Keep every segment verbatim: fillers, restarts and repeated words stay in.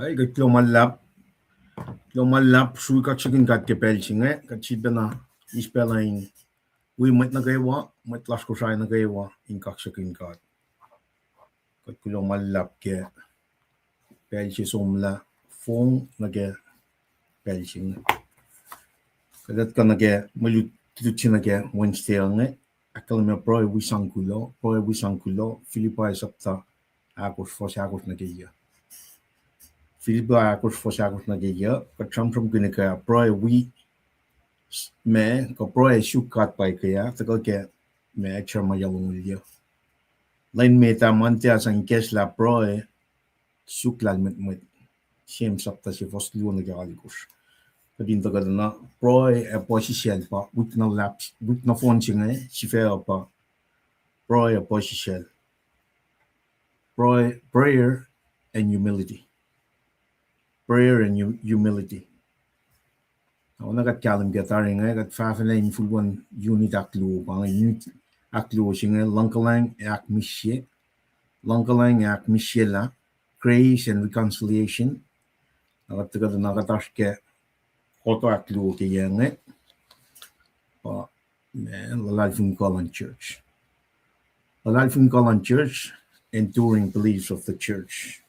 Ai, kuht kuloh ma luhlahp. Kuloh ma luhlahp, srui kaksakihn God ke pacl se inge, kuht sifilpacna eis pacl uh in wi mwet nuh kwewa, mwet lasr Kosrae nuh kwewa, in kaksakihn God. Kuht kuloh ma luhlahp ke pacl se somlah fong nuh ke pacl se inge. Kuht etuh nuh ke mwe lutlut se nuh ke Wednesday inge, ahkkahlwemye pruhe wi sang kuloh, pruhe wi sang kuloh, Philippians sapta ahkosr, fuhs ahkosr nuh ke yac. Philippians ahkosr, fuhs ahkosr nuh ke yac, kuht sramsramkihn ke pruhe wi, ma, kuh pruhe suk God pa ke ah, tuhkuh ke ma, Jeremiah longoul yac. Lwen met ah Monday ah sang ikacslah pruhe suk lahlmwetmwet. James sapta se fuhs luo nuh ke alkosr. Kuht in tuhkuh na pruhe ac puhsisacl pa wik na luhlahp, wik nohfohn se inge, sifac uh pa pruhe ac puhsisacl. Pruhe, prayer and humility. Prayer and hu-, humility. Oacna kuht kahlwem ke tari inge, kuht fahfahna in full one unit ahkluo, pa inge unit ahkluo se inge, luhngkuhlwacng ac ahkmihsye, luhngkuhlwacng ac ahkmihsyelah, grace and reconciliation. Na kuht tuhkuh na kuht oasr ke koto ahkluo ke yac inge, pa, ma, luhlahlfongi kuh luhn church. Luhlahlfongi kuh luhn church, enduring beliefs of the church.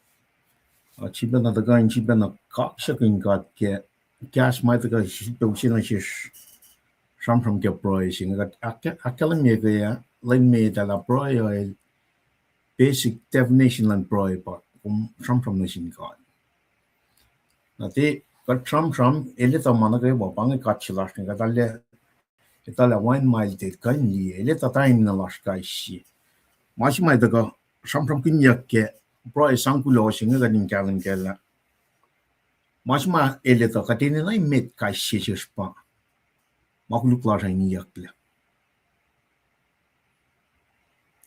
Uh, sifilpacna tuhkuh in sifilpacna kaksakihn God ke kahs ma tuhkuh sifilpac use nuh sesr sramsram ke pruhe se inge. Kuht ahk-, ahkkahlwemye ke ah, lwen met ah lah pruhe uh el basic definition luhn pruhe pa kom sramsram nuh sin God. Na tiac kuht sramsram, el etuh ma nuh kwewa, pa inge God se lasr inge, kuht arlac, etuh lah wacngihn ma el tiac kuh in liye, el etuh tari na lasr kais sie. Ma se ma tuhkuh sramsramkihnyuck ke pruhe sang kuloh se inge kuht in kahlwem kac lah ma se ma el etuh kuht enenuh emet kais sie sesr pa ma koluk lasr uh in iyucklac.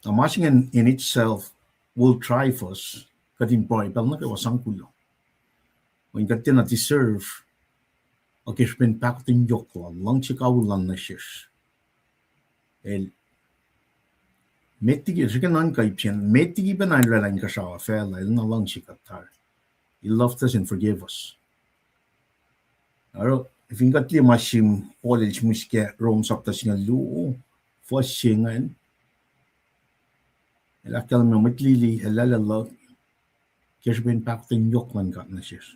Na ma se inge in itself will drive us, kuht in pruhe pacl nuh kwewa sang kuloh. Mweyen kuht tiacna deserve, ac ke srihpen pahkotwen yohk lal, luhngse kawihl lal nuh sesr. El, met liki, srihke nuhnkuh ip se, met liki pacna el oraclah inkuhsrao facluh, el na luhngse kuht tari. He loved us and forgave us. Oruh, fin kuht liye ma se Paul el sihmihs ke Rom sapta singucul luo, fuhs se ingacn, el ahkkahlwemye mwet lili, el lwelah luhk, ke srihpen pahkotwen yohk luhn God nuh sesr.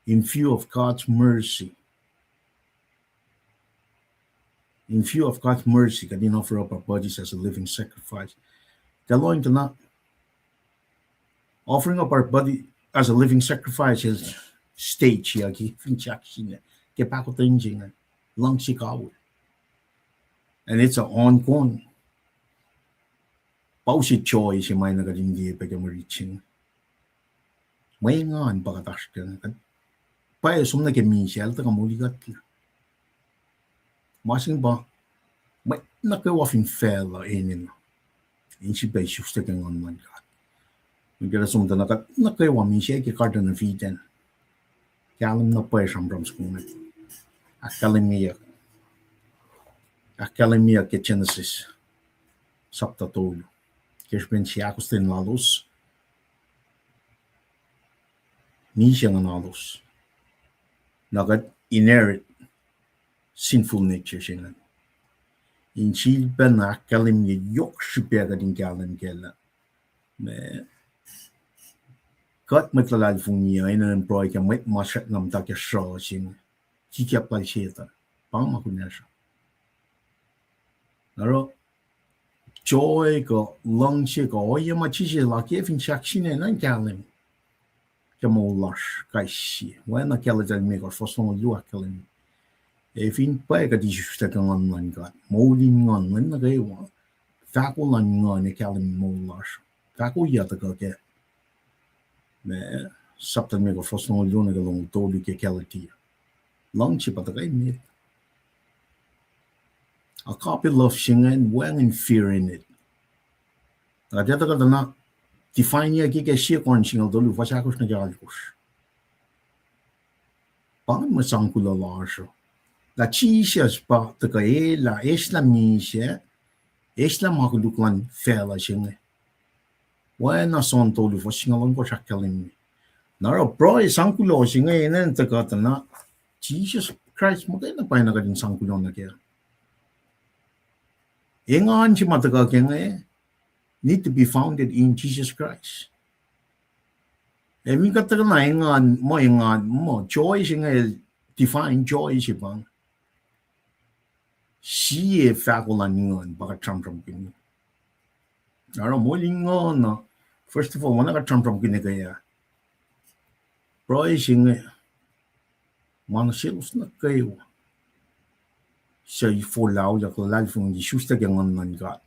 In view of God's mercy, in view of God's mercy, kuht in offer up our bodies as a living sacrifice. Kuh lohng tuh na offering up our body as a living sacrifice el stage ac ke fin sahk sinne ke pahkotwen se inge, luhngse kawihl. And it's an ongoing. Pa use joy se ma na kuht in liye pac ke mwe rit se inge. Mwe engan pa kuht oasr ke, kuht pwacye som nuh ke misac, el tuhkuh molikuhtlac. Ma se inge pa mwet nuh kwewa fin facluh enenuh in sifilpac isuslac ke Nguhn luhn God. Mweyen kuht som tuh na kuht nuh kwewa misac ke Garden of Eden, kahlwem na pwacye sramsram soko inge. Ahkkahlwemyeyuck, ahkkahlwemyeyuck ke Genesis sapta tolu. Ke srihpen seahkostwen lalos, misac nguhnalos, na kuht inherit sinful nature se ingacn. In sifilpacna ahkkahlwemye yohk srihpac kuht in kahlwem kac lah, ma, kuht mwet luhlahlfongi uh enenuh in pruhe ke mwet ma srackna muhta ke sruh se inge, sikyak lal Setuhn, pa ma kunacsr uh. Oruh, joy kuh luhngse kuh ohiyac ma Jisus el oakiyac fin sahk sine na in kahlwem ke moul lasr kais sie. Oacna Galatia limekohsr fuhs longoul luo ahkkahlwemye, ac fin pwacye kuht isuslac ke Nguhn luhn God, moul in nguhn lwen nuh kwewa, fahko luhn Nguhn ac kahlwem moul lasr. Fahko yac tuhkuh ke, ma, sapta limekohsr fuhs longoul luo nuh ke longoul tolu ke Galatia. Luhngse pa tuhkuh emet. Agape love se ingacn wacngihn fear in it. Nga tiac tuhkuh tuh na define ke, ke sie Korint singucul tolu fuhs ahkosr nuh ke alkosr. Pa ingacn mwe sang kuloh lasr uh. Lah Jisus pa tuhkuh elah, eslah misac, eslah ma koluk luhn facluh se inge. Oacna John tolu fuhs singucul ohnkohsr ahkkahlwemye, Na oruh pruhe sang kuloh se inge enenuh tuhkuh tuh na Jisus Kraist muhkwena pacna kuht in sang kuloh nuh kac. Engan se ma tuhkuh ke inge need to be founded in Jesus Christ. Ac fin kuht tuhkuh na engan, muh engan, muh joy se inge, divine joy se pa sie fahko luhn nguhn pa kuht sramsramkihn. Oruh moul in nguhn uh, first of all, ma na kuht sramsramkihn ke ah, pruhe se inge, ma nuh selos nuh kwewa suc forlah, luhlahlfongi, isuslac ke nguhn luhn God.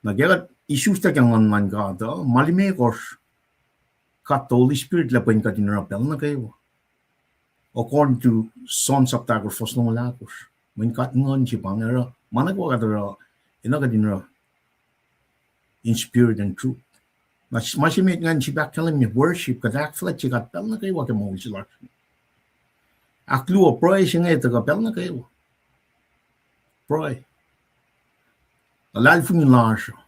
Na ke kuht isuslac ke nguhn luhn God uh, ma limekohsr, God the Holy Spirit lah pwen kuht in oruh pacl nuh kwewa. According to John sapta ahkosr fuhs longoul ahkosr, mweyen God nguhn se pa inge, oruh ma nuh kwewa kuht oruh, enenuh kuht in oruh in spirit and truth. Na ma se met ingacn sip ahkkahlwemye worship, kuht ahkfuhlwactye God pacl nuh kwewa ke moul se lasr. Ahkluo, pruhe se inge tuhkuh pacl nuh kwewa. Pruhe. Luhlahlfongi lasr uh,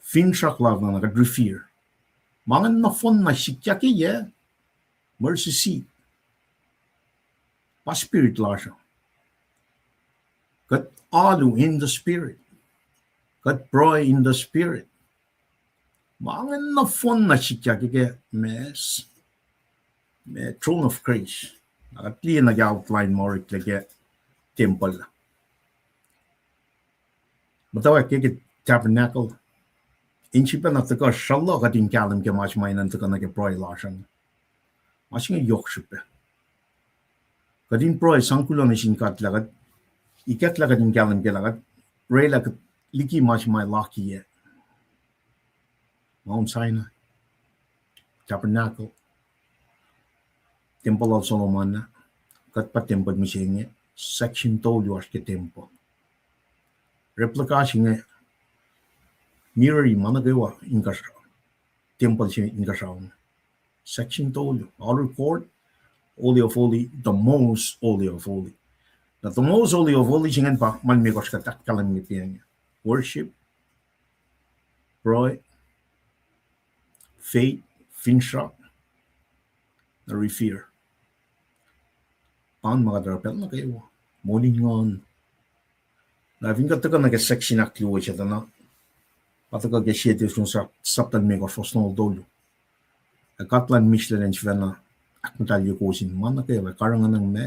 finsrak lasr uh, na kuht revere. Ma inge nohfohn na sikyak ke yac, mercy seat. Pa spirit lasr uh. Kuht alu in the spirit. Kuht pruhe in the spirit. Ma inge nohfohn na sikyak ke ma, ma throne of grace. Na kuht liye nuh ke outline ma oreklac ke tempuhl. Muhtwacwacack ke, ke tabernacle. In srihpac na tuhkuh sruhluh kuht in kahlwem ke ma se ma enenuh tuhkuh nuh ke pruhe lasr an. Ma se inge yohk srihpac. Kuht in pruhe sang kuloh nuh sin God lah kuht, ikacklah kuht in kahlwem ke lah kuht orwaclah kuht liki ma se ma lakiyac. Mount Sinai, tabernacle, tempuhl lal Solomon ah, kuht pa tempuhl mihsenge, section tolu oasr ke tempuhl. Replica se inge, mirror ma nuh kwewa inkuhsrao, tempuhl se inkuhsrao. Section tolu, outer court, holy of holy, the most holy of holy. Na the most holy of holy se ingacn pa ma limekohsr kuht ahkkahlwemye inge. Worship, pruhe, faith, finsrak, na revere. Pa inge ma kuht oruh pacl nuh kwewa, moul in nguhn. Na fin kuht tuhkuh nuh ke section ahkluo se tuh na, pa tuhkuh ke sie Thessalonians sapta limekohsr fuhs longoul tolu. Ac God luhn mihslac el sifacna ahkmuhtahlye kowos in ma nuh kwewa, karihngihn ma,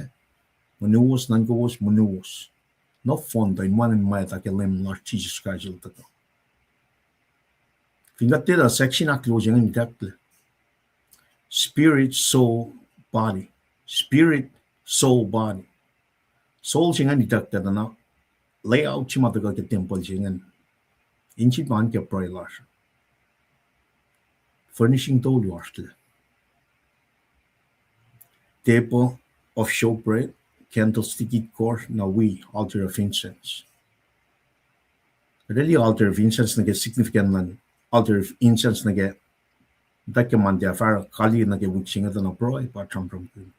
monowos, nuhnkowos, monowos, nohfohn tuh in wacngihn mwacta ke Leum lasr Jisus Kraist el tuhkuh. Fin kuht tiac, section ahkluo se ingacn itucklac. Spirit, soul, body. Spirit, soul, body. Soul se ingacn itucklac tuh na layout se ma tuhkuh ke tempuhl se ingacn. In srihpac ke pruhe lasr. Furnishing tolu oasr lah. Table of showbread, candlestick itkohsr, na wi altar of incense. Kuht liye altar of incense nuh ke significance luhn altar of incense nuh ke, tuh ke Monday far kali nuh ke wik se inge tuh na pruhe pa sramsramkihn.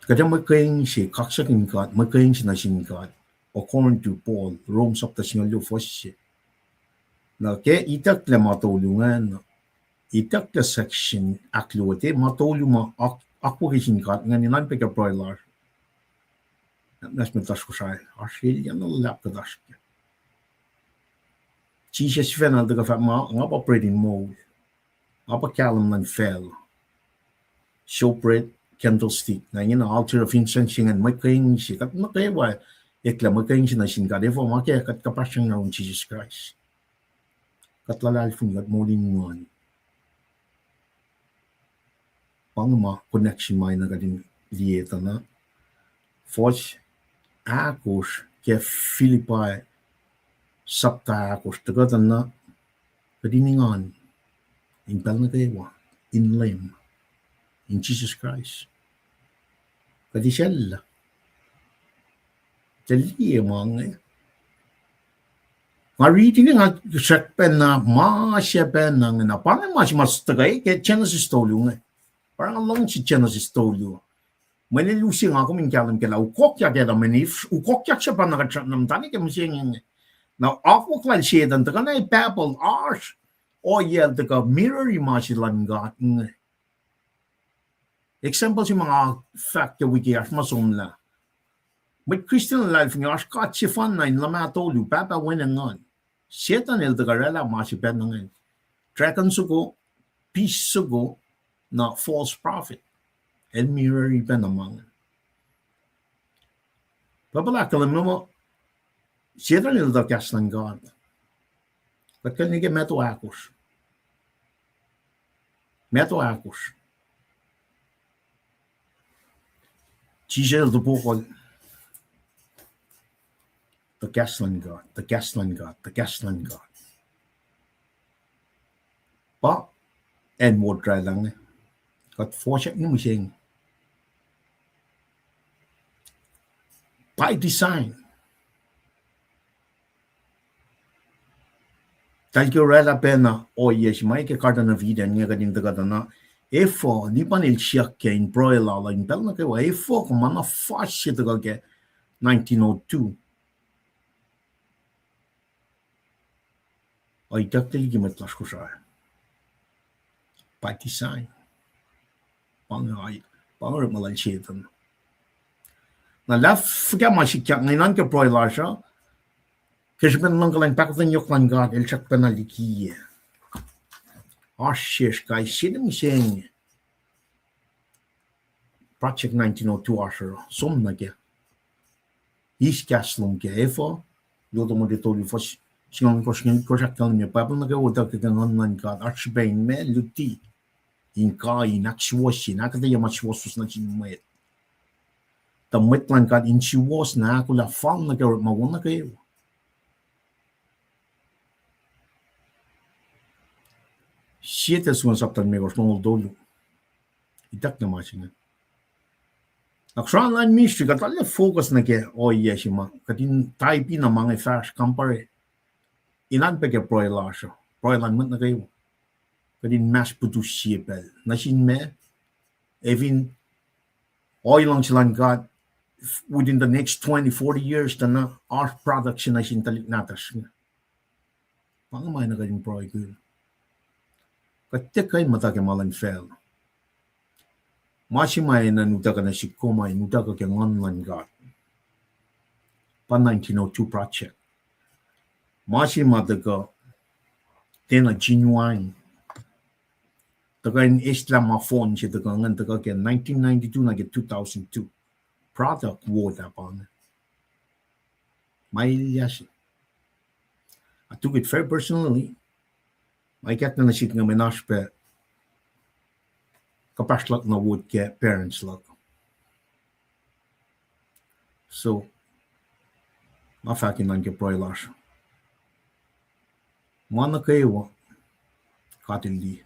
Kuht ac muhkwena se kaksakihn God, muhkwena se nuh sin God, according to Paul, Rome sapta singucul luo fuhs se. Na ke itucklac ma tolu ingacn, itucklac section ahkluo, tiac ma tolu ma ak-, akwucki sin God ingacn in oan pac ke pruhe lasr. Nwacsnwacs met lasr Kosrae, oasr elyah na luhlahp kuht oasr kac. Jisus sifacna el tuhkuh fahk muh nga pa bread in moul. Nga pa kahlwem luhn facluh. Showbread, candlestick, na ingena altar of incense ingacn, muhkwena se, kuht nuh kwewa eklac muhkwena se nuh sin God, efuh ma ke kuht kuhpahsryang nuh yurin Jisus Kraist. Kuht luhlahlfongi, kuht moul in nguhn. Pa inge ma connection ma enenuh kuht in liye tuh na. Fuhs ahkosr ke Philippians sapta ahkosr, tuhkuh tuh na kuht in engan in pacl nuh kwewa in Leum, in Jisus Kraist. Kuht isacllah. Tuh liye ma inge. Nga riti inge nga srackpacna ma se pacna inge na pa inge ma se ma tuhkuh ke Genesis tolu inge. Pa nga luhngse Genesis tolu. Mwe luti se nga kom in kahlwem kac lah ukokyak Adam and Eve, ukokyak se pa na kuht sramsramkihn ke mihsenge inge. Na akwuck lal Setan tuhkuh na Babel, oasr ohiyac el tuhkuh mirror-i ma se luhn God inge. Example se ma nga fahk ke wik oasr ma somlah. Mwet Christian luhlahlfongi oasr god sefanna in luhmah tolu, Pahpah, Wen, ac Nguhn. Setuhn el tuhkuh oraclah ma se pacna ingacn. Dragon soko, beast soko, na false prophet. El mirror-i pacna ma ingacn. Pahpah ahkkahlwemye muh Setuhn el tuh kahs luhn God. Kuht kalmac ke Matthew ahkosr. Matthew ahkosr. Jisus el topuk, tuh kahs luhn God, tuh kahs luhn God, tuh kahs luhn God. Pa acn ward oraclah inge. Kuht fohsack nuh mihsenge. By design. Tahl ke oraclah pacna ohiyac se ma ke Garden of Eden inge kuht in tuhkuh tuh na, efuh, nipan el siyuck ke in pruhe lal uh in pacl nuh kwewa, efuh kuh ma na fuhs se tuhkuh ke nineteen oh two. Ac itucklac liki mwet lasr Kosrae. By design. Pa inge, pa inge orekma lal Setuhn. Na lah fuhkah ma sikyak inge, inan ke pruhe lasr uh, ke srihpen luhngkuhlwacng pahkotwen yohk luhn God el srackpacna likiyac. Oasr sesr kais sie nuh mihsenge. Project nineteen oh two oasr oruh, som nuh kac. Eis kahs lom kac, efuh, Luo Timothy tolu fuhs singucul ohnkohsr, singucul ohnkohsr ahkkahlwemye, Bible nuh kwewa utuckuh ke Nguhn luhn God, oasr srihpac in ma luti, in kuh, in ahksuwohsye, in ahkuhtweyac ma suwohswohs nuh sin mwet. Tuh mwet luhn God in suwohs na ahkolah fal nuh ke orekma wo nuh kwewa. Sie Thessalonians sapta limekohsr, longoul tolu. Itucklac ma se inge. Ahksrah luhn ministry, kuht arlac focus nuh ke ohiyac se ma kuht in type-i na ma inge fahsr kampare. Inan pac ke pruhe lasr uh, pruhe luhn mwet nuh kwewa. Kuht in mass putuh sie pacl nuh sin ma, ac fin ohiyac luhngse luhn God within the next twenty, forty years, tuh na oasr product se nuh sin tuhlihk nahtuhsr inge. Pa inge ma na kuht in pruhekihn. Kuht tiac kuh in muhta ke ma luhn facluh. Ma se ma enenuh utuckuh nuh sihk kom uh, in utuckuh ke Nguhn luhn God. Pa nineteen oh two project. Ma se ma tuhkuh tiacna genuine. Tuhkuh in eslah ma phone se tuhkuh ingacn tuhkuh ke nineteen ninety-two nuh ke two thousand two. Product wo ah pa inge. Ma elyah se. I took it very personally. Ma ikackna nuh sihk inge mwe oasr pac kuhpahsr luhk na ward ke parents luhk. So, nga fahk inan ke pruhe lasr, ma nuh kwewa God El liye.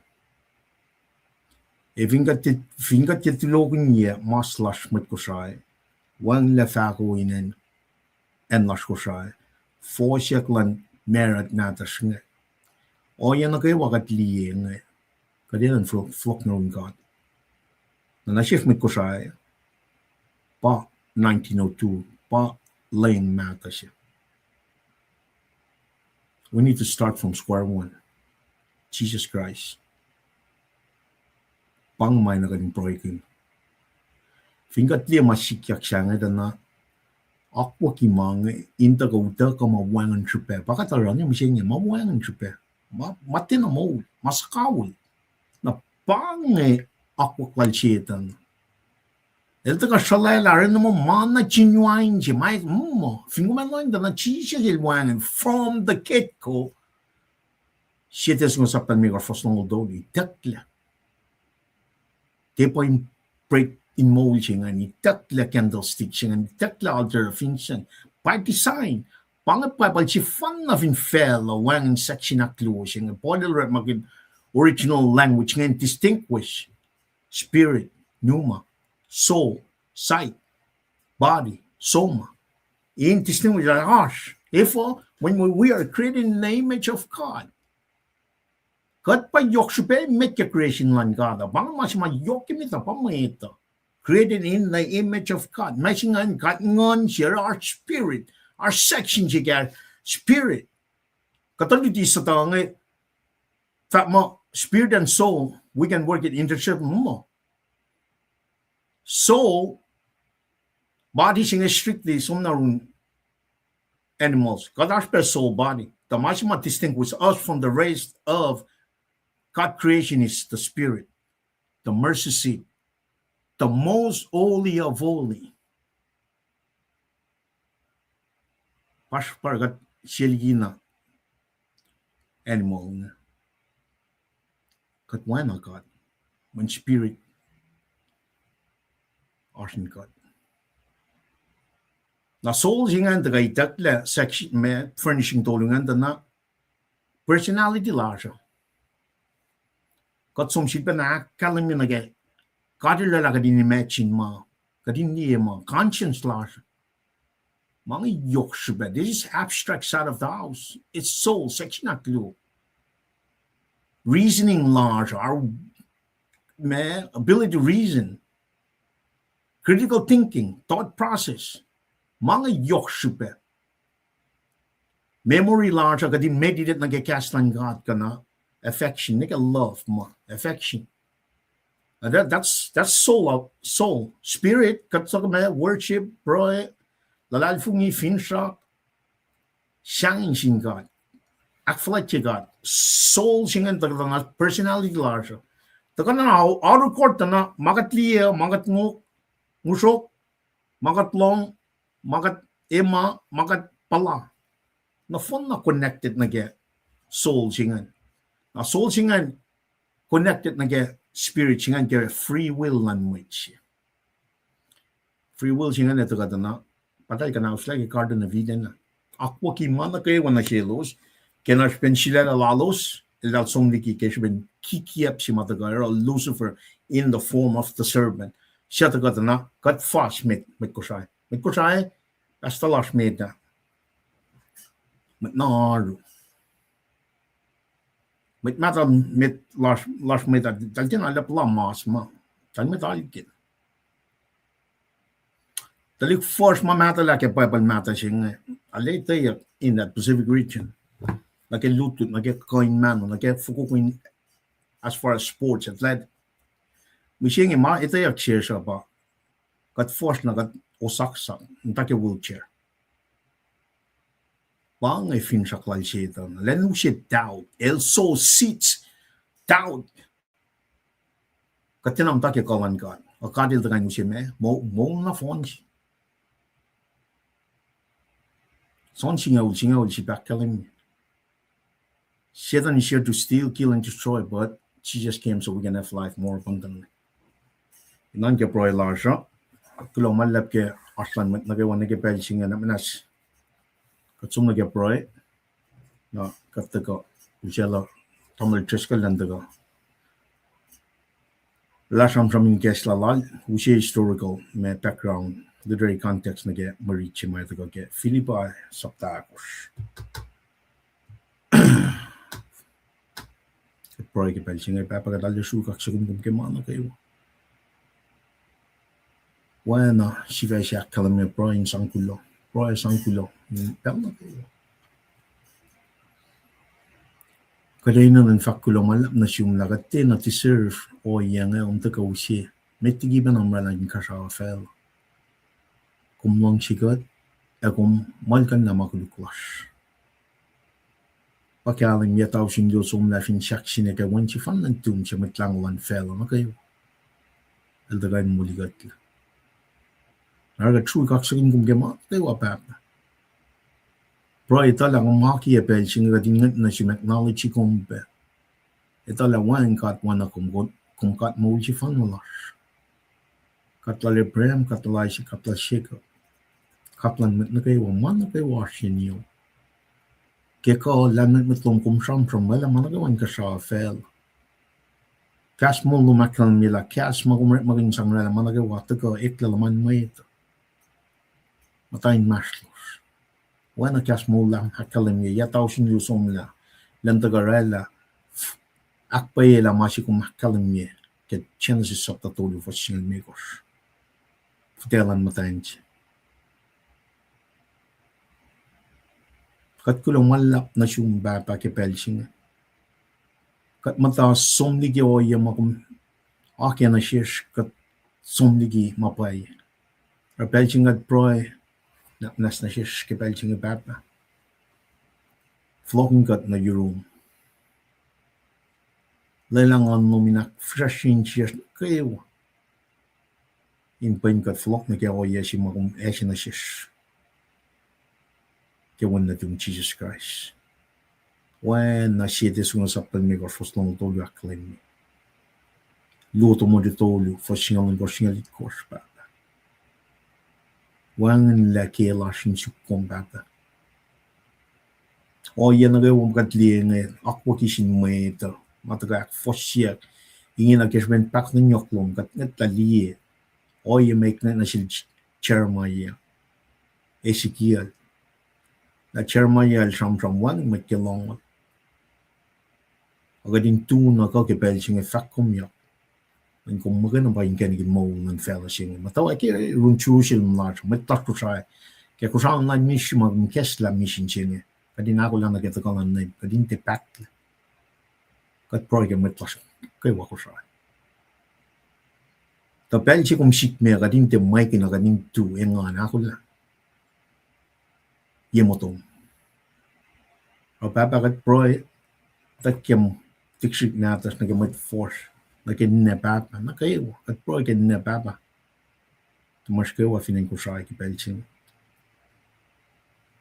Ac fin kuht, fin kuht tiac tulokihnyac mas lasr mwet Kosrae, wacngihnlac fahko in acn, acn lasr Kosrae, fohsack luhn marut nahtuhsr inge, ohiyac nuh kwewa kuht liye inge, kuht enenuh in fohlohk nuh yurin God. Na nuh sesr mwet Kosrae, pa nineteen oh two, pa lwen mahtuh se. We need to start from square one. Jesus Christ. Pa inge ma na kuht in pruhekihn. Fin kuht liye ma sikyak sahngweng tuh na, akwucki ma inge in tuhkuh utuckuh ma wacngihn srihpac. Pa kuht oruh ne mihsenge ma wacngihn srihpac. Ma, ma tiacna moul, ma suhkawihl. Na pa inge akwuck lal Setuhn. El tuhkuh sruhlwaclah, arulacna muh ma na genuine se, ma, mm, fin kom ac lohng tuh na Jisus El wacngihn from the get-go. Sie Thessalonians sapta limekohsr fuhs longoul tolu, itucklac. Tiac pa in bread in moul se ingacn, itucklac candlestick se ingacn, itucklac altar of incense. By design, pa inge Bible sefanna fin facluh, wacngihn section ahkluo se inge. Paul el orekmakihn original language ingacn, distinguish spirit, pneuma, soul, psyche, body, soma. In distinguish oasr. Efuh, when we, we are created in the image of God. Kuht pa yohk srihpac emet ke creation luhn God uh. Pa inge ma se ma yohk emet uh, pa mwet uh. Created in the image of God. Ma se ingacn God Nguhn se, oasr spirit, oasr section se ke spirit. Kuhtuh luti sutuh inge, Tuh muh spirit and soul, we can work it interchangeable muh. Soul, body se inge strictly som na run animals. Kuht oasr pac soul body. Tuh ma se ma distinguish us from the rest of God creation is the spirit, the mercy seat, the most holy of holy. Pasr pa kuht sel kina animal inge. Kuht oacna God, mweyen spirit oasr in God. Na soul se ingacn tuhkuh itucklac section me furnishing tolu ingacn tuh na personality lasr uh. Kuht som sifilpacna ahkkahlwemye nuh ke God El oraclah kuht in imagine ma, kuht in liye ma, conscience lasr. Ma inge yohk srihpac. This is abstract side of the house. It's soul, section ahkluo. Reasoning lasr, our, ma, ability to reason, critical thinking, thought process. Ma inge yohk srihpac. Memory lasr uh kuht in meditate nuh ke kahs luhn God kuh na affection, nuh ke love ma, affection. Uh, that, that's, that's soul, uh, soul. Spirit, kuht suk ma worship, pruhe, luhlahlfongi, finsrak, sahngweng sin God, ahkfuhlwactye God. Soul se ingacn tuhkuh na personality lasr uh. Tuhkuh na oaru kord tuh na ma kuht liye, ma kuht ngok, ngusrok, ma kuht lohng, ma kuht ema, ma kuht puhla. Nohfohn na connected nuh ke soul se ingacn. Na soul se ingacn connected nuh ke spirit se ingacn ke free will luhn mwet se. Free will se ingacn tuhkuh tuh na, pa eltahl kuhnauslah ke Garden of Eden. Akwucki ma nuh kwewa nuh selos, ke na srihpen sulaclah lalos, eltahl som liki ke srihpen kikiyacp se ma tuhkuh oruh Lucifer in the form of the serpent. Suc tuhkuh tuh na, kuht fuhs met, mwet Kosrae. Mwet Kosrae, pastor lasr met ah. Mwet na oaru. Mwet mahtuh met lasr, lasr mwet ah, eltahl tiacna lap la mas ma. Eltahl mwet alkihn. Tuhlihk fuhsr ma mahtuhlah ke Bible mahtuh se inge, arlac etweyuck in that Pacific region. Nuh ke lutlut, nuh ke kuh in mahno, nuh ke fokoko in, as far as sports, athletic. Mihsenge ma etweyuck sesr uh pa kuht fuhsr na kuht osaksak, muhta ke wheelchair. Pa inge finsrak lal Setan. Elan use doubt. El sow seeds doubt. Kuht tiacna muhta ke kuh luhn God. Ac God El tuhkuh in use ma, moul, moul nohfohn se. John singucul, singucul se pa ahkkahlwemye, Satan is here to steal, kill, and destroy, but Jesus came so we can have life more abundantly. Inan ke pruhe lasr uh, kuloh ma luhlahp ke oasr luhn mwet nuh kwewa nuh ke pacl se inge na muhnahs. Kuht som nuh ke pruhe, na kuht tuhkuh usaclah Tamuhlwel Driscoll elan tuhkuh lah sramsram in kahs lal, use historical ma background, literary context nuh ke mwe rit se ma tuhkuh ke Philippians sapta ahkosr. Kuht pruhe ke pacl se inge. Pahpah, kuht arlac sruhk kaksakihn kom ke ma nuh kwewa. Oacna sifac se ahkkahlwemye, pruhe in sang kuloh, pruhe sang kuloh pacl nuh kwewa. Kuht enenuh in fahk kuloh ma luhlahp nuh sum lah kuht tiacna deserve ohiyac inge, kom tuhkuh use met liki pacna kom oraclah inkuhsrao facluh. Kom luhngse kuht, ac kom muhlkuhnlah ma koluk lasr. Pa kahlwem yac tausin luo somlah fin sahk se inge ke wen sefanna nuhtum se Mwet Lahngo luhn facluh nuh kwewa. El tuhkuh in molikuhtlac. Oruh kuht sruhk kaksakihn kom ke ma nuh kwewa, Pahpah. Pruhe etuh lah kom akiyac pacl se inge kuht in ngwet nuh sum acknowledge kom pac. Etuh lah wacngihn God oacna kom, kom God moul sefanna lasr. God lal Abraham, God lal Isaac, God lal Jacob. God luhn mwet nuh kwewa, ma nuh kwewa oasr yen io. Ke kuh lahlmwetmwet lom kom sramsram, oraclah ma nuh kwewa inkuhsrao facluh. Kahs moul lom ahkkahlwemye lah kahs ma kom orekmakihn sang oraclah ma nuh kwewa tuhkuh eklac luhman mwet. Muhta inmahsrlosr. Oacna kahs moul lom ahkkahlwemye yac tausin luo somlah, elan tuhkuh oraclah, ahkpwacyelah ma se kom ahkkahlwemye ke Genesis sapta tolu fuhs singucul limekohsr. Fihtac luhn muhtwacn se. Kuht kuloh ma luhlahp nuh sum, Pahpah, ke pacl se inge. Kuht muhta som liki ohiyac ma kom akacnuh sesr, kuht som liki ma pwacye. Oruh pacl se inge kuht pruhe, nwacsnwacs nuh sesr ke pacl se inge Pahpah. Fohlohkihn kuht nuh yurum. Lwelah Nguhn lom in ahkfihsracsrye insiyacsr nuh kwewa in pwen kuht fohlohk nuh ke ohiyac se ma kom ase nuh sesr ke wen nuhtum Jisus Kraist. Oacna sie Tesalonika sapta limekohsr fuhs longoul tolu ahkkahlwemye. Luo Timothy tolu fuhs singucul ohnkohsr, singucul itkohsr, Pahpah. Wacngihnlac ke lasr in suk kom, Pahpah. Ohiyac nuh kwewa ma kuht liye inge akwucki sin mwet uh ma tuhkuh ahkfohsyeack. Ingena ke srihpen pahkotwen yohk lom kuht ngwetlah liye ohiyac ma ngwet nuh sel Jeremiah, Ezekiel. Na Jeremiah el sramsram wacngihn mwet ke lohngol. Ac kuht in tu na kuh ke pacl se inge fahk kom yohk, in kom muhkwena pa inkacnek in moul luhn facluh se inge. Muhtwacwacack ke run Jerusalem lasr, mwet lasr Kosrae. Ke Kosrae online ministry ma kom kahslah mission se inge, kuht in ahkolah nuh ke tuhkuh luhn Leum, kuht in tiac pahtlac. Kuht pruhe ke mwet lasr kwewa Kosrae. Tuh pacl se kom sik me, kuht in tiac mwekihn, kuht in tu engan ahkolah ye motom. Oruh Pahpah kuht pruhe, tuh kom tiksrik nahtuhsr nuh ke mwet fuhsr, nuh ke ninac pahpah nuh kwewa, kuht pruhe ke ninac pahpah tuhmasr kwewa fin acn Kosrae ke pacl se inge.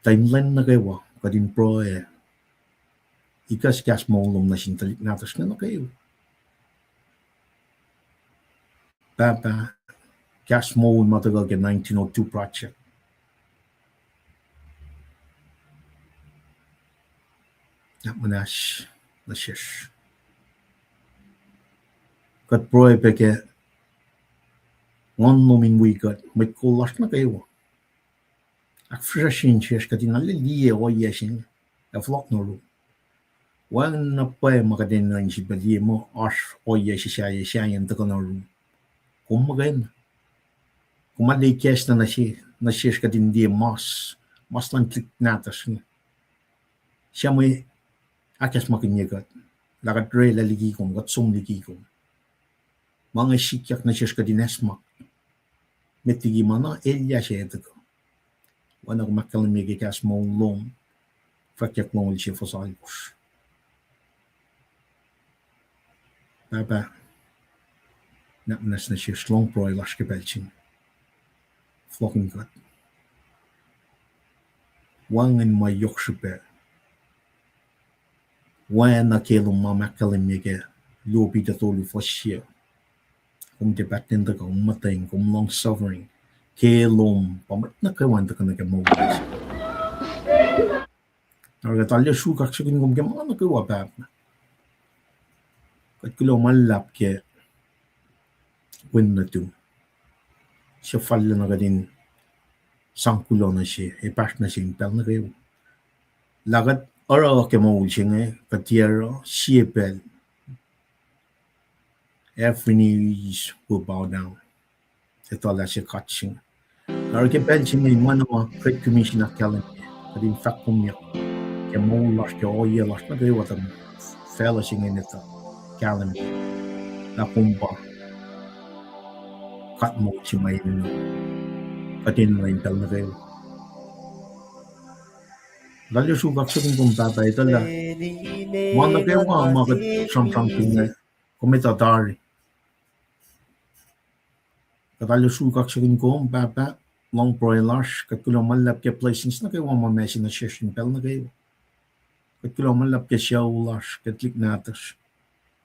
Tuh in lwen nuh kwewa kuht in pruhe, ikacs kahs moul lom nuh sin tuhlihk nahtuhsr inge nuh kwewa. Pahpah, kahs moul ma tuhkuh ke nineteen oh two project, ahkmuhnahs nuh sesr. Kuht pruhe pac ke Nguhn lom in wi kuht, mwet kol lasr nuh kwewa. Ahkfihsracsrye insiyacsr kuht in arlac liye ohiyac se inge ac fohlohk nuh yurum. Wacngihn na pwacye ma kuht enenuh in sifilpac liye muh oasr ohiyac se sahyac, sahyacn tuhkuh nuh yurum. Kom muhkwena. Kom arlac ikacslah nuh se, nuh sesr kuht in liye mas, mas luhn tuhlihk nahtuhsr inge, suc mwe ahkacsmakihnye kuht, lah kuht oraclah liki kom, kuht som liki kom. Ma inge sikyak nuh sesr kuht in acsmak met liki ma na elyah se ac tuhkuh. Oacna kom ahkkahlwemye ke kahs moul lom, fwackyuck longoul sie fuhs alkosr. Pahpah, nwacsnwacs nuh sesr, lohng pruhe lasr ke pacl se inge. Fohlohkihn kuht. Wacngihn ma yohk srihpac. Oacna ke lom ma ahkkahlwemye ke Luo Peter tolu fuhs sie. Kom tiac pahtlac in tuhkuh, kom muhtweng, kom long suffering. Ke lom pa mwet nuh kwewa in tuhkuh nuh ke moul se. Oruh kuht arlac sruhk kaksakihn kom ke ma nuh kwewa, Pahpah. Kuht kuloh ma luhlahp ke wen nuhtum, suc fal na kuht in sang kuloh nuh se, ac pahsr nuh se in pacl nuh kwewa. Lah kuht oruh ke moul se inge, kuht tiac oruh, sie pacl every knees will bow down. Etuh lah se God se inge. Oruh ke pacl se inge, ma na ma Great Commission ahkkahlwemye, kuht in fahk kom yohk ke moul lasr, ke ohiyac lasr nuh kwewa, tuh facluh se inge in etuh kahlwem lah kom pa God moul se ma enenuh, kuht enenuh in pacl nuh kwewa. Kuht arlac sruhk kaksakihn kom, Pahpah, etuh lah ma nuh kwewa ma kuht sramsramkihn inge, kom etuh tari. Kuht arlac sruhk kaksakihn kom, Pahpah, lohng pruhe lasr, kuht kuloh ma luhlahp ke blessings nuh kwewa ma mase nuh sesr in pacl nuh kwewa. Kuht kuloh ma luhlahp ke sucu lasr, ke tuhlihk nahtuhsr,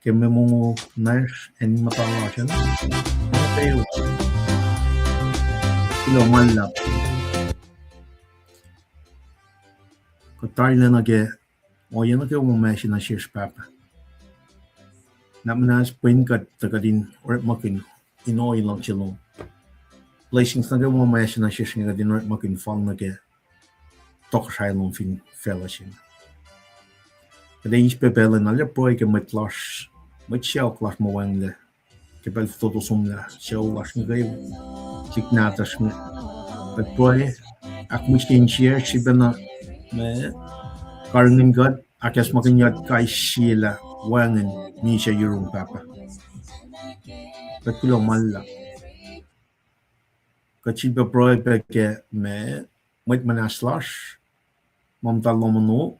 ke mwe mongo lasr, acn muhta lasr an, nuh kwewa. Kuloh ma luhlahp. Kuht tarilac nuh ke ohiyac nuh kwewa ma mase nuh sesr, Pahpah. Nwacsnwacs pwen kuht tuh kuht in orekmakihn in ohi luhngse lom. Blessings nuh kwewa ma mase nuh sesr inge kuht in orekmakihn fal nuh ke tohkohsrahi lom fin facluh se inge. Kuht eis pac pacl in arlac pruhe ke mwet lasr, mwet sacohk lasr ma wacngihnlac ke pacl fototo somlah, sucu lasr nuh kwewa, tuhlihk nahtuhsr inge. Kuht pruhe, ahkmihs ke insiyacsr sifacna, ma karihngihn kuht, ahkacsmakihnye kuht kais sie lah wacngihn misac yurun, Pahpah. Kuht kuloh ma luhlahp. Kuht sifilpac pruhe pac ke ma, mwet muhnahs lasr, ma muhta lohm ono,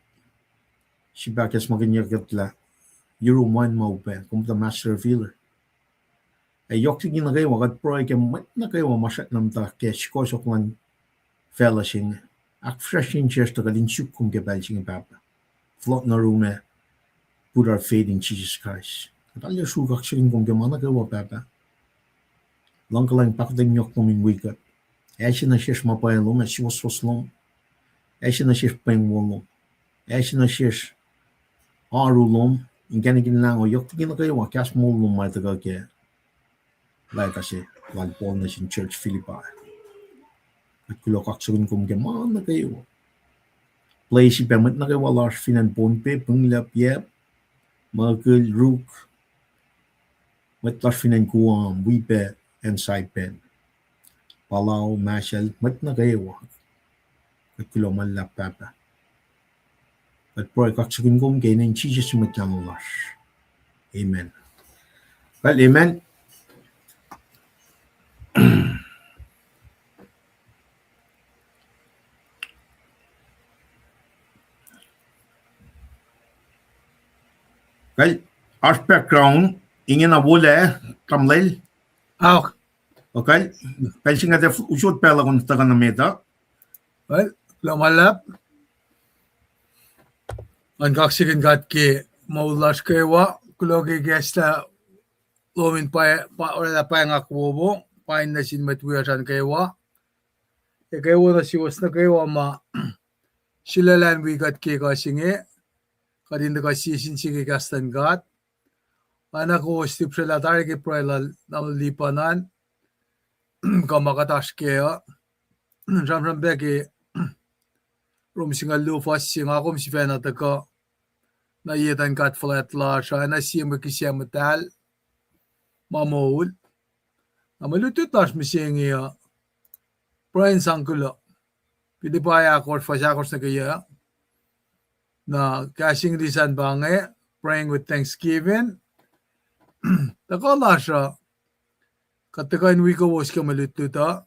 sifilpac ahkacsmakihnye kuht lah yurun wacngihn ma upac, kom muhta master healer. Ac yohk liki nuh kwewa kuht pruhe ke mwet nuh kwewa ma srackna muhta ke sukohsohk luhn facluh se inge. Ahkfihsracsrye insesr tuh kuht in suk kom ke pacl se inge, Pahpah. Flood nuh yurum ac put our faith in Jesus Christ. Kuht arlac sruhk kaksakihn kom ke ma nuh kwewa, Pahpah. Luhngkuhlwacng, pahkotwen yohk lom in wi kuht. Acse nuh sesr ma pwacye lom, ac suwohswohs lom. Acse nuh sesr pweng wo lom. Acse nuh sesr oaru lom, inkacnek in lahngo, yohk liki nuh kwewa kahs moul lom ma tuhkuh ke leta se lal Paul nuh sin church Philippi. Kuht kuloh kaksakihn kom ke ma nuh kwewa. Bless pac mwet nuh kwewa lasr fin acn Pohnpei, Punglup, Yap, Muckle, Ruk, mwet lasr fin acn Guam, wi pac acn Saipan, Palau, Marshall, mwet nuh kwewa. Kuht kuloh ma luhlahp, Pahpah. Kuht pruhe kaksakihn kom ke inen Jisus Mwet Lahngo lasr. Amen. Well, amen. Kal, oasr background ingena wolac, tamuhlwel. Aok. Okay. Pacl se inge tuh usot pacl uh kom tuhkuh nuh met uh. Well, kuloh ma luhlahp. Ngan kaksakihn God ke moul lasr kwewa, kuloh ke ikacslah lom in pa, pa, oraclah pwacye nga wowo, paing nuh sin mwet wiyacsr an kwewa. Ac kwewa nuh suwos nuh kwewa ma sulaclah in wi kuht ke ekuh se inge, kuht in tuhkuh sie sin sie ke kahs luhn God. Oacna kowos lihpsrelah tari ke pruhe lal Tamuhlwel Lipan an, kuh ma kuht oasr kac uh, sramsram pac ke Rom singucul luo fuhs se, nga kom sifacna tuhkuh nuh ye etuhn God fuhlwact lasr uh, oacna sie mwe kihsac muhtahl ma moul. Na mwe lutlut lasr mihsenge uh, pruhe in sang kuloh. Philippians ahkosr fuhs ahkosr nuh ke yac. Na kahs English an pa inge, praying with thanksgiving. Tuhkuh lasr uh, kuht tuhkuh in wi kowos ke mwe lutlut uh,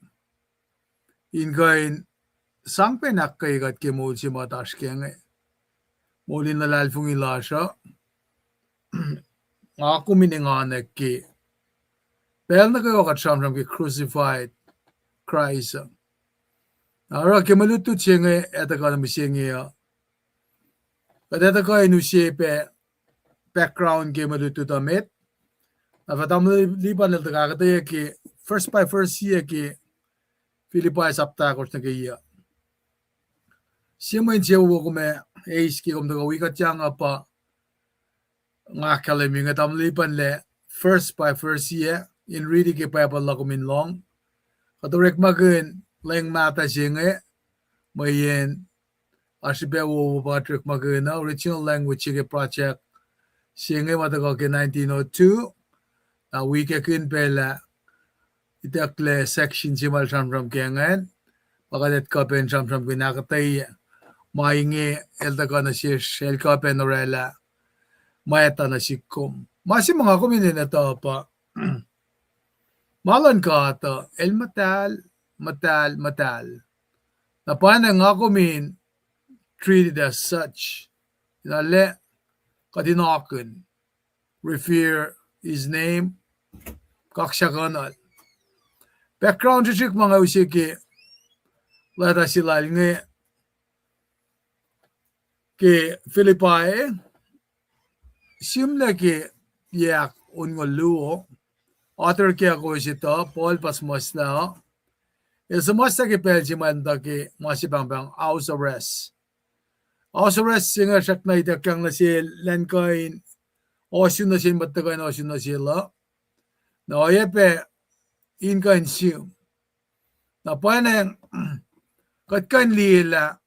in kuh in sang pac in ahkkweye kuht ke moul se ma oasr kac inge. Moul in luhlahlfongi lasr uh, nga kom in enganwack ke pacl nuh kwewa kuht sramsram ke crucified Christ uh. Na oruh ke mwe lutlut se inge ac tuhkuh nuh mihsenge uh, kuht ac tuhkuh in use pac background ke mwe lutlut uh met. Na fah Tamuhlwel Lipan el tuhkuh ahkuhtweyac ke verse by verse se ke Philippians sapta ahkosr nuh ke yac. Sie mwe insewowo kom ac eis ke kom tuhkuh wi kuht yang uh pa nga ahkkahlwemye inge, Tamuhlwel Lipan, lah verse by verse se in riti ke Bible uh kom in lohng. Kuht orekmakihn lwen mahtuh se inge, mweyen oasr srihpac wowo pa kuht orekmakihn uh, original language se ke project se inge ma tuhkuh ke nineteen oh two, na wi kackihn pac lah itucklac section se ma el sramsram ke ingacn, pa kuht etuh kuh pac in sramsramkihn ahkuhtweyac ma inge el tuhkuh nuh sesr, el kuh pac in orwaclah mwacta nuh sihk kom. Ma se ma nga kom in etuh pa ma luhn God uh el muhtahl, muhtahl, muhtahl. Na pwacnwacng nga kom in treat it as such. Na lah kuht in akihn, revere his name, kaksakihnuhl. Background srihsrihk ma nga use ke leta se lal inge ke Philippi, sihmlac ke yac ahkonngucul luo, author ke ahkosr etuh, Paul pa suhmuhslah uh. El suhmuhslah ke pacl se ma el muhta ke ma se pahngpahng house arrest. House arrest se inge srackna ituckyang nuh sel lah in kuh in ohsun nuh sin mwet tuhkuh in ohsun nuh sel uh. Na oacyacpac in kuh in sihm. Na pwacnwacng kuht kuh in liye lah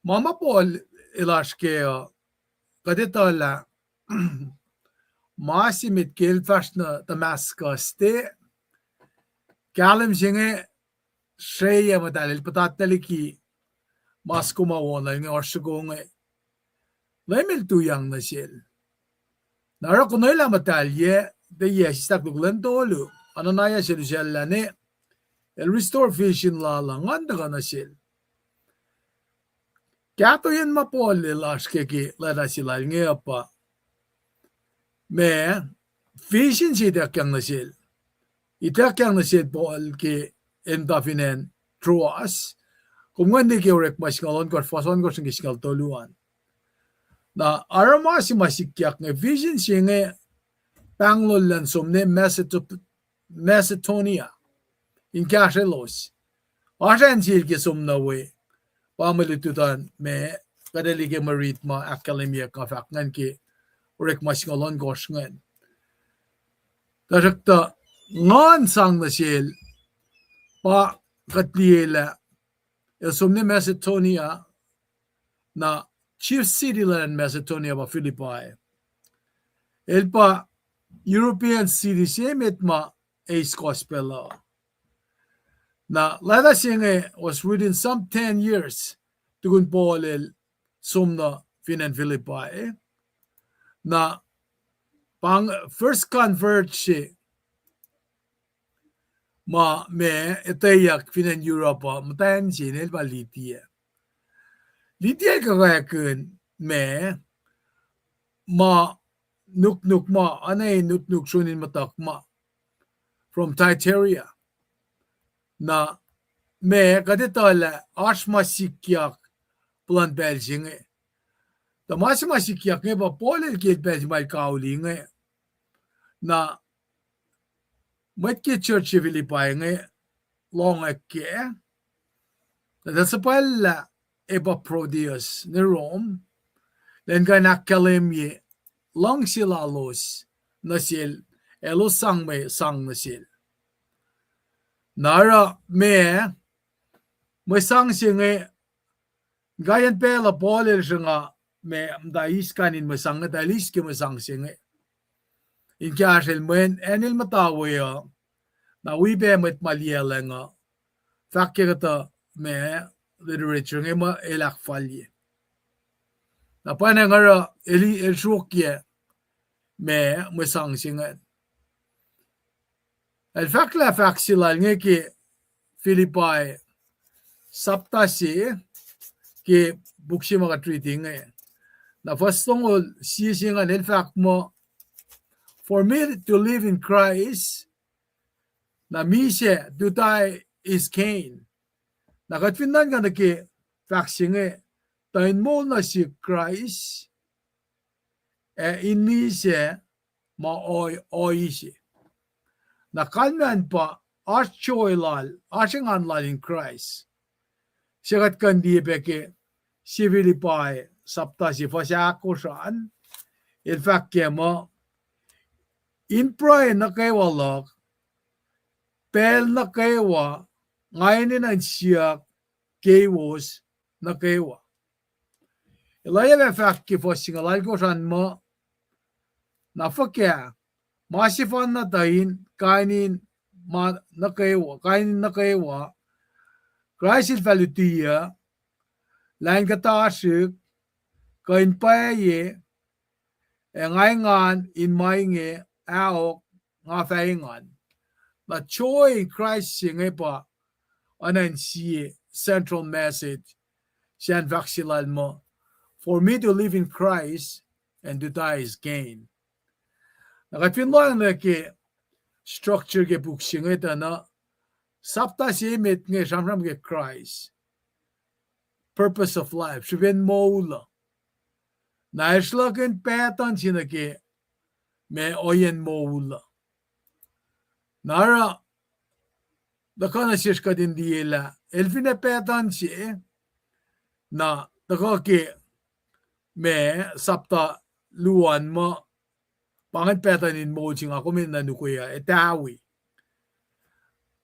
ma ma Paul el oasr kac uh, kuht etuh lah ma se met ke el fahsr nuh Damascus te, kahlwem se inge sreyuc muhtahl, el puhtatlac liki ma soko ma wona inge, oasr soko inge. Leum El tuyak nuh sel. Na oruh konwelah muhtahl yac, tuh yac sislah koluk lwen tolu, Ananias el usacllah ne, el restore vision lal uh, nguhn tuhkuh nuh sel. Kahtoiyacn ma Paul el oasr ke, ke leta se lal inge uh pa, ma, vision se ituckyang nuh sel. Ituckyang nuh sel Paul ke el muhta fin acn Troas. Kom ngwacn nuh ke Orekma singucul ohnkohsr, fuhs ohnkohsr nuh ke singucul tolu an. Na oruh ma se ma sikyak inge, vision se inge pahnglol elan som nuh Macedo-, Macedonia in kahsrwelos. Oasr acn sel ke som nuh we, pa mwe lutlut an ma kuht ac liye ke mwe rit ma ahkkahlwemyeyuck nga fahk ingacn ke Orekma singucul ohnkohsr ingacn. Tuhsruhktuh nguhn sang nuh sel, pa kuht liye lah el som nuh Macedonia, na chief city luhn Macedonia pa Philippi. El pa European city se emet ma eis gospel uh. Na leta se inge was written some ten years tukun Paul el som nuh fin acn Philippi. Na pa inge first convert se ma, ma etweyuck fin acn Europe uh, muhtwacn se inel pa Lydia. Lydia el kuhkakihn ma, ma nuknuk ma, oacna nuknuk sronin muhtuhk ma from Thyatira. Na ma kuht etuh lah oasr ma sikyak puhlan pacl se inge. Tuh ma se ma sikyak inge pa Paul el ke el pacl se ma el kauli inge. Na mwet ke church se Philippi inge lohngak kac. Na eltahl suhpwacllah Epaphroditus nuh Rome, elan kuh in ahkkahlwemye luhngse lalos nuh sel, elos sang mwe sang nuh sel. Na oruh ma, mwe sang se inge, inkaiyacn pacl uh Paul el sruhnga ma muhta eis kain in mwe sang inge, tuh el eis ke mwe sang se inge in kahsrwel mweyen acn el muhta we uh, na wi pac mwet ma liyaclacng uh, fahk ke kuhtuh ma literature inge ma el ahkfalye. Na pwacnwacng oruh el, el sruokyac ma mwe sang se ingacn. El fahk lah fahk se lal inge ke Philippi sapta se ke puk se ma kuht riti inge. Na fuhs longoul sie se ingacn el fahk muh, For me to live in Christ, na misac, to die is gain. Na kuht fin nuhnkuh nuh ke fahk se inge, tuh in moul nuh sihk Kraist, ac in misac ma ohiyac se. Na kalmacn pa oasr joy lal, oasr engan lal in Kraist. Se kuht kuh in liye pac ke sie Philippi sapta se fuhs ahkosr an, el fahk kac muh, in pruhe nuh kwewa luhk, pacl nuh kwewa, nga enenuh in siyuck keiwos nuh kwewa. El oacyacpac fahk ke fuhs singucul alkosr an muh, na fuhkah, ma sefanna tuh in kain in ma nuh kwewa, kain in nuh kwewa, Kraist el fah lutiyuc, lah in kuhtasrihk, kuh in pwacye, ac nga engan in ma inge, ahok, nga fah engan. Na joy in Christ se inge pa oacna in sie central message se an fahk se lal muh, For me to live in Christ and to die is gain. Na kuht fin lohacng nuh ke structure ke puk se inge tuh na sapta se emet inge sramsram ke Kraist, purpose of life, srihpen moul uh. Na el sruhlahkihn pattern se nuh ke ma ohiyacn moul uh. Na oruh tuhkuh nuh sesr kuht in liye lah el finne pattern se, na tuhkuh ke ma sapta luo an muh, pa ingacn pattern in moul se nga kom enenuh in ukwe uh, etawi.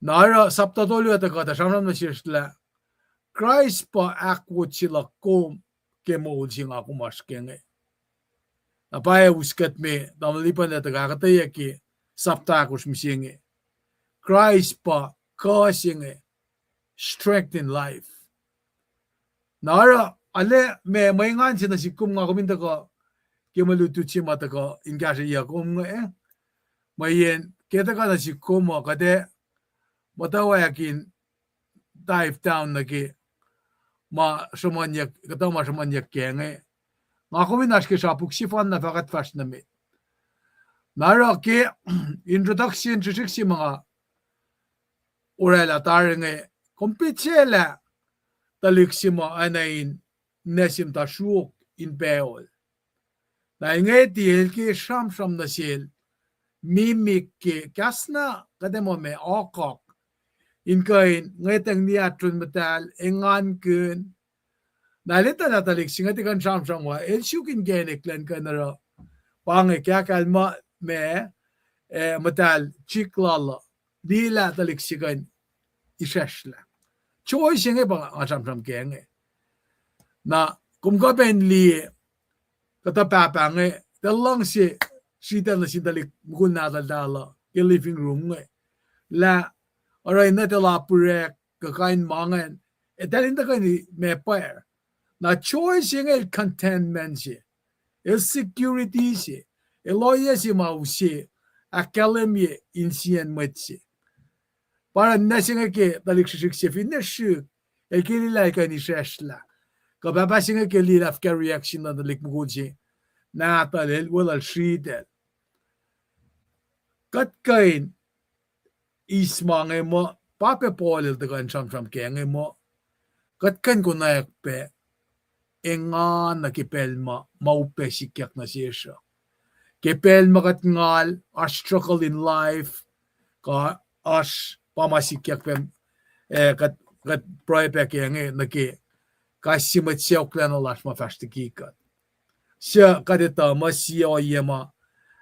Na oruh sapta tolu ah tuhkuh tuh sramsram nuh sesr lah Kraist pa ahkwot se luhk kom ke moul se nga kom oasr ke inge. Na pwacye us kuht me tamuhlwel Lipan el tuhkuh ahkuhtweyac ke sapta ahkosr mihsenge, Kraist pa kuh se inge, strength in life. Na oruh ale, ma, mwe engan se nuh sihk kom, nga kom in tuhkuh ke mwe lutlut se ma tuhkuh in kahsrweyuc kom inge, eh? Mweyen ke tuhkuh nuh sihk kom uh, kuht ac muhtwacwacack in dive down nuh ke ma sruhmuhnyuck, kuhtuh ma sruhmuhnyuck kac inge. Nga kom in oasr ke sra puk sefanna fah kuht fahsr nuh met. Na oruh ke introduction srihsrihk se ma nga oraclah tari inge, kom pitsaclah tuhlihk se ma oacna in ninac se muhta sruok in pacl. Na inge tiac el ke sramsram nuh sel, mimic ke kahs na kuht ac muh ma okok, in kuh in ngwetacng niyatrun muhtahl, engankihn. Na el etuh lah tuhlihk se inge tiac kuh in sramsram uh, el suk inkacnek elan kuh in oruh pa inge kahkahel ma, ma, eh, muhtahl sik lal uh, liyelah tuhlihk se kuh in israsrlah. Joy se inge pa nga sramsram kac inge. Na kom kuh pac in liye, kuhtuh pahpah inge, tuh luhngse sritacl nuh sin tuhlihk mukul nahtuhltahl uh ke living room inge, lah oruh in etuh lah pirack kuh kain ma ingacn, eltahl in tuhkweni ma pwacr. Na joy se inge el contentment se, el security se, el ohiyac se ma use ahkkahlwemye insiyacn mwet se. Pa oruh ninac se inge ke tuhlihk srihsrihk se finne srihk, el ke liyelah el kuh in israsrlah. Kuh pahpah se inge ke liyelah fuhkah reaction luhn tuhlihk mukul se, nahtuhl el, weluhl sritacl. Kuht kuh in eis ma inge muh, pa pac Paul el tuhkuh in sramsram kac inge muh, kuht kuh in konwacack pac engan nuh ke pacl ma, ma upac sikyak nuh sesr uh. Ke pacl ma kuht ngal, oasr struggle in life, kuh oasr pa ma sikyak pac, eh, kuht, kuht pruhe pac kac inge nuh ke kais sie mwet sacohklacna lasr ma fahsr liki kuht. Suc kuht etuh muh sie ohiyac ma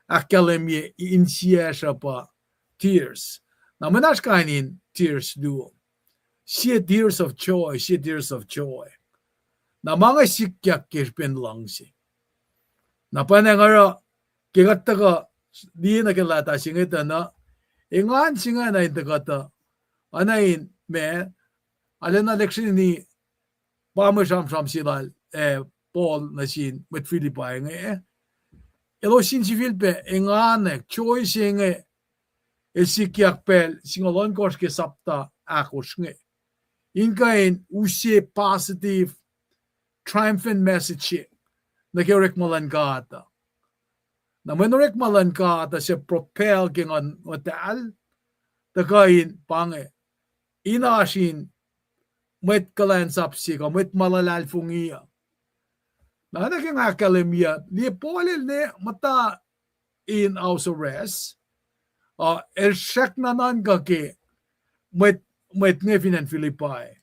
ahkkahlwemye insiyacsr uh pa tears. Na mwe na oasr kain in tears luo. Sie tears of joy, sie tears of joy. Na ma inge sikyak ke srihpen luhngse. Na pa nga oruh, ke kuht tuhkuh liye nuh ke leta se inge tuh na, engan se inge na in tuhkuh tuh, oacna in ma, arulacna lihksreni pa mwe sramsram se lal, eh, Paul nuh sin mwet Philippi inge. Elos in sifilpac engan, joy se inge, el sikyak pacl singucul ohnkohsr ke sapta ahkosr inge, in kuh in use positive, triumphant message nuh ke orekma luhn God uh. Na mweyen orekma luhn God uh suc propel ke nguhn muhtahl, tuhkuh in pa inge, in oasr in mwet kuhlwacnsap se kuh mwet ma luhlahlfongi uh. Na nuh ke nga ahkkahlwemye, liye Paul el ne muhta in house arrest, uh, el srackna nuhnkuh ke mwet, mwet inge fin acn Philippi.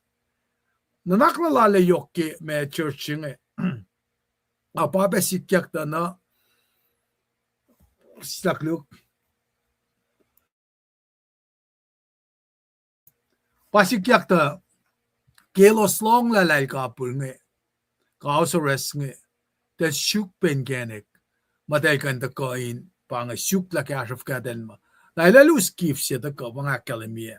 Nuhnak lal ah yohk ke ma church inge. Ah, pa pac sikyak tuh na, silakluk. Pa sikyak tuh, ke elos lohng lah el kapir inge, kuh house arrest inge, tuh suk pac inkacnek, muhtahl kuh in tuhkuh in pa inge suk lah kahsruh fuhkah tacl ma. Na el ac lose gift se tuhkuh, pa nga ahkkahlwemye.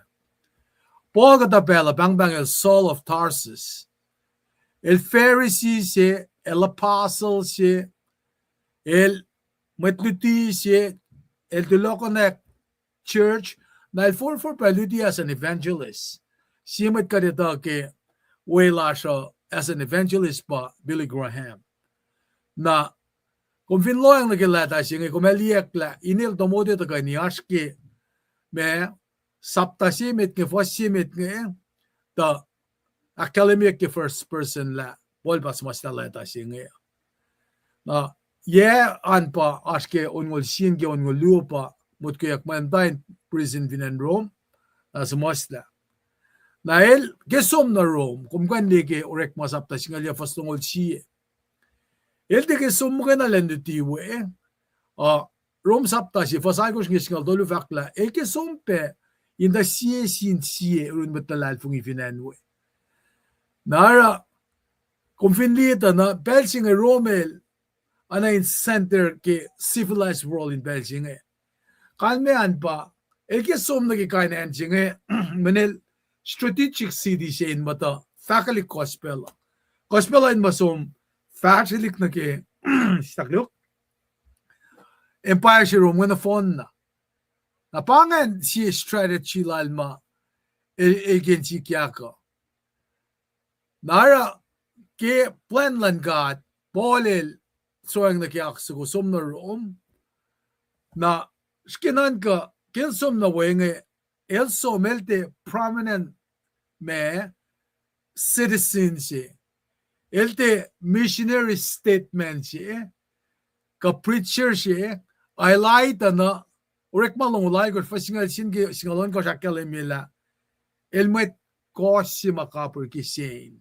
Paul kuhtuh pacl uh pahngpahng el Saul of Tarsus. El Pharisee se, el apostle se, el mwet luti se, el tulohkohnak church, na el forfor pac luti as an evangelist. Sie mwet kuht etuh ke we lasr uh as an evangelist pa Billy Graham. Na kom fin lohacng nuh ke leta se inge, kom ac liyacack lah inel Timothy tuhkuh in oasr ke ma sapta se met inge, fuhs se met inge, tuh ahkkahlwemyeyuck ke first person lah Paul pa suhmuhslah leta se inge. Na yac an pa oasr ke onngoul sie nuh ke onngoul luo pa motkweyuck mwe muhta in prison fin acn Rome, na suhmuhslah. Na el ke som nuh Rome, kom kuh in liye ke Orekma sapta singucul yuc fuhs longoul sie. El tiac ke som muhkwena elan luti we, uh, Rome sapta sie fuhs alkosr inge singucul tolu fahk lah el ke som pac in tuh sie sin sie yurin mwet luhlahlfongi fin acn we. Na oruh, kom fin liye tuh na pacl se inge Rome el, oacna in center ke civilized world in pacl se inge. Kalmac an pa, el ke som nuh ke kain acn se inge, mweyen el strategic city se in muhta fahkwelihk gospel uh. Gospel in ma som fahsrwelihk nuh ke, stakliok, empire se Rome inge nohfohnna. Na pa ingacn sie strategy lal ma el, el ke in sikyak uh. Na oruh ke plwacn luhn God, Paul el soacng nuh ke oak soko som nuh Rome. Na srihke nuhnkuh ke el som nuh we inge, el som el tiac prominent ma citizen se. El tiac missionary statement se, kuh preacher se, a el aituh na, Orekma longoul alkosr fuhs singucul sie nuh ke singucul ohnkohsr ahkkahlwemye lah el mwet kohs se ma kapihr kihsen.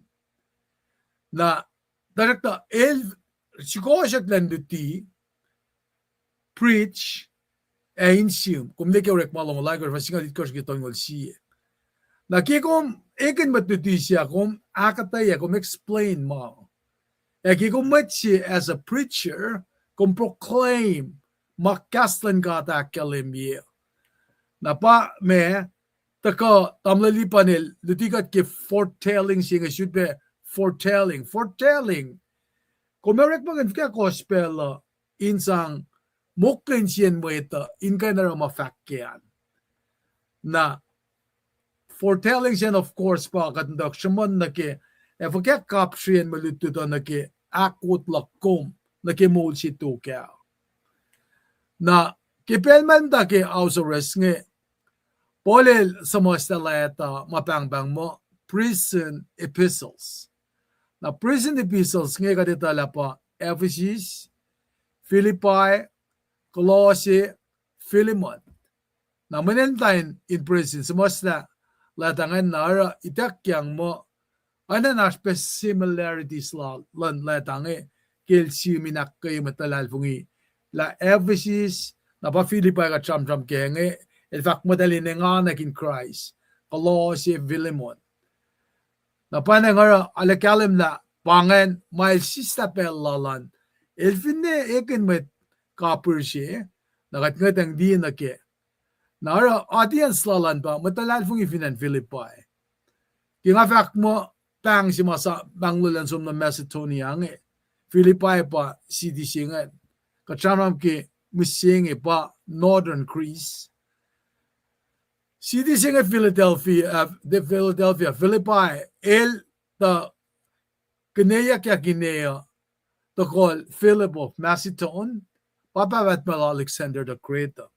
Na, tuhsruhktuh el sukohsohk luhn luti, preach, ac insiom. Kom liye ke Orekma longoul alkosr fuhs singucul itkohsr ke tolngoul sie. Na ke kom ekihn mwet luti se ah, kom ahkuhtweyac, kom explain ma. Ac ke kom mwet se as a preacher, kom proclaim ma kahs luhn God ahkkahlwemye. Na pa ma, tuhkuh tamuhlwel Lipan el luti kuht ke foretelling se inge, sut pac foretelling. Foretelling. Kom ac orekmakihn fuhkah gospel uh in sang mokle insiyacn mwet uh in kuh in oruh ma fahk ke an. Na foretelling sacn, of course, pa kuht in tuh sruhmuhn nuh ke, ac fuhkah kapsriyacn mwe lutlut uh nuh ke ahkwot luhk kom nuh ke moul se tok ah. Na ke pacl ma el muhta ke Ahasuerus inge, Paul el suhmuhslah leta ma pahngpahng muh prison epistles. Na prison epistles inge kuht etuh lah pa Ephesus, Philippi, Kolosse, Philemon. Na mweyen el muhta in prison, suhmuhslah leta ingacn na oruh ituckyang muh, oacna oasr pac similarities la luhn leta inge, ke el sihm in ahkkweye mwet luhlahlfongi lah Ephesus, na pa Philippi kuht sramsram ke inge, el fahk muh eltahl in enganwack in Kraist, Kolosse, Philemon. Na pa ingacn oruh arlac kahlwem lah pa ingacn ma el sislah pacl lal an, el finne ekihn mwet kapihr se, na kuht ngwetacng liye nuh kac. Na oruh audience lal an pa mwet luhlahlfongi fin acn Philippi. Ke nga fahk muh pahng se ma sa pahngol elan som nuh Macedonia inge, Philippi pa city se ingacn. Kuht sramsram ke mihsenge pa northern Greece. City se inge Philadelphia, uh, the Philadelphia, Philippi, el tuh kineyuckyak ine uh, tuh kol Philip of Macedon, pa pahtpaht ma Alexander the Great uh.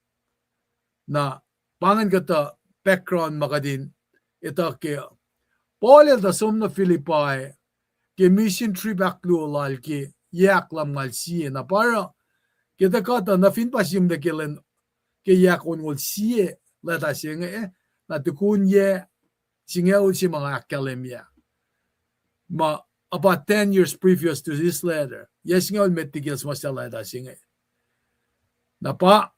Na pa ingacn kuhtuh background ma kuht in etuh kac. Paul el tuh som nuh Philippi ke mission trip ahkluo lal ke yac ahkluo ngal sie. Na pa oruh ke tuhkuh tuh nuh fin pa sihmlac ke lwen ke yac ahkonngoul sie leta se inge, na tukun yac singucul se ma nga ahkkahlwemye, ma about ten years previous to this letter. Yac singucul met liki el suhmuhslah leta se inge. Na pa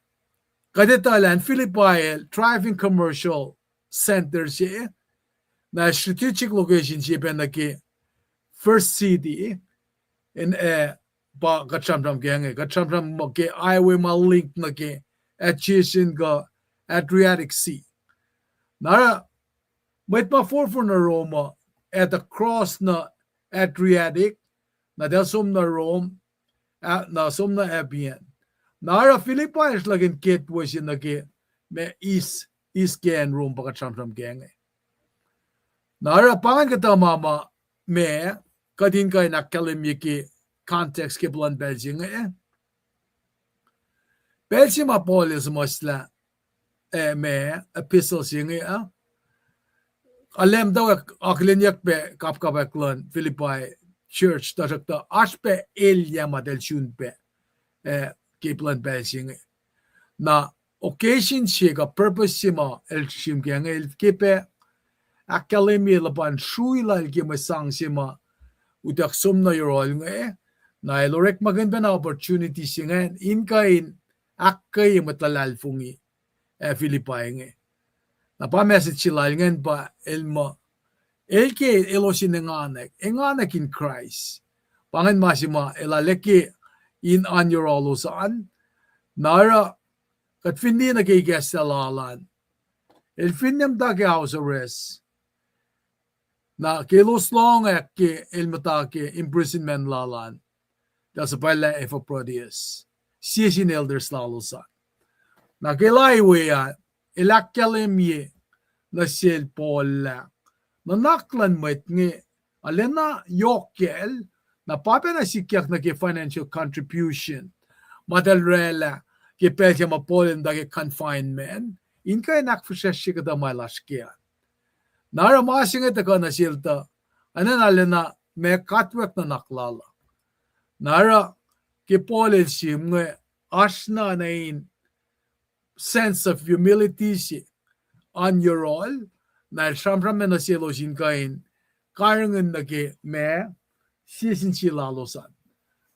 kuht etuh lah acn Philippi el thriving commercial center se, na strategic location se pac nuh ke first city in, eh, pa kuht sramsram ke inge, kuht sramsram muh ke highway ma link nuh ke Aegean kuh Adriatic Sea. Na oruh mwet ma forfor nuh Rome uh, ac tuh cross nuh Adriatic, na eltahl som nuh Rome, ah, na som nuh Appian. Na oruh Philippi sruhlahkihn gateway se nuh ke ma east, east ke acn Rome pa kuht sramsram ke inge. Na oruh pa ingacn kuhtuh ma ma ma kuht in kuh in ahkkahlwemye ke context ke plwacn pacl se inge. Pacl se ma Paul el suhmuhslah, eh, ma epistle se inge uh, Alem tuh akihlenyuck pac kapkapwack luhn Philippi church, tuhsruhktuh oasr pac elyah ma eltahl sun pac, eh, ke plwacn pacl se inge. Na occasion se kuh purpose se ma el sihmlac ke inge, el ke pac ahkkahlwemye luhpan srui lal ke mwe sang se ma utuck som nuh yohrohl inge, na el orekmakihn pacna opportunity se ingacn in kuh in ahkkweye mwet luhlahlfongi, eh, Philippi inge. Na pa message se lal ingacn pa el muh, el ke elos in enganwack, enganwack in Kraist. Pa ingacn ma se ma el arlac ke in oan yohrohlos an. Na oruh kuht fin liye nuh ke ikacslah lal an, el finne muhta ke house arrest, Na ke elos lohngak ke el muhta ke imprisonment lal an, eltahl suhpwaclah Epaphroditus, sie sin elders lalos an. Na ke el we ah, el ahkkahlwemye nuh sel Paul lah nuhnak luhn mwet inge arulacna yohk kacl, na pa pacna sikyak nuh ke financial contribution ma eltahl oraclah ke pacl se ma Paul el muhta ke confinement, in kuh in ahkfihsracsrye kuhtuh ma el oasr kac an. Na oruh ma se inge tuhkuh nuh sel tuh, enenuh arulacna ma katwack nuhnak lal uh. Na oruh ke Paul el sihm inge, oasr na nuh in sense of humility se an yohrohl, na el sramsram nuh selos in kuh in karihngihn nuh ke ma, sie sin sie lalos an.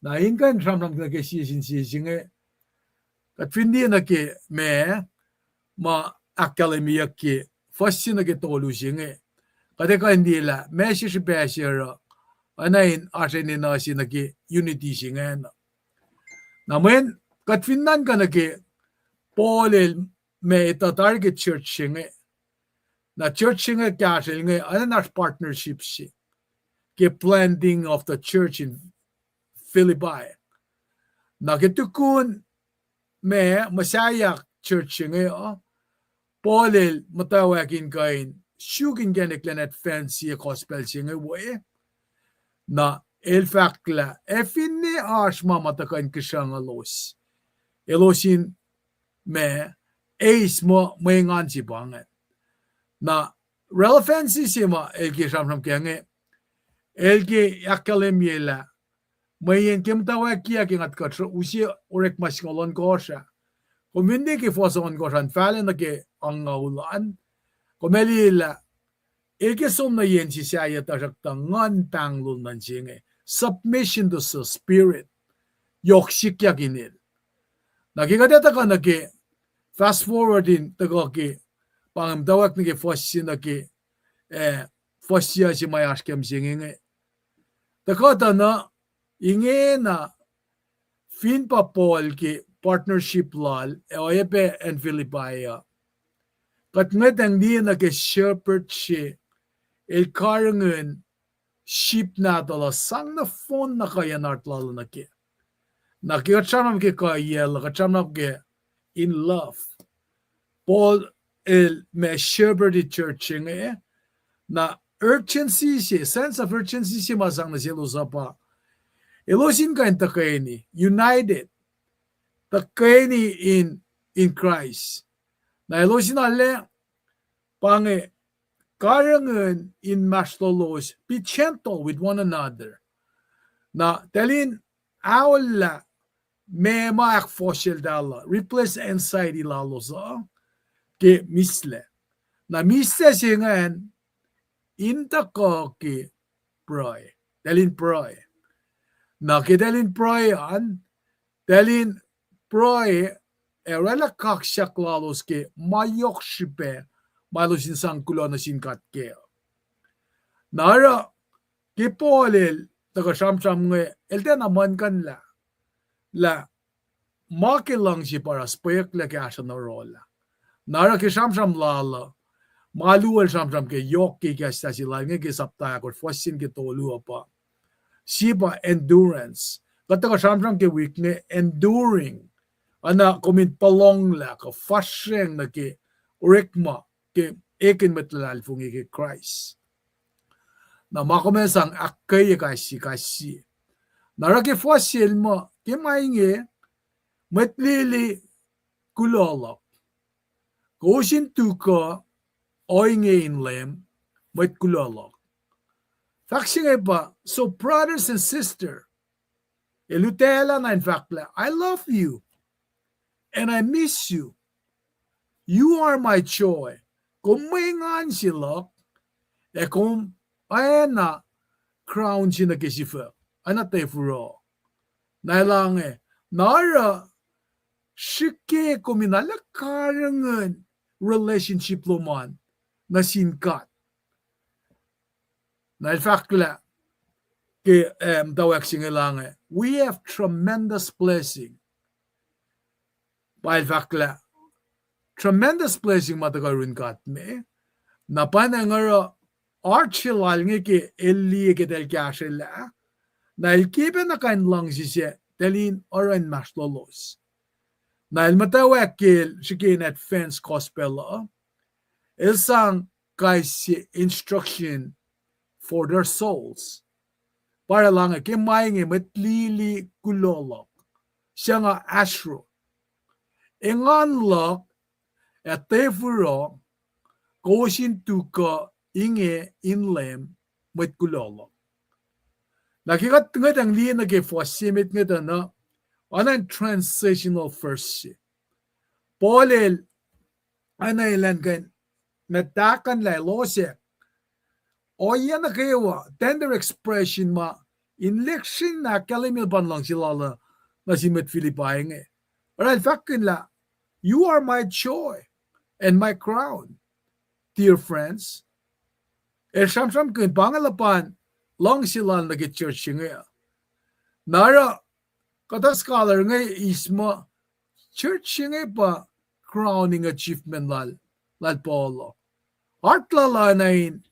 Na in kuh in sramsram nuh ke sie sin sie se inge, kuht fin liye nuh ke ma, ma ahkkahlwemyeyuck ke fuhs se nuh ke tolu se inge, kuht ac kuh in liye lah ma se srihpac se oruh, oacna in oasr enenuh se nuh ke unity se ingacn. Na mweyen kuht fin nuhnkuh nuh ke Paul el ma etuh tari ke church se inge, na church se inge kahsrwel inge, enenuh in oasr partnership se ke planting of the church in Philippi. Na ke tukun ma, muhsaheack church se inge uh, Paul el muhtwacwacack in kuh in suk inkacnek elan advance sie gospel se inge we. Na el fahk lah ac finne oasr ma ma tuhkuh in kihsrucnguclos, elos in ma, eis muh mwe engan se pa ingacn. Na relevancy se ma el ke sramsram kac inge, el ke ahkkahlwemye lah mweyen ke muhtwacwacack ke nga tuhkuh use orekma singucul ohnkohsr ah, kom fin liye ke fuhs ohnkohsr an fahlac nuh ke angngaul an, kom ac liye lah el ke som nuh yen se sahyac tuhsruhktuh nguhn pahnglol nuh se inge, submission to the Spirit, yohk sikyak in el. Na ke kuht ac tuhkuh nuh ke fast forward in tuhkuh ke, pa inge muhtwacwacack nuh ke fuhs se nuh ke, eh, fuhs se ma oasr ke mihsenge inge. Tuhkuh tuh na, ingena, fin pa Paul ke partnership lal ac oacyacpac acn Philippi uh, kuht ngwetacng liye nuh ke shepherd se el karihngihn sheep nahtuhl uh sang nohfohn na kuhiyacn heart lal uh nuh ke. Na ke kuht sramsram ke kuhiyacl uh, kuht sramsram ke in love. Paul el ma shepherd church se inge, na urgency se, sense of urgency se ma sang nuh selos uh pa elos in kuh in tuhkweni, united, tuhkweni in, in Christ. Na elos in arlac, pa inge, karihngihn inmahsrlolos, be gentle with one another. Na eltahl in aollah ma ma ahkfohsyelah, replace anxiety lalos uh ke mislac. Na mislac se ingacn in tuhkuh ke pruhe. Eltahl in pruhe. Na ke eltahl in pruhe an, eltahl in pruhe ac oraclah kaksak lalos ke ma yohk srihpac ma elos in sang kuloh nuh sin God kac. Na oruh ke Paul el tuhkuh sramsram inge, el tiacna muhlkuhnlah lah ma ke luhngse pa oruh spweklah kahsruh na orwaclah. Na oruh ke sramsram lal uh, ma luo el sramsram ke yohk ke kahs se lal inge ke sapta ahkosr fuhs se nuh ke tolu uh pa, sie pa endurance. Kuht tuhkuh sramsram ke wik inge enduring. Oacna kom in puhlonglah kuh fahsracng nuh ke orekma ke ekihn mwet luhlahlfongi ke Kraist. Na ma kom ac sang ahkkweye kais sie, kais sie. Na oruh ke fuhs se el muh, ke ma inge, mwet lili kuloh luhk. Kowos in tuhkuh ohinge in Leum, mwet kuloh luhk. Fahk se inge pa, so brothers and sister, el lutaclah na in fahk lah, I love you and I miss you. You are my joy. Kom mwe engan se luhk, ac kom oacna crown se nuh ke sifuhk, oacna tefuroh. Na elange, na oruh srihke kom in arlac karihngihn relationship lom an nuh sin God. Na el fahk lah ke, eh, muhtwacwacack se inge elange, we have tremendous blessing. Pa el fahk lah tremendous blessing ma tuhkuh yurin God me, na pa inge oruh heart se lal inge ke el liye ke tahl kahsrwelah, na el ke pacna kuh in luhngse se tahl in oruh inmahsrlolos. Na el muhtwacwacack ke el srihke in advance gospel uh, el sang kais sie instruction for their souls. Pa orwaclah inge, ke ma inge mwet lili kuloh luhk, suc nga asru, engan luhk ac tefuroh, kowos in tu kuh inge in Leum, mwet kuloh luhk. Na ke kuht ngwetacng liye nuh ke fuhs se met inge tuh na, oacna in transitional verse se. Paul el, oacna elan kuh in muhtahkuhnlah elos ac ohiyac nuh kwewa, tender expression ma in lihksreni ahkkahlwemye luhpan luhngse lal uh nuh sin mwet Philippi inge. Oruh el fahkkihn lah, You are my joy and my crown, dear friends. El sramsramkihn pa inge luhpan luhngse lal nuh ke church se inge. Na oruh kuhtuh scholar inge eis muh church se inge pa crowning achievement lal, lal Paul uh. Heart lal uh na in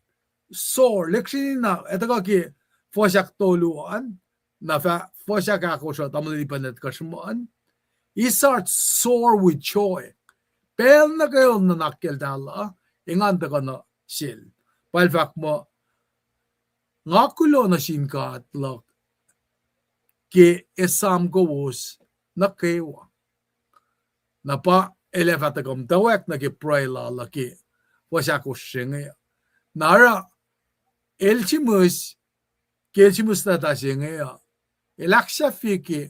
soar, lihksreni na, ac tuhkuh ke fuhs ahktolu an, na fah-, fuhs ahkahkosr uh, tamuhlwel Ipan el tuhkuh sruhmuhn. His heart soar with joy. Pacl nuh kwewa nuhnak eltahl uh, engan tuhkuh nuh sel. Pa el fahk muh, Nga kuloh nuh sin God luhk ke esam kowos nuh kwewa. Na pa el ac fah tuhkuh muhtwacwacack nuh ke pruhe lal uh ke fuhs ahkosr se inge. Na oruh el sihmihs, ke el sihmihs leta se inge uh, el ahksahfye ke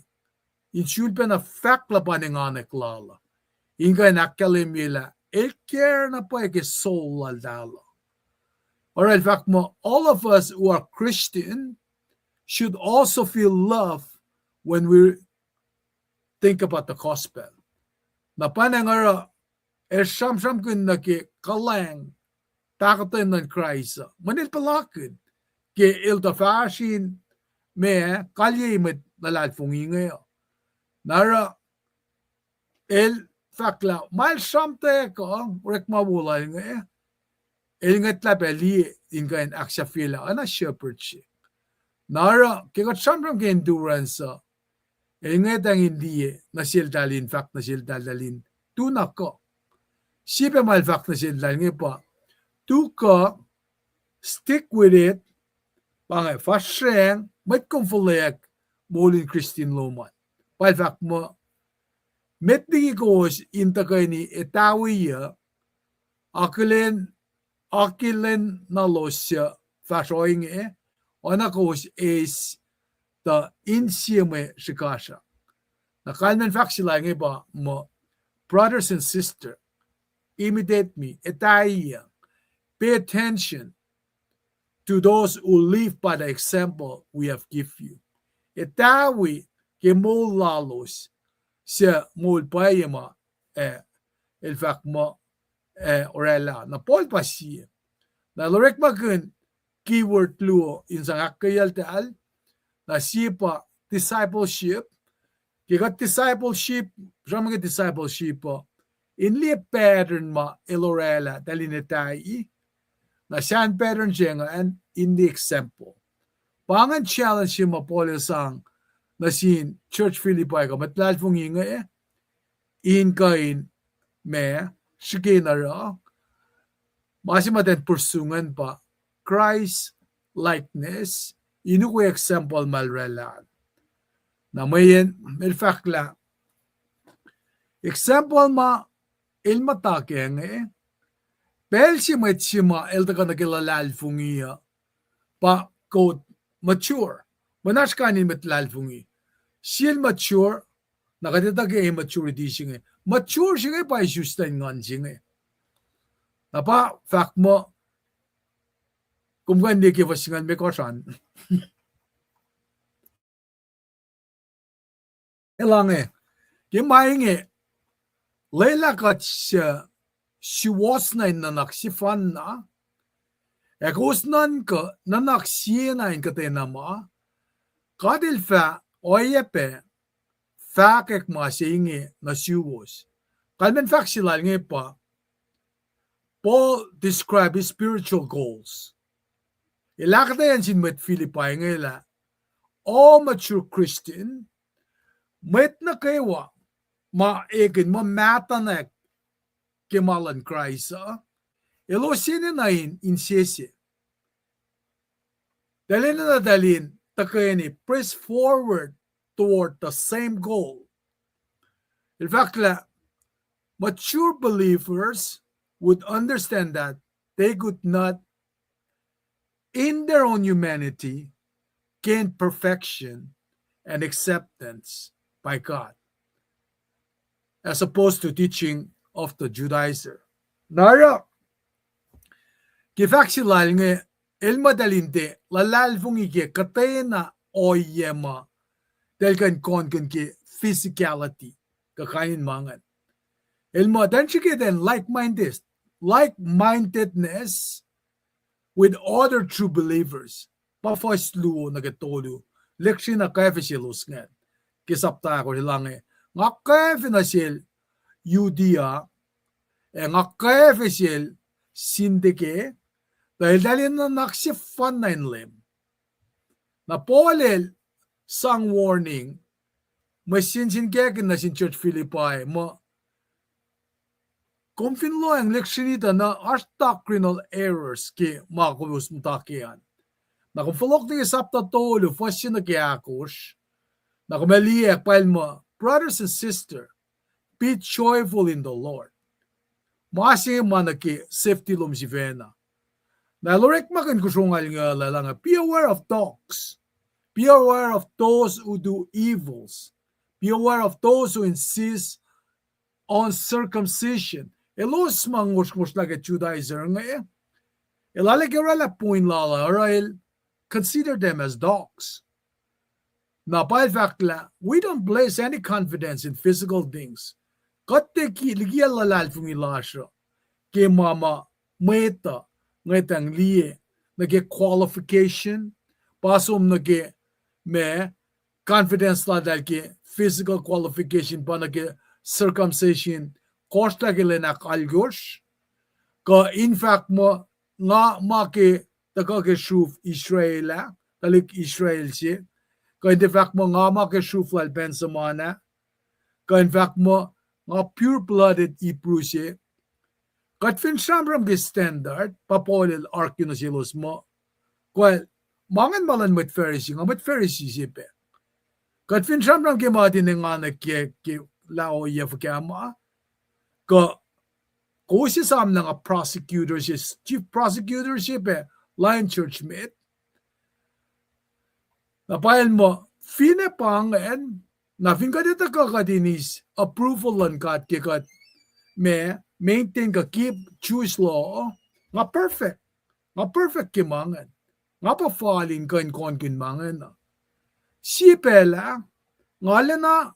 in sulpacna fahk luhpan enganwack lal uh, in kuh in ahkkahlwemye lah el care na pwacye ke soul laltahl uh. Oruh el fahk muh, All of us who are Christian should also feel love when we think about the gospel. Na pa na oruh el sramsramkihn nuh ke kuhlwacng pahkotwen luhn Kraist uh, mweyen el puhlakihn ke el tuh fahsr in ma, kalye mwet luhlahlfongi inge uh. Na oruh el fahk lah ma el sramtweack uh, orekma wo lal inge, el ngwetlah pac liye in kuh in ahksahfyelah oacna shepherd se. Na oruh ke kuht sramsram ke endurance uh, el ngwetacng in liye nuh seltahl in fahk nuh seltahl, tahl in tu na kuh. Sie pac ma el fahk nuh seltahl inge pa, tu kuh, stick with it, pa inge fahsracng, mwet kom fuhlweack moul in Christian lom an. Pa el fahk muh, met liki kowos in tuhkweni etawi uh, akihlen, akihlen nalos suc fahsr ohinge, oacna kowos eis tuh insiyac mwe srihkasrak. Na kalmacn fahk se lal inge pa muh, brothers and sisters, imitate me, etahi uh, pay attention to those who live by the example we have give you. Etawi ke moul lalos, suc moul pwacye ma, eh, el fahk muh, eh, orwaclah. Na Paul pa sie. Na el orekmakihn keyword luo in sang ahkkweyacltahl, na sie pa discipleship. Ke kuht discipleship, sramsram ke discipleship uh, in liye pattern ma el orwaclah tahl in etahi. Na sahn pattern se ingacn in liye example. Pa ingacn challenge se ma Paul el sang nuh sin church Philippi kuh mwet luhlahlfongi inge, in kuh in ma, srihke in oruh, ma se ma ten pursue ingacn pa Christ likeness, in ukwe example ma el orwaclah. Na mweyen el fahk lah example ma el muhta kac inge, pacl se mwet se ma el tuhkuh nuh ke luhlahlfongi uh, pa, quote, mature. Mwe na srihkain in mwet luhlahlfongi. Sie el mature, na kuht etuh ke immaturity se inge. Mature se inge pa isus luhn nguhn se inge. Na pa fahk muh, kom kuh in liye ke fuhs singucul limekohsr an. Elange, ke ma inge, lwelah kuht suc suwohs na in nuhnak sefanna, ac kowos nuhnkuh nuhnak siena in kuhtwena ma, God El fah oacyacpac fahkwack ma se inge nuh suwos. Kalmacn fahk se lal inge pa, Paul described his spiritual goals. El ahkuhtweyac nuh sin mwet Philippi inge lah all mature Christian, mwet nuh kwewa ma ekihn muh mahtuhnak ke ma luhn Kraist uh, elos enenuh in insese. Eltahl enenuh eltahl in tuhkweni press forward toward the same goal. El fahk lah mature believers would understand that they could not, in their own humanity, gain perfection and acceptance by God, as opposed to teaching of the Judaizer. Na oruh, ke fahk se lal inge, el muh eltahl in tiac luhlahlfongi ke kuhtwena ohiyac ma eltahl kuh in kohnkihn ke physicality, kuh kain in ma ingacn. El muh eltahl srihke in like-minded, like-mindedness with other true believers. Pa fuhs luo nuh ke tolu, lihksreni na kwacfe selos ingacn. Ke sapta ahkosr el inge, nga kwacfe nuh sel Judea, ac nga kwacfe sel Syntyche, tuh eltahl enenuh nuhnak sefanna in Leum. Na Paul el sang warning, mwe sensenkackihn nuh sin church Philippi muh, kom fin lohacng lihksreni tuh na oasr doctrinal errors ke ma kowos muhta ke an. Na kom fohlohk nuh ke sapta tolu, fuhs se nuh ke ahkosr, na kom ac liye pacl muh, brothers and sisters, be joyful in the Lord. Ma se ma nuh ke safety lom sifacna. Na el orekmakihn kosro ngal inge lah, be aware of dogs. Be aware of those who do evils. Be aware of those who insist on circumcision. Elos ma ngosrngosrlah ke Judaizer inge, el arlac ke oraclah point lal ah, oruh el consider them as dogs. Na pa el fahk lah, we don't place any confidence in physical things. Kuht tiac liki luhlahlfongi lasr uh ke ma ma mwet uh ngwetacng liye nuh ke qualification, pa som nuh ke ma confidence laltahl ke physical qualification, pa nuh ke circumcision, kohsrlah ke lwen ahkalkosr, kuh in fahk muh nga ma ke tuhkuh ke sruf Israel ah, tuhlihk Israel se, kuh in tiac fahk muh nga ma ke sruf lal Benjamin ah, kuh in fahk muh nga pure-blooded Hebrew se. Kuht fin sramsram ke standard, pa Paul el argue nuh selos muh, kuh ma ingacn ma luhn mwet Pharisee, nga mwet Pharisee se pac. Kuht fin sramsram ke ma tiac engan ke, ke lah ohiyac fuhkah ma, kuh kowos esam lah nga prosecutor se, chief prosecutor se pac, lion church met. Na pa el muh, finne pa ingacn, na fin kuht etuh kuh kuht in eis approval luhn God ke kuht ma maintain kuh keep Jewish law, nga perfect. Nga perfect ke ma ingacn. Nga pa fal in kuh in kohnkihn ma ingacn uh. Sie pacl ah, nga lacna,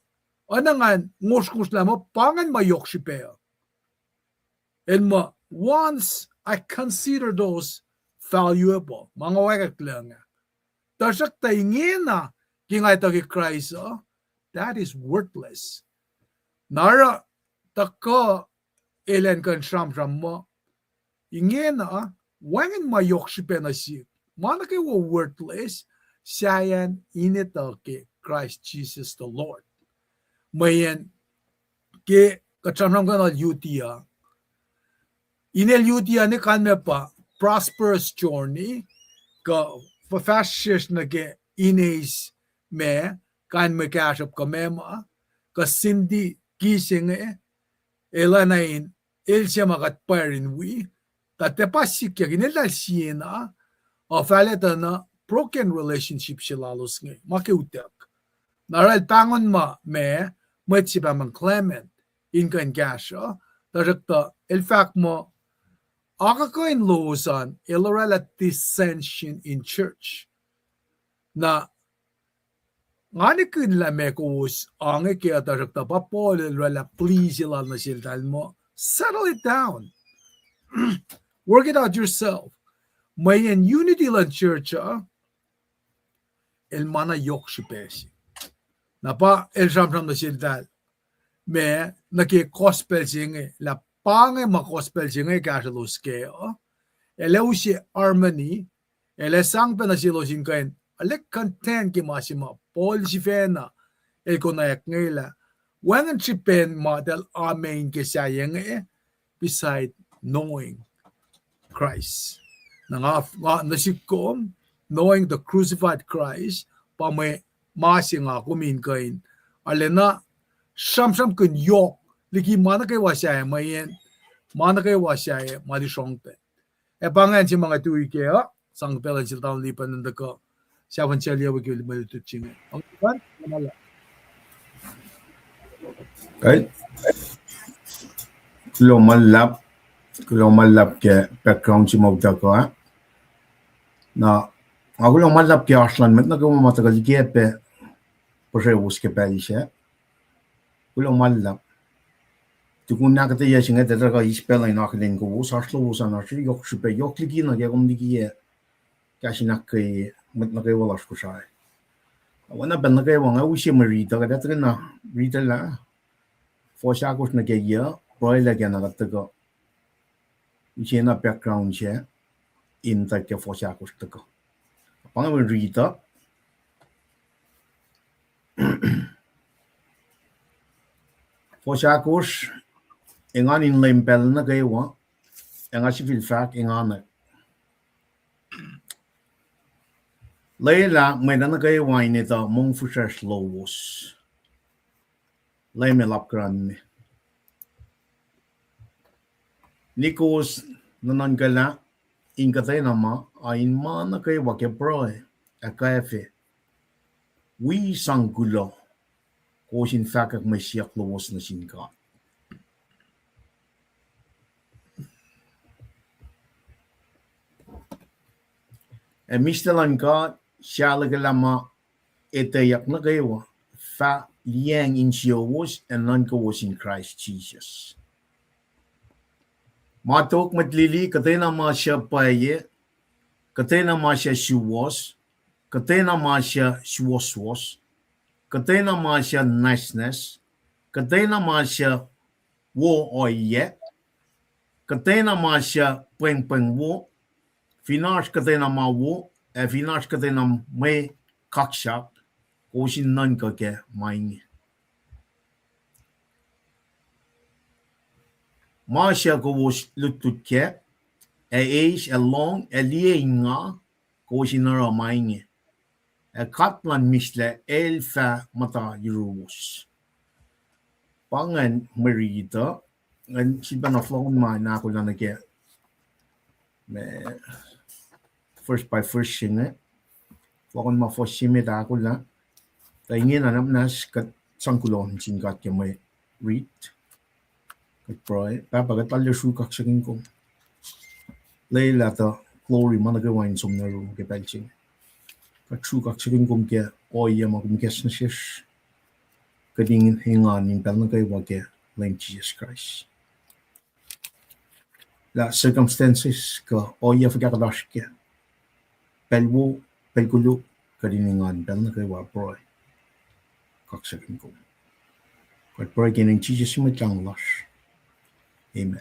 oacna ngan ngosrngosrlah muh pa ingacn ma yohk srihpac uh. El muh, once I consider those valuable, ma nga wacngihn lah nga, tuhsruhktuh ingena ke nga etuh ke Kraist uh, that is worthless. Na oruh tuhkuh elan kuh in sramsram muh, ingena, wacngihn ma yohk srihpac nuh sihk. Ma nuh kwewa worthless, sahyacn in etuh ke Christ Jesus the Lord. Mweyen ke kuht sramsramkihn Judea, inel Judea ne kalmac pa prosperous journey, kuh fuhfahsryucsr nuh ke in eis ma, kain mwe kahsruhp kuh ma ma, kuh Cindy kis inge, elan in, el se ma kuht pwacr in wi, tuh tiac pa sikyak in eltahl siena, uh, fahlactuhna broken relationship se lalos inge, ma ke utuck. Na oruh el pahngon ma, ma, mwet se pahngon Clement, in kuh in kahsruh, tuhsruhktuh el fahk muh, akuhkuhin lowos an, el oraclah dissension in church. Na nga nihkihn lah meac kowos ange ke uh, tuhsruhktuh pa Paul el oraclah plea se lal nuh seltahl muh, settle it down. Work it out yourself. Mweyen unity luhn church uh, el ma na yohk srihpac se. Na pa el sramsram nuh seltahl ma nuh ke gospel se inge, lah pa inge ma gospel se inge kahsrwelos kac uh, el ac use harmony El ac sang pacna selos in kuh in arlac content ke ma se ma Paul sifacna el konwacack inge lah wacngihn srihpen ma eltahl amen ke sahyac inge, beside knowing Christ. Na nga, nga nuh sihk kom, knowing the crucified Christ, pa mwe ma se nga kom in kuh in arulacna sramsramkihn yohk liki ma nuh kwewa sahyac, mweyen ma nuh kwewa sahyac ma lusrongten. Ac pa ingacn se ma nga tui kac uh, sang pacl in sel taun lipan in tuhkuh sahfahn sahyac we ke mwe lutlut se inge. Kuloh ma luhlahp, kuloh ma luhlahp ke background se ma utuckuh ah. Na, nga kuloh ma luhlahp ke oasr luhn mwet nuh kwewa ma tuhkuh liki pac puhsrewos ke pacl sac. Kuloh ma luhlahp. Tukun ahkuhtweyac se inge, tuhkuh eis pacl in akihlen kowos, oasr lowos an oasr yohk srihpac, yohk liki na ke kom likiyac kahs in ahkkweye mwet nuh kwewa lasr Kosrae. Oacna pacl nuh kwewa nga use mwe riti, kuht ac tuhkweni riti lah fuhs ahkosr nuh ke yac, pruhelah ke na kuht tuhkuh use na background sac in tuh ke fuhs ahkosr tuhkuh. Pa inge mwe riti. Fuhs ahkosr, engan in Leum pacl nuh kwewa, ac nga sifil fahk engan ah. Lwelah mwet nuh kwewa in etuh mongfihsrwacsr lowos. Leum El apkuhran me. Nikowos nuhnuhnkuhlah in kuhtwena ma, a in ma nuh kwewa ke pruhe ac kwacfe, wi sang kuloh, kowos in fahkwack mwe siyuck lowos nuh sin God. Ac mihslac luhn God, suc ahluhkwelah ma etweyuck nuh kwewa, fah liyacacng insiyowos ac nuhnkowos in Kraist Jisus. Ma tok mwet lili, kuhtwena ma suc pwacye, kuhtwena ma suc suwohs, kuhtwena ma suc suwohswohs, kuhtwena ma suc nwacsnwacs, kuhtwena ma suc wo ohiyac, kuhtwena ma suc pwengpweng wo, fin oasr kuhtwena ma wo, ac fin oasr kuhtwena mwe kaksak, kowos in nuhnkuh ke ma inge. Ma suc kowos lutlut kac, ac eis, ac lohng, ac liye in nga, kowos in oruh ma inge. Ac God luhn mihslac el fah muhta yuruwos. Pa ingacn mwe riti uh, ngan sifilpacna fohlohkohn ma in ahkolah nuh ke, ma, verse by verse se inge. Fohlohkohn ma fuhs se met ahkolah. Tuh ingena na muhnahs kuht sang kuloh nuh sin God ke mwe riti. Kuht pruhe. Pahpah, kuht arlac sruhk kaksakihn kom. Lwelah tuh glory ma nuh kwewa in som nuh yurum ke pacl se inge. Kuht sruhk kaksakihn kom ke ohiyac ma kom kahs nuh sesr. Kuht in engan in pacl nuh kwewa ke Leum Jisus Kraist. Lah circumstances kuh ohiyac fuhkah kuht oasr kac, pacl wo, pacl koluk, kuht in engan pacl nuh kwewa pruhe kaksakihn kom. Kuht pruhe ke inen Jisus Mwet Lahngo lasr. Amen.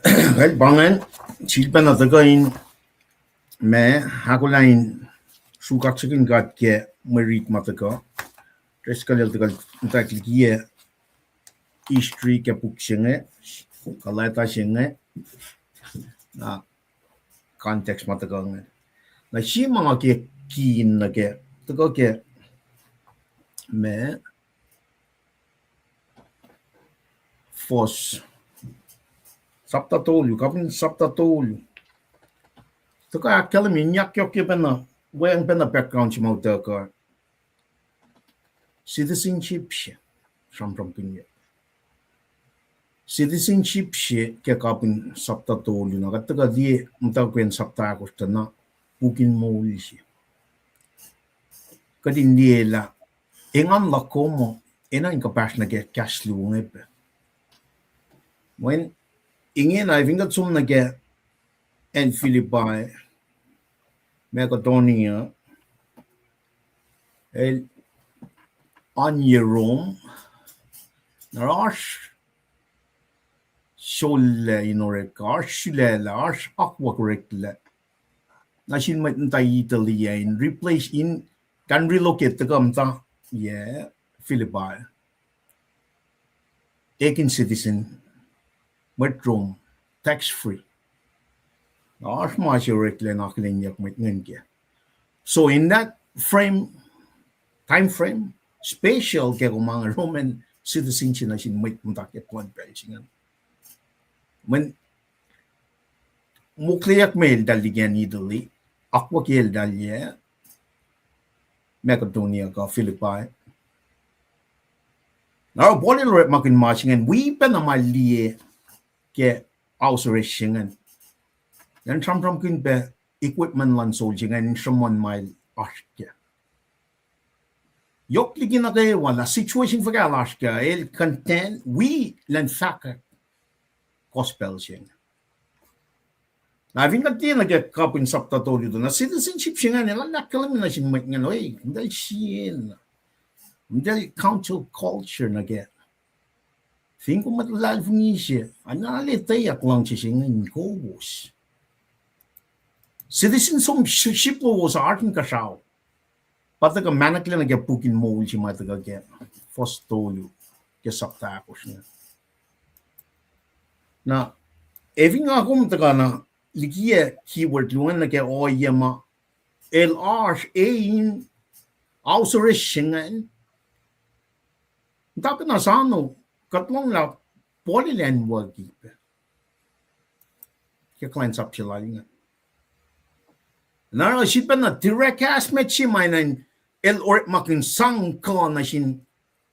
Kacl pa ingacn, sifilpacna tuhkuh in, ma, ahkolah in sruhk kaksakihn God ke mwe riti ma tuhkuh. Driscoll el tuhkuh muhtwacwacack likiyac history ke puk se inge, kuh leta se inge, na context ma tuhkuh inge. Na sie ma nga ke kihtin nuh ke, tuhkuh ke, ma, fuhs, sapta tolu, kapin sapta tolu. Tuhkuh ahkkahlwemye, in ahkyohkye pacna, weacng pacna background se ma utuckuh. Citizenship se, sramsramkihn Citizenship se ke kapin sapta tolu na kuht tuhkuh liye muhtwacwacack sapta ahkosr tuh na puk in moul se. Kuht in liye lah engan luhk kom uh enenuh in kuhpahsr nuh ke kahs luo inge pac. Mweyen ingena fin kuht som nuh ke acn Philippi, Macedonia, el oan ye Rome, na oasr sollac in orek, oasr sulaclah, oasr akwuck oreklac. nuh sin mwet muhta Italy ah in replace in, kuh in relocate tuhkuh muhta yac Philippi. Ekihn citizen, mwet Rome, tax free. Na oasr ma se oreklac in akihlenyuck mwet ingacn kac. So in that frame, time frame, special ke kom ma inge Roman citizen se nuh sin mwet muhta ke plwacn pacl se ingacn. Mweyen mokleyuck me eltahl liki acn Italy, akwuck eltahl yac Macedonia kuh Philippi. Na oruh Paul el orekmakihn ma se ingacn wi pacna ma liye ke Ahasuerus se ingacn. Elan sramsramkihn pac equipment luhn soldier ingacn in sruhmuhn ma el oasr kac. Yohk liki nuh kwewa lah situation fuhkah el oasr kac, el content wi elan fahkwack gospel se inge. Na fin kuht liye nuh ke kapihn sapta tolu tuh, na citizenship se ingacn el ahkkahlwemye nuh sin mwet ingacn, oi, eltahl sie na, eltahl counterculture nuh kac. Fin kom mwet luhlahlfongi se, arulacna etweyuck luhngse se inge in kowos. Citizenship lowos oasr inkuhsrao. Pa tuhkuh mahnaklac nuh ke puk in moul se ma tuhkuh ke fuhs tolu ke sapta ahkosr inge. Na, ac fin nga kom tuhkuh na likiyac keyword luo nuh ke ohiyac ma el oasr e in Ahasuerus se ingacn, muhta pacna sano, kuht lohng lah Paul el anwuki pac ke kuhlwacnsap se lal inge. Na oruh sifilpacna direct askment se ma enenuh in el orekmakihn sang kuh nuh sin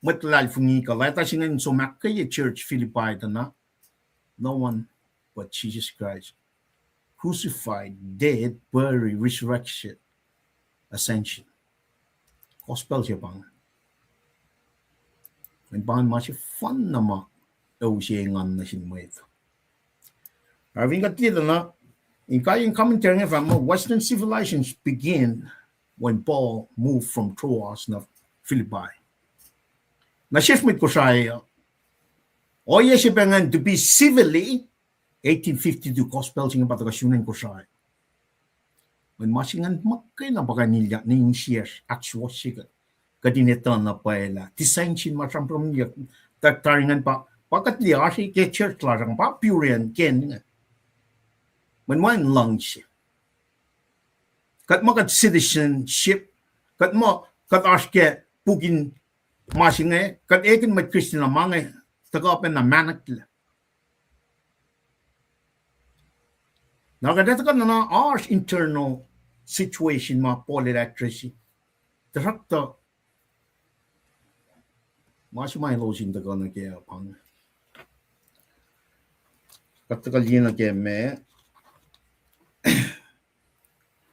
mwet luhlahlfongi kuh leta se ingacn in som ahkkweye church Philippi tuh na, no one but Jesus Christ. Crucified, dead, buried, resurrection, ascension. Gospel se pa inge. Mweyen pa inge ma sefanna ma use engan nuh sin mwet. Oruh fin kuht liye tuh na, in kain commentary inge fahk muh Western civilizations begin when Paul moved from Troas nuh Philippi. Na sesr mwet Kosrae uh, ohiyac se pa ingacn to be civilly, eighteen fifty-two gospel se inge pa tuhkuh sun acn Kosrae. Mweyen ma se ingacn muhkwena pa kuh in ilyak nuh insiyacsr ahksuwohsye kuht, kuht in etuh na pwacye lah dissension ma sramsramkihnyuck, tuh tari ingacn pa, pa kuht liye oasr ke church lasr an pa Puritan ke inge. Mweyen wacngihn luhngse. Kuht muh kuht citizenship, kuht muh kuht oasr ke puk in ma se inge, kuht ekihn mwet Christian uh ma inge tuhkuh pacna mahnaklac. Na kuht etuh kuht na oasr internal situation ma Paul el address-i. Tuhsruhktuh ma se ma elos in tuhkuh nuh kac uh pa inge. Kuht tuhkuh liye nuh ke ma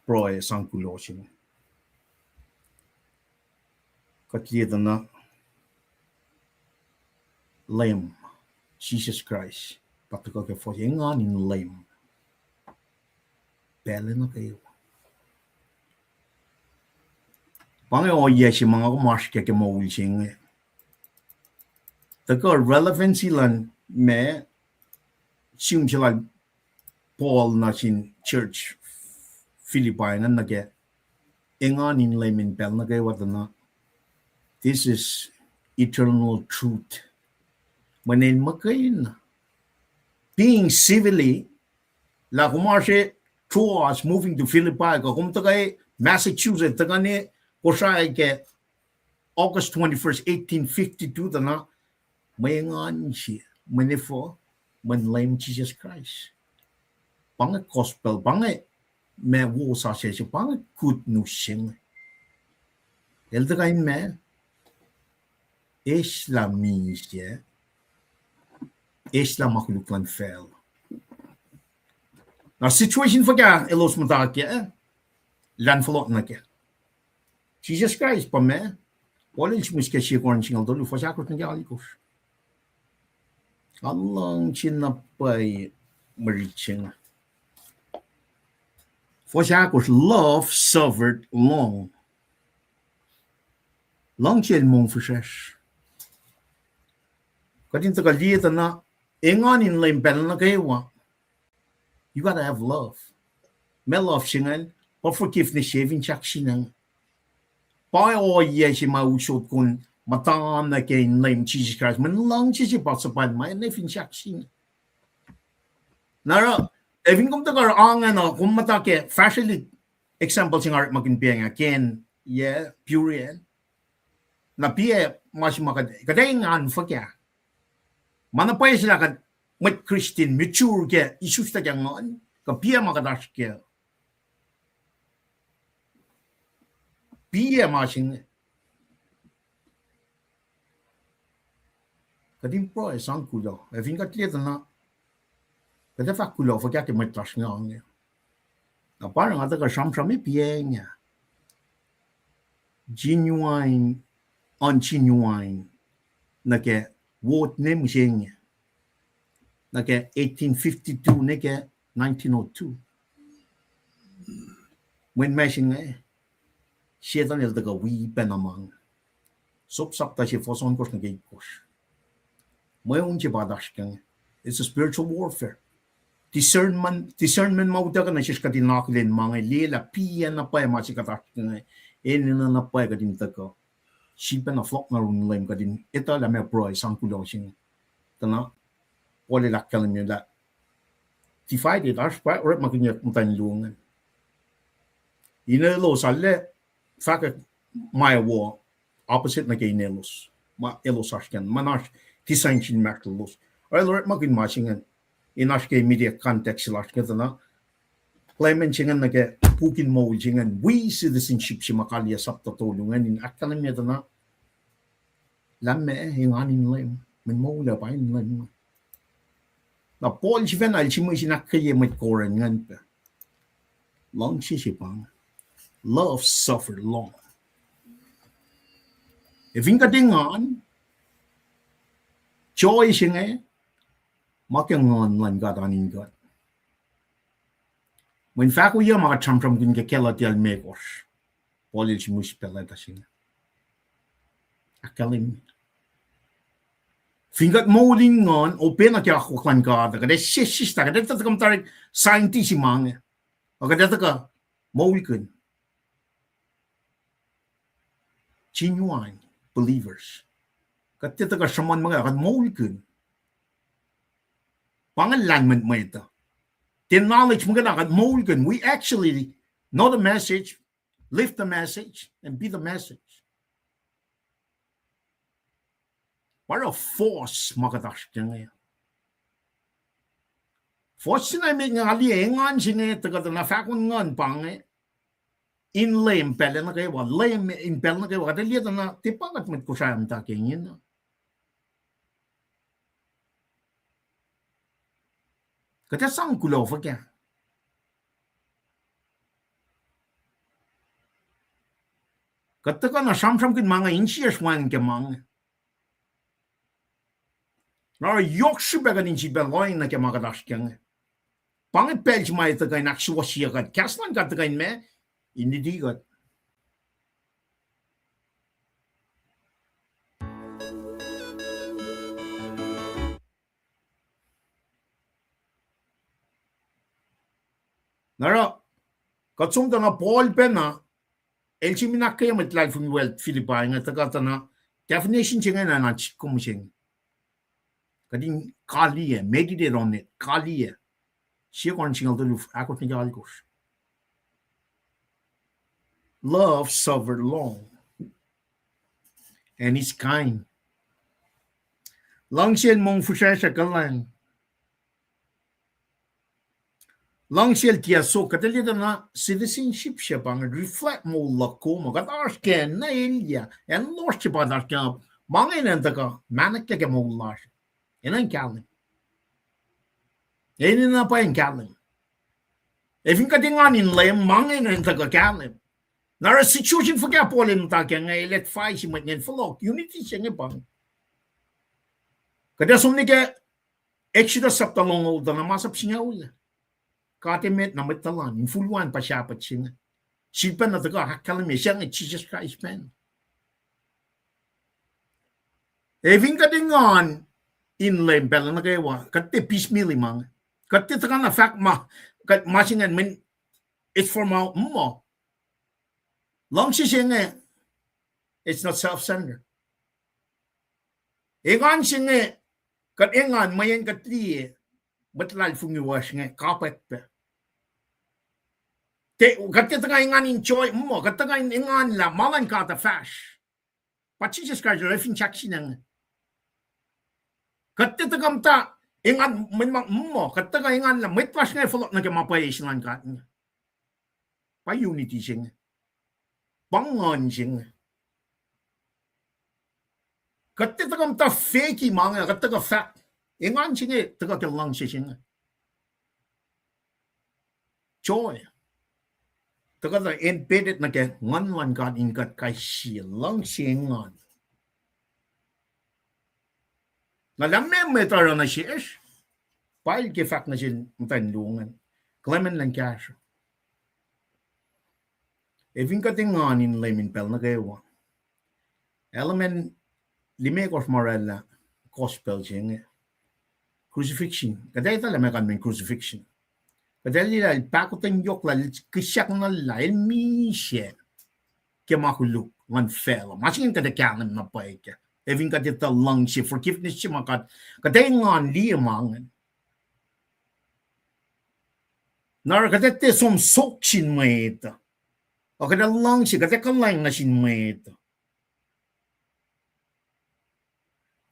pruhe sang kuloh se inge. Kuht liye tuh na Leum Jisus Kraist pa tuhkuh ke fuhs, engan in Leum pacl nuh kwewa. Pa inge ohiyac se ma nga kom oasr kac ke moul se inge. Tuhkuh relevancy luhn ma sihm se lal Paul nuh sin church Philippi ingacn nuh ke engan in Leum in pacl nuh kwewa tuh na, this is eternal truth. Mweyen muhkwena, being civilly, lah kom oasr Troas moving to Philippi, kuh kom tuhkuh Massachusetts, tuhkuh ne Kosrae ke August twenty-first, eighteen fifty-two tuh na, mwe engan se, mwe nefuh, mweyen Leum Jisus Kraist. Pa inge gospel, pa inge ma wo sasuc se, pa inge good news se inge. El tuhkuh in ma, eslah misac, eslah ma koluk luhn facl. Na situation fuhkah elos muhta kac, elan fohlohk nuh kac. Jisus Kraist pa ma, Paul el sihmihs ke sie Corinth singucul tolu, fuhs ahkosr nuh ke alkosr. Nga luhngse na pwacye mwe rit se inge. Fuhs ahkosr, love suffered long. Luhngse el mongfihsrwacsr. Kuht in tuhkuh liye tuh na, engan in Leum pacl nuh kwewa. You gotta have love. Ma love se ingacn, Pa forgiveness se fin sahk sina. Pa ohiyac se ma usot kom muhta nuh ke in Leum Jisus Kraist. Mweyen luhngse se pa suhpwacma, ne fin sahk sina. Na oruh, ac fin kom tuhkuh oruh angacn uh, kom muhta ke fahsrwelihk example se nga orekmakihn pa inge, Ken, yac, Purian. Na piac ma se ma kuht, kuht ac engan fuhkah? Ma na pwacye se lah kuht mwet Christian, mature ke, isuslac ke nguhn, kuh piac ma kuht oasr kac? Piac ma se inge. Kuht in pruhe sang kuloh. Ac fin kuht liye tuh na, kuht ac fahk kuloh fuhkah ke mwet lasr inge? Na pa nga tuhkuh sramsram e piac inge. Genuine, ungenuine, nuh ke wot ne mihsenge. Nuh ke eighteen fifty-two, nuh ke nineteen oh two. Mweyen ma se inge, Setan el tuhkuh wi pacna ma inge. Job sapta se fuhs ohnkohsr nuh ke itkohsr. Mweun se pa oasr kac inge. It's a spiritual warfare. Discernment, discernment ma utuckuh nuh sesr kuht in akihlen ma inge, liye lah piac na pwacye ma se kuht oasr kac inge, enenuh na pwacye kuht in tuhkuh. Sifilpacna fohlohk nuh yurin Leum kuht in etuh lah meac pruhe sang kuloh se inge. Tuh na, Paul el ahkkahlwemye lah divided, oasr pa orekmakihnyuck muhtwacn luo ingacn. Inelos arlac fahkwack ma wo opposite nuh ke inelos. Ma elos oasr kac, ma oasr dissension inmahsrlolos. Arlac orekmakihn ma se ingacn in oasr ke immediate context lasr inge tuh na. Clement se ingacn nuh ke puk in moul se ingacn, wi citizenship se ma Kaliyac sapta tolu ingacn in ahkkahlwemye tuh na lah meac engan in Leum, mweyen moul uh pa in Leum. Na Paul sifacna el sihmihs in ahkkweye mwet Corinth ingacn pac. Luhngse se pa inge. Love suffer long. Ac fin kuht engan, joy se inge, ma ke nguhn luhn God an in kuht. Mweyen fahko yac ma kuht sramsramkihn ke Galatia limekohsr. Paul el sihmihs pacl leta se inge. Ahkkahlwemye. Fin kuht moul in nguhn, oacpacna ke akwuck luhn God, kuht ac sesseslah, kuht ac tuhkuh muhtwacwacack scientist ma inge. Ac kuht ac tuhkuh moulkihn. Genuine believers. Kuht tiac tuhkuh sruhmuhn muh kuht moulkihn. Pa inge lahlmwetmwet uh. Tiac knowledge muhkwena, kuht moulkihn. We actually know the message, live the message, and be the message. Pa oruh force ma kuht oasr kac inge. Force se na met inge, nga liye engan se inge tuhkuh tuh na fahkon nguhn pa inge. In Leum pacl nuh kwewa, Leum in pacl nuh kwewa, kuht liye tuh na tiac pa kuht mwet Kosrae muhta ke ingena. Kuht ac sang kuloh fuhkah? Kuht tuhkuh na sramsramkihn ma inge insiyacsr wacngihn ke ma inge. Na oruh yohk srihpac kuht in sifilpac lohacng nuh ke ma kuht oasr kac inge. Pa inge pacl se ma ac tuhkuh in ahksuwohsye kuht. Kahs luhn God tuhkuh in meac? In luti kuht. Na oruh, kuht som tuh na Paul pacna, el sihmihs in ahkkweye mwet luhlahlfongi wel Philippi inge, tuhkuh tuh na definition se inge na na sik kom se inge. Kuht in kaliyac, meditate on it, kaliyac. Sie Corinth singucul tolu, ahkosr nuh ke alkosr. Love suffer long and is kind. Luhngse el mongfihsrwacsr ac kuhlwacng. Luhngse el tiac sok, kuht liye tuh na citizenship se pa inge reflect moul luhk kom uh, kuht oasr kac na elyah, acn lohsr se pa kuht oasr kac, ma inge enenuh in tuhkuh mahnaklac ke moul lasr. Enenuh in kahlwem. Enenuh na pwacye in kahlwem. Ac fin kuht engan in Leum, ma inge enenuh in tuhkuh kahlwem. Na oruh situation fuhkah Paul el muhta kac inge, el advise mwet ingacn fohlohk, unity se inge pa inge. Kuht ac som nuh ke Exodus sapta longoul tuh na masap singucul. God emet na mwet tuhlan, infulwacn pa shepherd se inge. Sifilpacna tuhkuh ahkkahlwemye se inge Jisus Kraist pacna. Ac fin kuht engan in Leum pacl nuh kwewa, kuht tiac piecemeal ma inge. Kuht tiac tuhkuh na fahk ma, kuht ma se ingacn mweyen It's for my, muh. Luhngse se inge, it's not self-centered. Engan se inge, kuht engan, mweyen kuht liye, mwet luhlahlfongi lasr inge kapwack pac. Kuht tiac tuhkuh engan in enjoy, muh, kuht tuhkuh engan lah ma luhn God uh fahsr. Pa Jisus Kraist el fin sahk sin inge. Kuht tiac tuhkuh muhta engan, mwe, muh, kuht tuhkuh engan lah mwet lasr inge fohlohk nuh ke ma pwacye se luhn God inge. Pa unity se inge. Pa nguhn se inge. Kuht tiac tuhkuh muhta feki ma inge, kuht tuhkuh fahk, engan se inge tuhkuh ke luhngse se inge. Joy. Tuhkuh tuh embedded nuh ke nguhn luhn God in kuht kais sie, luhngse engan. Na lah meac mwet oruh nuh sesr, pa el ke fahk nuh sel muhtwacn luo ingacn, Clement elan kahsruh. Ac fin kuht engan in Leum in pacl nuh kwewa. Element limekohsr ma orwaclah gospel se inge. Crucifixion. Kuht ac etuh lah meac kalmacn crucifixion. Kuht ac liye lah el pahkotwen yohk lah el kihsackuhnlah, el misac ke ma koluk luhn facluh. Ma se ingacn kuht ac kahlwem na pwacye kac. Ac fin kuht etuh luhngse, forgiveness se ma God, kuht ac engan liye ma ingacn. Na oruh kuht ac tiac som sok sin mwet uh. Ac kuht ac luhngse, kuht ac kuhlwacng nuh sin mwet uh.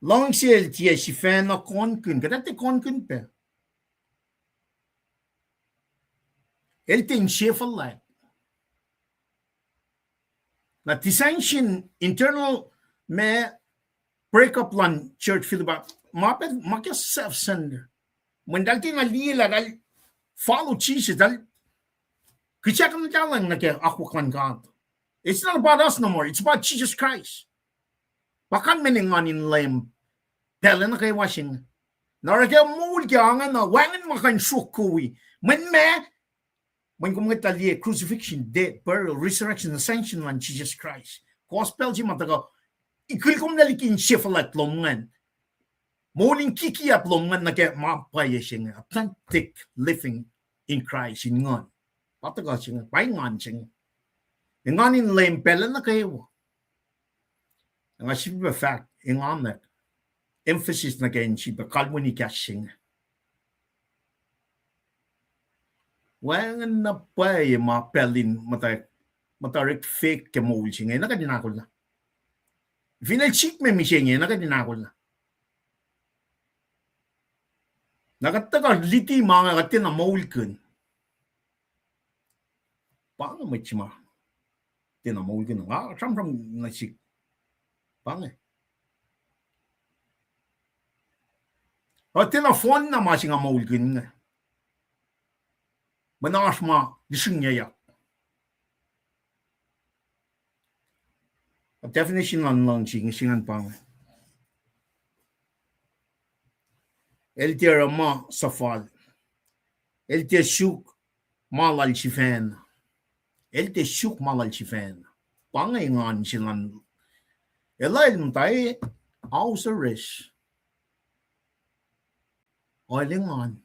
Luhngse el tiac sifacna kohnkihn, kuht ac tiac kohnkihn pac. El tiac insefuhlwact. Na dissension, internal, ma break up luhn church Philippi, ma pacl ma ke self-centered. Mweyen eltahl tiacna liye lah eltahl follow Jesus, eltahl kihsackuhnlah nuh ke akwuck luhn God. It's not about us no more, it's about Jesus Christ. Pa kalmacn engan in Leum pacl nuh kwewa se inge. Na oruh ke moul ke ange na wacngihn ma kuh in sruok kowi. Mweyen meac, mweyen kom ngwetlah liye crucifixion, death, burial, resurrection, ascension luhn Jesus Christ. Gospel se ma tuhkuh ikilkomlah liki insefuhlwact lom ingacn. Moul in kikiap lom ingacn nuh ke ma pwacye se inge, authentic living in Christ, in nguhn. Pa tuhkuh se inge, pa engan se inge. Engan in Leum pacl nuh kwewa. Nga sifilpac fahk, engan, emphasis nuh ke in sifilpac kalweni kahs se inge. Wacngihn na pwacye ma pacl in muhta, muhta orek fake ke moul se inge, na kuht in ahkolah. Fin el sikme mihsenge, na kuht in ahkolah. Na kuht tuhkuh luti ma inge kuht tiacna moulkihn. Pa inge mwet se ma tiacna moulkihn, nga sramsram nuh sihk. Pa inge. Ac tiacna fohnna ma se nga moulkihn inge. Mweyen oasr ma lihsrihngyayak. Definition luhn luhngse inge, se ingacn pa inge. El tiac oruh ma suhfal. El tiac suk ma lal sifacna. El tiac suk ma lal sifacna. Pa inge engan se lal. El, el muhta house arrest. El engan.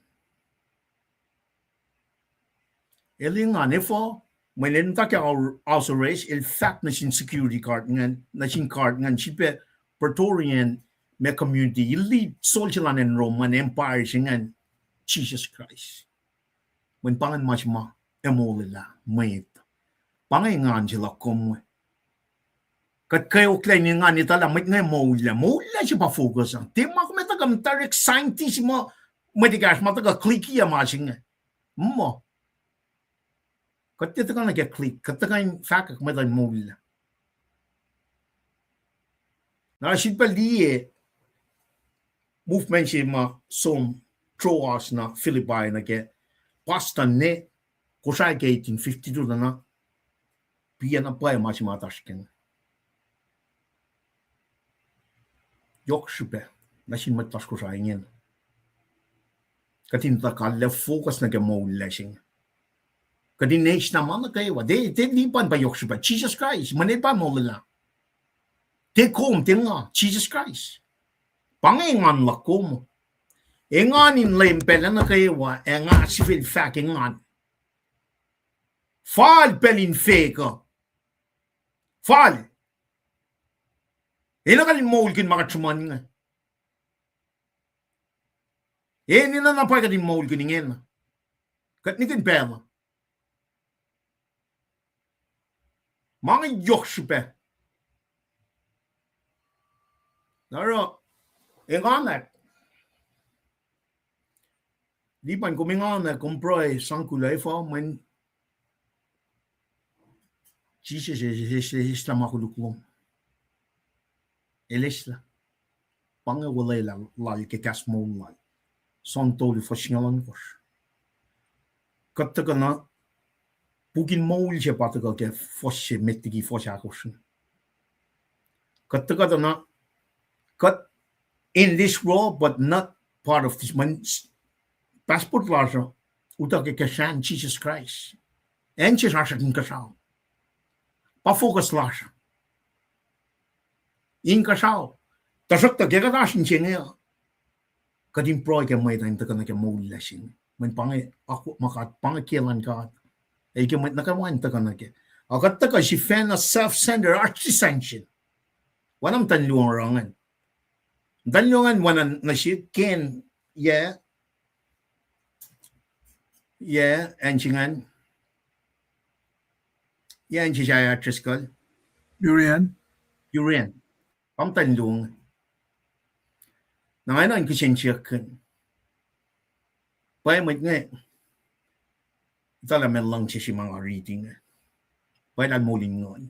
El engan, efuh? Mweyen el muhta ke house arrest, el fahk nuh sin security guard ingacn, nuh sin guard ingacn, sifilpac Praetorian, ma community elite soldier luhn acn Rome ingacn, empire se ingacn, Jesus Christ. Mweyen pa ingacn ma se ma ac molwelah mwet. Pa inge engan se luhk kom we. Kuht kweoklah in engan etuh lah mwet inge moullac. Moullac se pa focus uh. Tiac ma kom etuh kuh muhta orek scientist ma, mwet ekahsr ma tuhkuh click-i ma se inge. Muh. Kuht tiac tuhkuh nuh ke click, kuht tuhkuh in fahkwack mwet uh moullac. Na sifilpac liye movement se ma som Troas nuh Philippi nuh ke pastor ne Kosrae ke eighteen fifty-two tuh na, piacna pwacye ma se ma oasr kac. Yohk srihpac nuh sin mwet lasr Kosrae ingena. Kuht in tuhkuh focus nuh ke moul lasr inge. Kuht in eis na ma nuh kwewa. Tiac, tiac Lipan pa yohk srihpac. Jesus Christ, mweyen El pa molwelah. Tiac kom, tiac nga, Jesus Christ. Pa inge engan luhk kom. Engan in Leum pacl nuh kwewa, ac nga sifil fahk engan. Fal pacl in fek uh. Fal. Enenuh kuht in moulkihn ma kuht sruhmuhn inge. Enenuh na pwacye kuht in moulkihn ingena. Kuht nihkihn pacl uh. Ma inge yohk srihpac. Na oruh, engan ah. Lipan, kom engan ah, kom pruhe sang kuloh, efuh mweyen Jisus el, el, el, el eslah ma koluk lom. El eslah. Pa inge olwelah lal ke kahs moul lal. John tolu fuhs singucul ohnkohsr. Kuht tuhkuh na, puk in moul se pa tuhkuh ke fuhs se met liki fuhs ahkosr. Kuht tuhkuh na, kuht in this world, but not part of this. Mweyen passport lasr uh utuckuh ke srahn Jisus Kraist. Acn se srasrak inkuhsrao. Pa focus lasr uh. Inkuhsrao. Tuhsruhktuh ke kuht oasr inse inge uh, kuht in pruhe ke mwet uh in tuhkuh nuh ke moul lasr inge. Mweyen pa inge, ma God, pa inge kielan God. El ke mwet nuh kwewa in tuhkuh nuh kac. Ac kuht tuhkuh sifacna self-centered, oasr dissension. Oacna muhtwacn luo oruh ingacn. Muhtwacn luo ingacn oacna nuh sihk, Ken, yac, yac acn se ingacn, yac acn se sahyac address kuhl, Urian. Urian. Pa muhtwacn luo inge. Na nga enenuh in kihsen siyuck, pwacye mwet inge, etuh lah meac luhngse se ma nga riti inge. Pwacye lah moul in nguhn.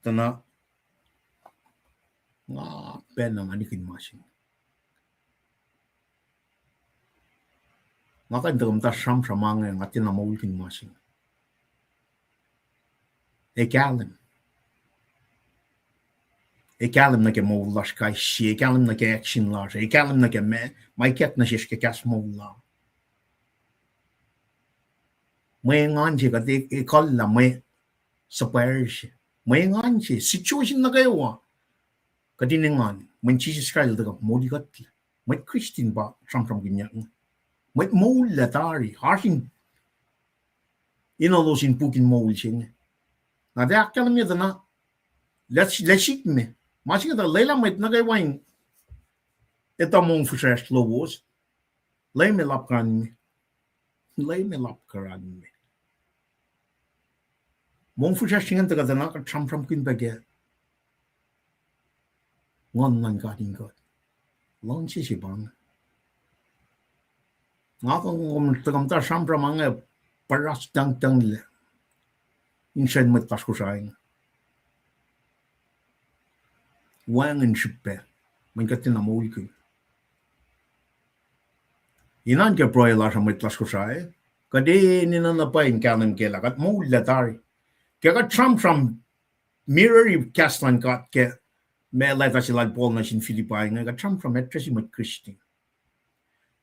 Tuh na, nga pacna nga nihkihn ma se inge. Nga kuh in tuhkuh muhta sramsram ma inge, nga tiacna moulkihn ma se inge. Ac kahlwem. Ac kahlwem nuh ke moul lasr kais sie, ac kahlwem nuh ke action lasr, ac kahlwem nuh ke ma, ma ikack nuh sesr ke kahs moul lal. Mwe engan se kuht e-, ekuhllah mwe suhpwacr se. Mwe engan se, situation nuh kwewa. Kuht in engan, mweyen Jisus Kraist el tuhkuh molikuhtlac. Mwet Kristin pa sramsramkihnyuck inge. Mwet moul lac tari, oasr in, in elos in puk in moul se inge. Na tiac ahkkahlwemye tuh na, lah, lah sikme. Ma se inge tuh lwelah mwet nuh kwewa in etuh mongfihsrwacsr lowos. Leum El apkuhran me. Leum El apkuhran me. Mongfihsrwacsr se ingacn tuhkuh tuh na kuht sramsramkihn pac ke Nguhn luhn God in kuht. Luhngse se pa inge. Nga kom tuhkuh muhta sramsram inge, pa oasr tuhngtuhnglacn insrwen mwet lasr Kosrae inge. Wacngihn srihpac, mweyen kuht tiacna moulkihn. Inan ke pruhe lasr uh mwet lasr Kosrae, kuht enenuh na pwacye in kahlwem kac lah kuht moul lac tari. Ke kuht sramsram mirrori kahs luhn God ke ma leta se lal Paul nuh sin Philippi inge, kuht sramsram addressi mwet Christian.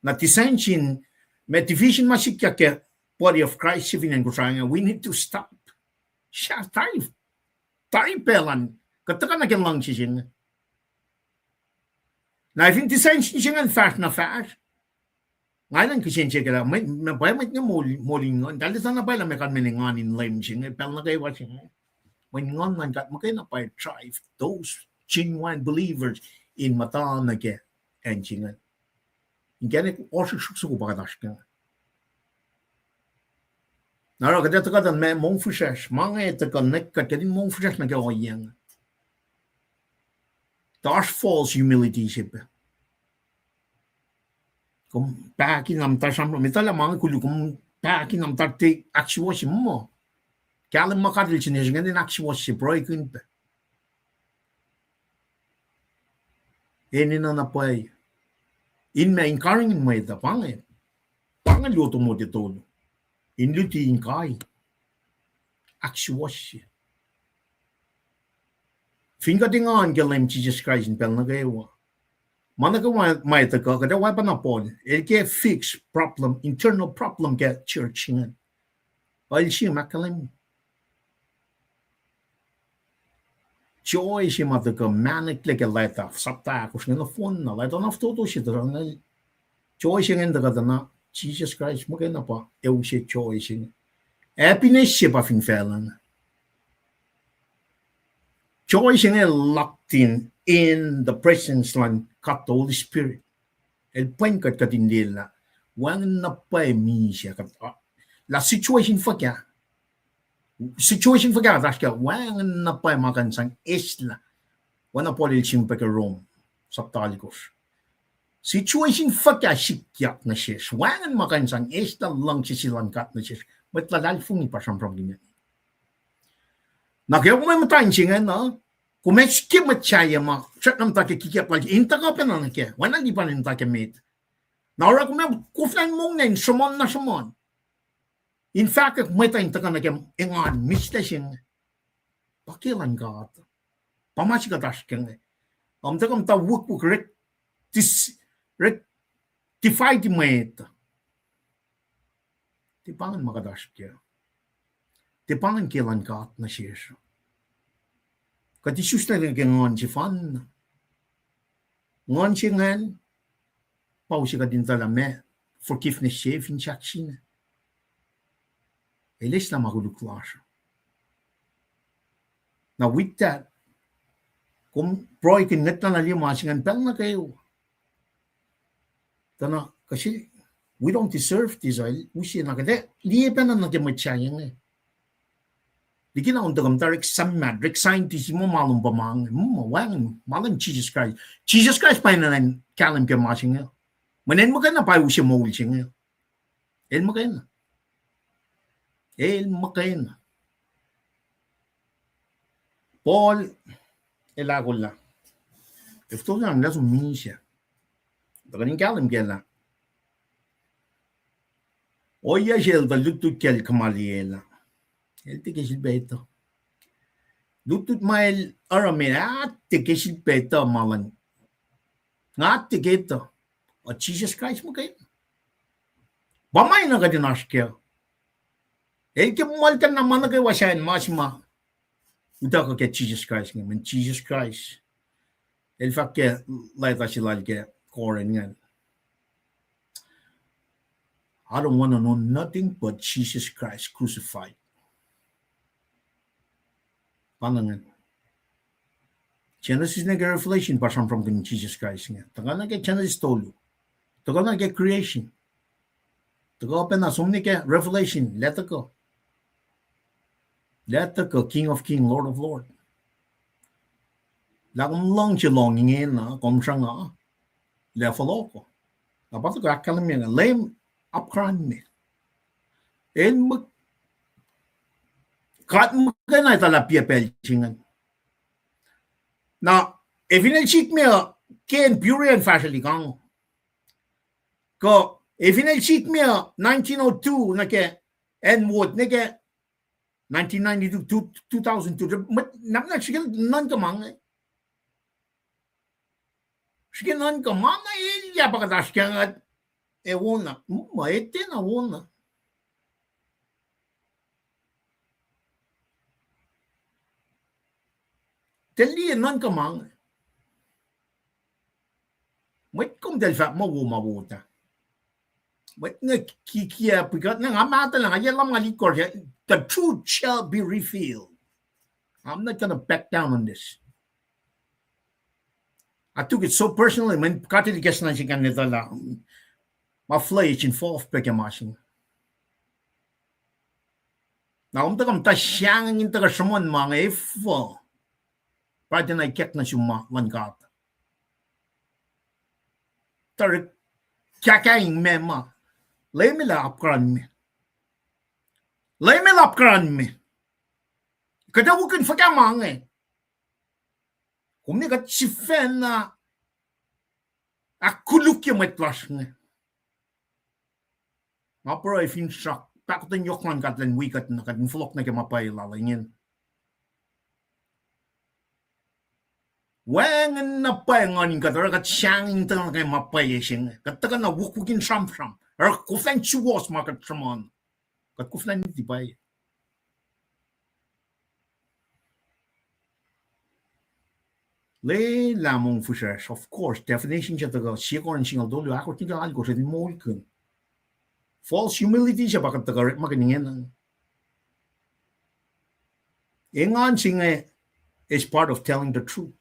Na dissension, ma division ma sikyak ke body of Christ se fin acn Kosrae inge, we need to stop. Sahp tari, tari pacl an, kuht tuhkuh nuh ke luhngse se inge. Na fin dissension se ingacn fahsr na fahsr, nga enenuh in kihsen siyuck lah, mwe, mwe, pwacye mwet inge moul, moul in nguhn, tahl etuh na pwacye lah meac kalmacn engan in Leum se inge, pacl nuh kwewa se inge. Mweyen Nguhn luhn God muhkwena pwacye drive those genuine believers in muhta nuh ke acn se inge. Inkacnek ohsrihksrihk soko pa kuht oasr ke. Na oruh kuht ac tuhkuh tuh ma mongfihsrwacsr, ma inge tuhkuh nwe kuht kuht in mongfihsrwacsr nuh ke ohiyac inge. Tuh oasr false humility se pac. Kom pahki na muhta sramsram, etuh lah ma inge koluk, kom pahki na muhta tiac ahksuwohsye muh. Kahlwem ma God El sine se ingacn in ahksuwohsye, pruhekihn pac. Enenuh na pwacye. In ma in karihngihn mwet uh, pa inge. Pa inge luo Timote tolu. In luti in kai. Ahksuwohsye. Fin kuht engan ke Leum Jisus Kraist in pacl nuh kwewa, ma nuh kwewa ma tuhkuh, kuht ac oacpacna Paul, el ke fix problem, internal problem ke church ingacn. El sie ma ahkkahlwemye joy se ma tuhkuh mahneklac ke leta, sapta ahkosr inge nohfohn na, leta na fototo se tuhkuh, joy se ingacn tuhkuh tuh na, Jisus Kraist muhkwena pa use joy se inge. Happiness se pa fin facluh inge. Joy se inge locked in, in the presence luhn God the Holy Spirit. El pwen kuht, kuht in liye lah wacngihn na pwacye misac, kuht, lah situation fuhkah, situation fuhkah kuht oasr kac, wacngihn na pwacye ma kuh in sang eislah. Oacna Paul el sihmpa ke Rom sapta alkosr. Situation fuhkah sikyak nuh sesr, wacngihn ma kuh in sang eislah luhngse se luhn God nuh sesr. Mwet luhlahlfongi pa sramsramkihn. Na ke kom muhta in se inge na, kom ac srihke mwet sahyac ma srackna muhta ke kikiap lal, in tuhkuh pacna nuh kac, oacna Lipan in muhta ke met. Na oruh kom ac koflah in mongna in sruhmuhn na sruhmuhn in fahkwack mwet uh in tuhkuh nuh ke engan mihslac se inge. Pa ke luhn God. Pa ma se kuht oasr ke inge. Kom tuhkuh muhta wukwuck rectify mwet. Tiac pa ingacn ma kuht oasr ke. Tiac pa ingacn ke luhn God nuh sesr. Kuht isuslah ke nguhn sefanna. Nguhn se ingacn pa use kuht in etuh lah meac forgiveness se fin sahk sina. El eislah ma koluk lasr. Na with that, kom pruhekihn ngwetlah na liye ma se ingacn pacl nuh kwewa. Tuh na, kase, we don't deserve this, el use na kuht ac liye pacna nuh ke mwet sahyac inge. Likina on tuhkuh muhta orek summit, orek scientist ma ma lom pa ma inge, mm, wacngihn ma luhn Jisus Kraist. Jisus Kraist pa enenuh in kahlwem ke ma se inge. Mweyen el muhkwena pa use moul se inge. El muhkwena. El muhkwena. Paul el ahkolah, eftona lah som misac. Tuhkuh in kahlwem kac lah ohiyac se el tuh lutlut kacl Gamaliel ah, el tiac ke sifilpac etuh. Lutlut ma el oruh me ah, tiac ke sifilpac etuh ma luhn, nga tiac ke etuh. O Jisus Kraist muhkwena. Pa ma na kuht in oasr kac. El ke muhlkuhnlah ma nuh kwewa sacn ma se ma utuckuh ke Jisus Kraist inge, mweyen Jisus Kraist el fahk ke leta se lal ke Corinth ingacn, I don't want to know nothing but Jesus Christ crucified. Pa na ingacn. Genesis nuh ke Revelation pa sramsramkihn Jisus Kraist inge. Tuhkuh nuh ke Genesis tolu. Tuhkuh nuh ke creation. Tuhkuh pacna som nuh ke Revelation, lah tuhkuh. Lah tuhkuh King of King, Lord of Lord. Lah kom luhngse lohng ingena, kom sruhnga, lah fohlohko. Na pa tuhkuh ahkkahlwemye inge, Leum apkuhranme. El muh, God muhkwena etuh lah piac pacl se ingacn. Na, e fin el sikme uh, ke Peoria in fahsrwelihk ango, kuh e fin el sikme uh nineteen oh two nuh ke acn Wood nuh ke nineteen ninety-two, two, two thousand two, mwet na srihke nuhnkuh ma inge. Srihke nuhnkuh ma na elyah pa kuht oasr ke inge, ac wona, ma etuh na wona. Tiac liye nuhnkuh ma inge. Mwet kom tiac fahk muh wo ma wot ah. Mwet inge kikiacp wi kuht, na nga mahtuhlah, nga yac lumngaul itkohsr, the truth shall be revealed. I'm not gonna back down on this. I took it so personally, mweyen God El ikacsna sik an etuh lah ma flesh in fohf pac ke ma se inge. Na kom tuhkuh muhta sahngweng in tuhkuh sruhmuhn ma inge efuh, pa tiacna ikackna sum ma luhn God. Tari kahkahing me ma, Leum El apkuhranme. Leum El apkuhranme. Kuht ac wikihn fuhkah ma inge? Kom ne kuht sifacna ahkkolukye mwet lasr inge. Nga pruhe finsrak pahkotwen yohk luhn God elan wi kuht na kuht in fohlohk nuh ke ma pwacye lal ingacn. Wacngihn na pwacye nguhn in kuht oruh kuht sahngweng in tuhkuh nuh ke ma pwacye se inge. Kuht tuhkuh na wukwuck in sramsram, oruh koflah in suwohs ma kuht sruhmuhn. Kuht koflah in luti pwacye. Lwelah mongfihsrwacsr, of course, definition se tuhkuh sie Corinth singucul tolu ahkosr nuh ke alkosr in moulkihn. False humility se pa kuht tuhkuh orekmakihn ingena. Engan se inge is part of telling the truth.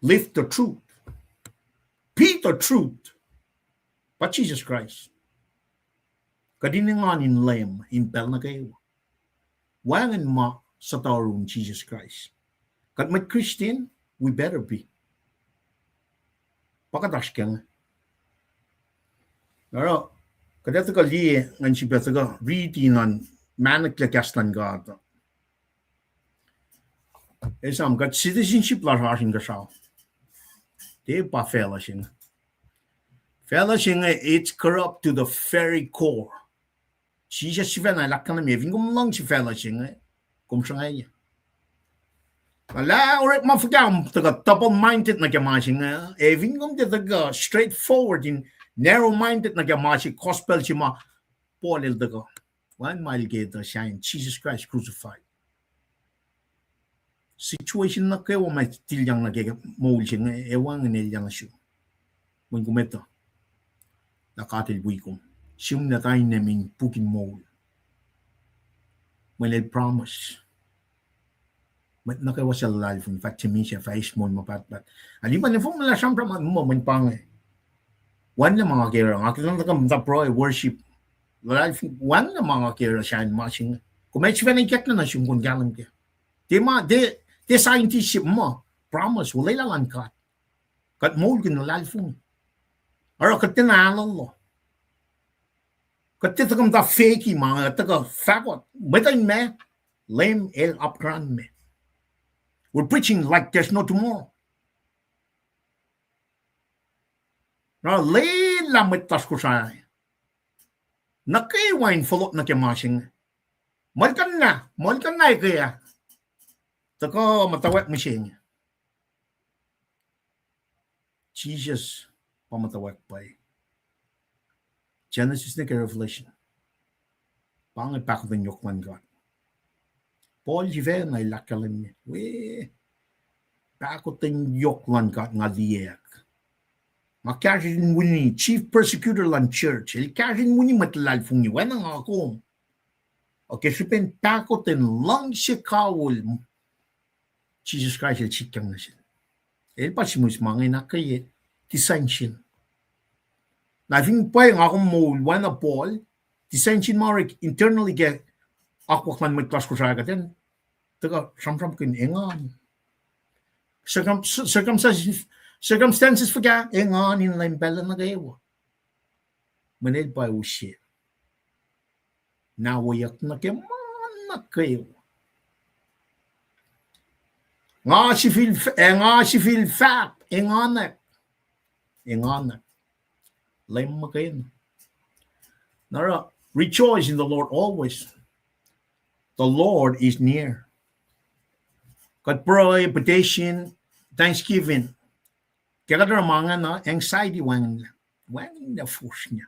Live the truth. Be the truth. Pa Jisus Kraist. Kuht in engan in Leum in pacl nuh kwewa. Wacngihn ma suhtuh yurin Jisus Kraist. Kuht mwet Christian, we better be. Pa kuht oasr ke inge. Oruh, kuht ac tuhkuh liye ngan sifilpac tuhkuh riti na, mahnuhklac kahs luhn God. Esam kuht citizenship lasr oasr inkuhsrao. Tiac pa facluh se inge. Facluh se inge, it's corrupt to the very core. Jisus sifacna el ahkkahlwemye, fin kom luhngse facluh se inge, kom sruhngwacyuc. Na lah orekma fuhkah tuhkuh double-minded nuh ke ma se inge, ac fin kom tiac tuhkuh straightforward in narrow-minded nuh ke ma se gospel se ma Paul el tuhkuh. Wacngihn ma el ke tuh sahyacn Jesus Christ crucified. Situation nuh kwewa ma tilyang nuh ke moul se inge, ac wacngihn elyang nuh sum. Mweyen kom etuh lah God el wi kom. Sihmlac tari name in puk in moul. Mweyen el promise. Mwet nuh kwewa suc luhlahlfongi fah tiac misac, fah eis moul ma pahtpaht. Ac lipan efuh muh lah sramsram muh mweyen pa inge. Wacngihnlac ma nga ke oruh, nga ke na tuhkuh muhta pruhe, worship. Luhlahlfongi, wacngihnlac ma nga ke oruh sahyacn ma se inge. Kom ac sifacna ikacklah nuh sum kom kahlwem kac. Tiac ma, tiac, tiac scientist se muh, promise, olwelah luhn God. Kuht moulkihn luhlahlfongi. Oruh kuht tiacna ahlolo. Kuht tiac tuhkuh muhta feki ma inge, tuhkuh fahkot. Mwet uh in ma, Leum el apkuhran me. We're preaching like there's no tomorrow. Na lwelah mwet lasr Kosrae nuh kwewa in fohlohk nuh ke ma se inge. Muhlkuhnlah, muhlkuhnlah eke ah. Tuhkuh muhtwacwacack mihsenge. Jisus pa muhtwacwacack pwacye. Genesis nuh ke Revelation. Pa inge pahkotwen yohk luhn God. Paul sifacna el ahkkahlwemye, we, pahkotwen yohk luhn God nga liyeack. Nga kahsruh in wini, chief persecutor luhn church, el kahsruh in wini mwet luhlahlfongi, oacna nga kom. Ac ke srihpen pahkotwen luhngse kawihl Jisus Kraist el sikyang nuh sel. El pa sihmihs ma inge in ahkkweye dissension. Na fin pwacye nga kom moul oacna Paul, dissension ma orek internally ke akwuck luhn mwet lasr Kosrae kuht in tuhkuh sramsramkihn engan. Circum-, circumstances, circumstances fuhkah, engan in Leum pacl nuh kwewa. Mweyen el pa use. Na woyuck nuh ke ma nuh kwewa. Nga sifil f-, eh, nga sifil fahk, engan, engan. Leum muhkwena. Na oruh, rejoice in the Lord always. The Lord is near. Kuht pruhe, petition, thanksgiving. Ke kuht oruh ma ingacn, anxiety wacngihnlac. Wacngihnlac force inge.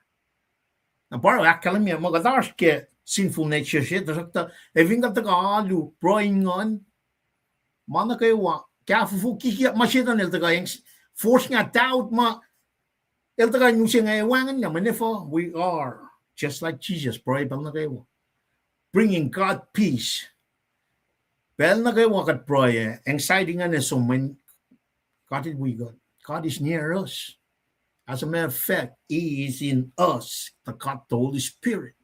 Na pa oruh ahkkahlwemye muh kuht oasr ke sinful nature se, tuhsruhktuh, ac fin kuht tuhkuh alu, pruhe in nguhn, ma nuh kwewa, kahfofo kikiyuck ma Setan el tuhkuh, force inge doubt ma, el tuhkuh in use inge, wacngihnlac, mweyen efuh, we are just like Jesus, pruhe pacl nuh kwewa. Bringing God peace. Pacl nuh kwewa kuht pruhe, anxiety ingacn ac som mweyen God el wi kuht. God is near us. As a matter of fact, He is in us, the God, the Holy Spirit.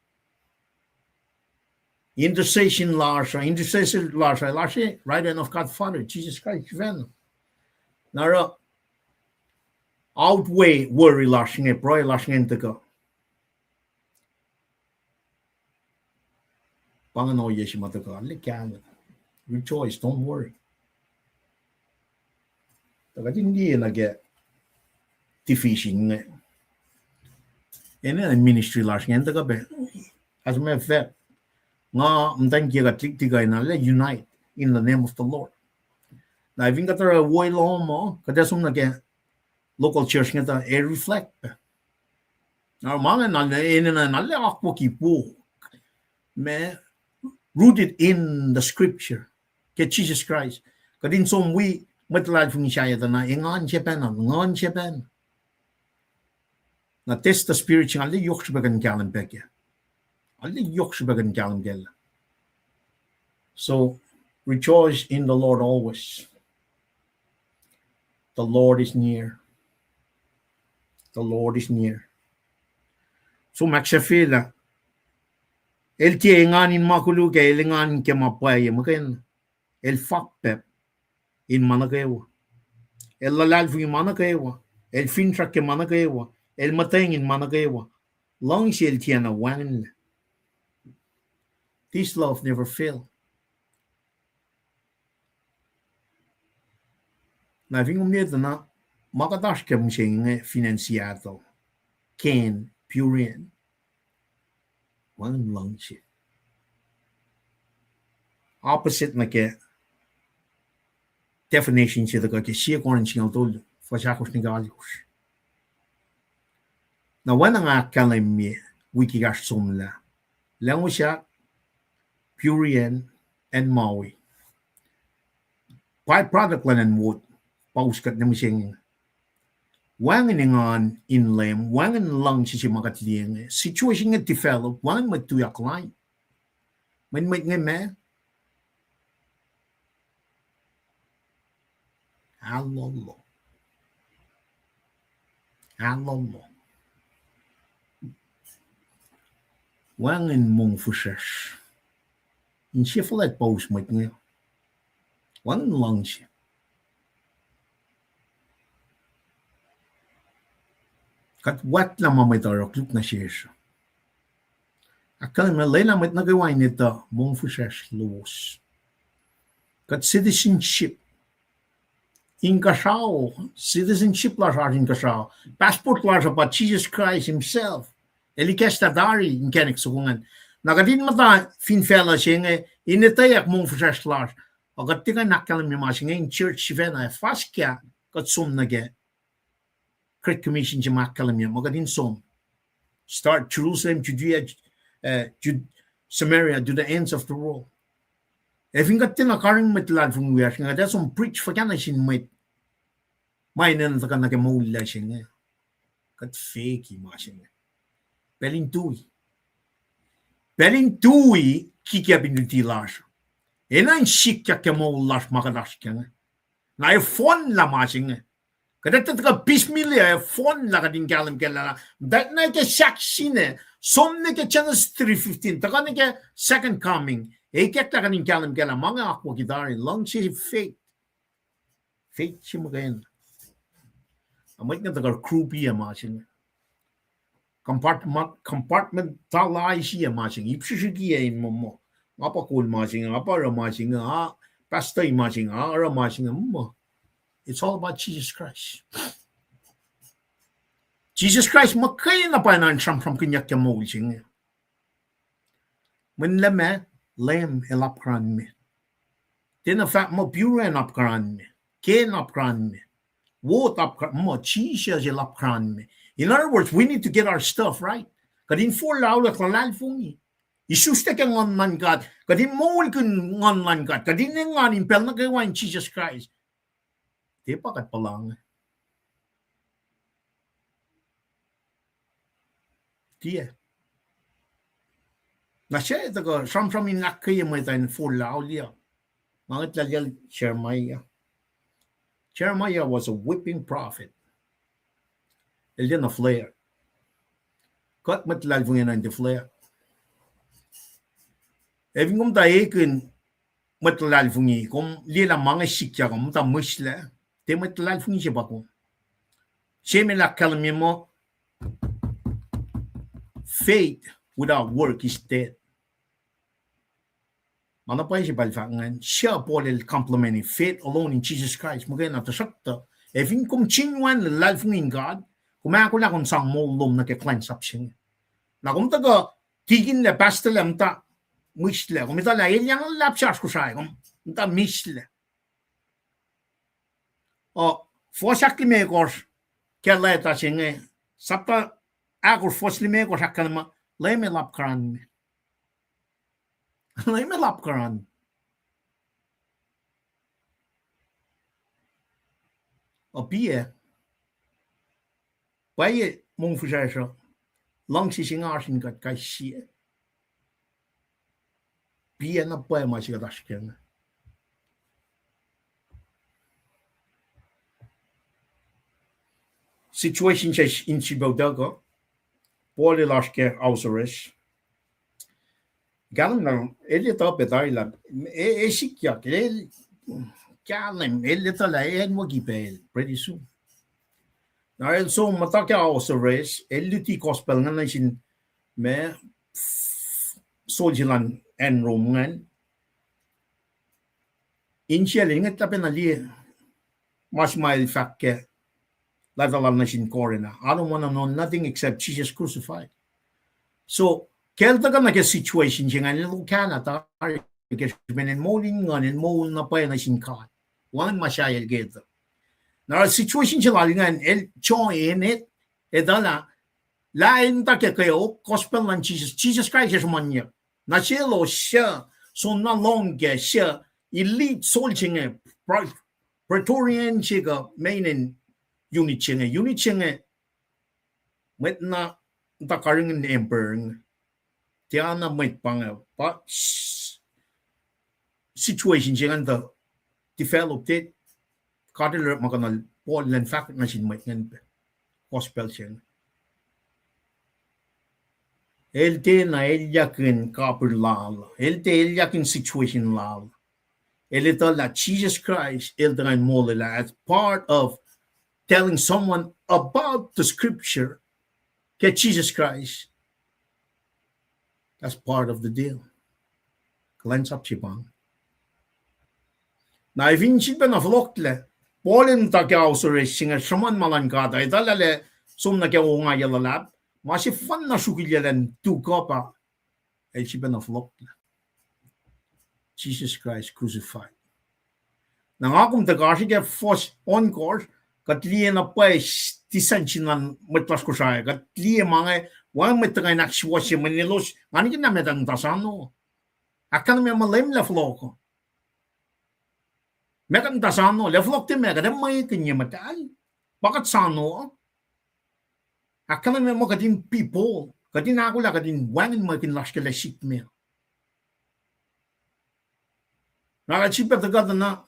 Intercession lasr uh, intercessor lasr uh, lasr uh, right hand of God Father, Jesus Christ, sifacna. Na oruh, outweigh worry lasr inge, pruhe lasr inge in tuhkuh. Pa ingacn ohiyac se ma tuhkuh, arlac kahlwem. Rejoice, don't worry. Tuhkuh in liye nuh ke division inge. Enenuh ministry lasr inge in tuhkuh pac. As a matter of fact, nga muhtwacn kiyuck Catholic tikuh in arlac unite in the name of the Lord. Na fin kuht oruh wo lohm uh, kuht ac som nuh ke local church inge tuh ac reflect pac. Na ma inge na enenuh na arlac akwucki wo. Ma rooted in the scripture. Ke Jesus Christ. Kuht in som wi mwet luhlahlfongi sahyac tuh na engan se pacna, nguhn se pacna. Na test the spirit se inge, arlac yohk srihpac kuh in kahlwem pac kac. Arlac yohk srihpac kuh in kahlwem kac lah. So, rejoice in the Lord always. The Lord is near. The Lord is near. So, ma ahksahfyelah, el tiac engan in ma koluk ac el engan ke ma pwacye, muhkwena. El fakpap in ma nuh kwewa. El luhlahlfongi ma nuh kwewa. El finsrak ke ma nuh kwewa. El muhtweng in ma nuh kwewa. Luhngse el tiacna wacngihnlac. This love never fail. Na fin kom liye tuh na, ma kuht oasr ke mihsenge fin acn Seattle, Kent, Burien, wacngihn luhngse. Opposite nuh ke definition se tuhkuh ke Sie Korint singucul tolu, fuhs ahkosr nuh ke alkosr. Na oacna nga ahkkahlwemye wik ekahsr somlah, Lahngo Seat, Burien, acn Maui, byproduct luhn acn Wood, pa us kuht nuh mihsenge. Wacngihn engan in Leum, wacngihn luhngse se ma kuht liye inge. Situation inge develop, wacngihn mwet tuyak lain. Mweyen mwet inge ma ahlolo. Ahlolo. Wacngihn mongfihsrwacsr. Inse fuhlwact pa us mwet inge. Wacngihn luhngse. Kuht wahtlah ma mwet oruh koluk nuh sesr. Ahkkahlwemye lwelah mwet nuh kwewa in etuh mongfihsrwacsr lowos. Kuht citizenship inkuhsrao, citizenship lasr oasr inkuhsrao. Passport lasr uh pa Jesus Christ himself. El ikacslah tari inkacnek soko ingacn. Na kuht in muhta fin facluh se inge in etweyuck mongfihsrwacsr lasr. Ac kuht tiac kuh in ahkkahlwemye ma se inge in church sifacna, ac fuhs ke kuht som nuh ke Great Commission se ma ahkkahlwemye, ma kuht in som. Start Jerusalem, Judea, uh, Jud-, Samaria, to the ends of the world. Ac fin kuht tiacna karihngihn mwet luhlahlfongi wiyacsr inge, kuht ac som preach fuhkah nuh sin mwet ma enenuh tuhkuh nuh ke moul lasr inge. Kuht feki ma se inge. Pacl in tui. Pacl in tui, kikiacp in luti lasr enenuh in sikyak ke moul lasr ma kuht oasr kac inge. Na ac fohnlah ma se inge. Kuht ac tuhkuh piecemeal ac fohnlah kuht in kahlwem kac lah, muhtwacta nuh ke sahk sine, som nuh ke Genesis three fifteen, tuhkuh nuh ke second coming, ac ikacklah kuht in kahlwem kac lah ma inge akwucki tari, luhngse faith. Faith se muhkwena. Na mwet inge tuhkuh groupie ma se inge. Compartment, compartmentalize-i ma se inge, ip srihsrihk in muh, muh, nga pa kol ma se inge, nga pa oruh ma se inge, a, pastor ma se inge, a, oruh ma se inge, muh. It's all about Jesus Christ. Jesus Christ muhkwena pa enenuh in sramsramkihnyuck ke moul se inge. Mweyen Leum, Leum El apkuhran me. Tiacna fahk muh Burien apkuhran me, Ken apkuhran me, Wood apkuhran, muh Jesus El apkuhran me. In other words, we need to get our stuff right. Kuht in forlah auliyak luhlahlfongi. Isuslac ke Nguhn luhn God. Kuht in moulkihn Nguhn luhn God. Kuht in engan in pacl nuh kwewa in Jesus Christ. Tiac pa kuht puhla inge. Tiac. Na se tuhkuh sramsram in ahkkweye mwet uh in forlah auliyak. Ma ngwetlah lal Jeremiah. Jeremiah was a whipping prophet. El tiacna flare. Kuht mwet luhlahlfongi enenuh in tiac flare. Ac fin kom muhta ekihn mwet luhlahlfongi, kom liye lah ma inge sikyak, kom muhta mihslac, tiac mwet luhlahlfongi se pa kom. Sie ma el ahkkahlwemye muh, faith without work is dead. Ma na pwacye se pa el fahk ingacn, suc Paul el complimentni, faith alone in Jesus Christ. Muhkwena, tuhsruhktuh, ac fin kom genuine luhlahlfongi in God, kom ahkolah kom sang moul lom nuh ke kuhlwacnsap se inge. Na kom tuhkuh tikinlac, pastorlac, muhta mihslac, kom etuh lah elyang luhlahp se oasr Kosrae, kom muhta mihslac. O, fuhs ahklimekohsr ke leta se inge, sapta ahkosr fuhs limekohsr ahkkahlwemye, Leum El apkuhran me. Leum El apkuhran. Opiac, pwacye, mongfihsrwacsr uh, luhngse se inge oasr in kuht kais sie. Piac na pwacye ma se kuht oasr kac inge. Situation se in srihpac utuckuh, Paul el oasr ke house arrest. Kahlwem na, el etuh pac tari lah, e, e sikyak, el, kahlwem, el etuh lah acn wo ki pacl, pretty soon. Na el som muhta ke house arrest, el luti gospel ingacn nuh sin ma, soldier luhn acn Rome ingacn. Insiyacl inge tahpah na liye ma se ma el fahk ke leta lal nuh sin Corinth ah, I don't want to know nothing except Jesus crucified. So, ke el tuhkuh nuh ke situation se ingacn, el okahlah tari ke srihpen el moul in nguhn, el moul na pwacye nuh sin God. Wacngihn ma sahyac el ke etuh. Na situation se lal ingacn, el join it, etuh lah, lah el muhta ke kweok, gospel luhn Jesus, Jesus Christ el sruhmuhnyuck. Na selos suc, soenna lohng kac, suc elite soldier se inge, pra-, Praetorian se kuh main unit se inge, unit se inge, mwet na, muhta karihngihn emperor inge. Tiacna mwet pa inge, pa situation se ingacn tuh develop it, God el orekmakihnuhl Paul elan fahk nuh sin mwet ingacn pac gospel se inge. El tiacna elyahkihn kapihr lal, el tiac elyahkihn situation lal. El etuh lah Jesus Christ el tuhkuh in molwelah as part of telling someone about the scripture, ke Jesus Christ. That's part of the deal. Kuhlwacnsap se pa inge. Na efin sifilpacna fohlohklac, Paul el muhta ke house arrest se inge, sruhmuhn ma luhn God ah, etuh lah el som nuh ke ongaiyac luhlahp, ma sefanna srukilyac elan tuhkuh pa, el sifilpacna fohlohklac. Jesus Christ crucified. Na nga kom tuhkuh srihke fohs ohnkohsr, kuht liye na pwacye dissension luhn mwet lasr Kosrae, kuht liye ma inge, wacngihn mwet tuhkuh in ahksuwohsye mweyen elos, nga nikihn lah meac kuht muhta soano. Ahkkahlwemye muh Leum El fohlohk uh. Meac kuht muhta soano, El fohlohk tiac meac kuht ac mwekihnye muhtahl. Pa kuht soano uh. Ahkkahlwemye muh kuht in people, kuht in ahkolah kuht in wacngihn mwekihn lasr ke lah sikme. Na kuht sifilpac tuhkuh tuh na,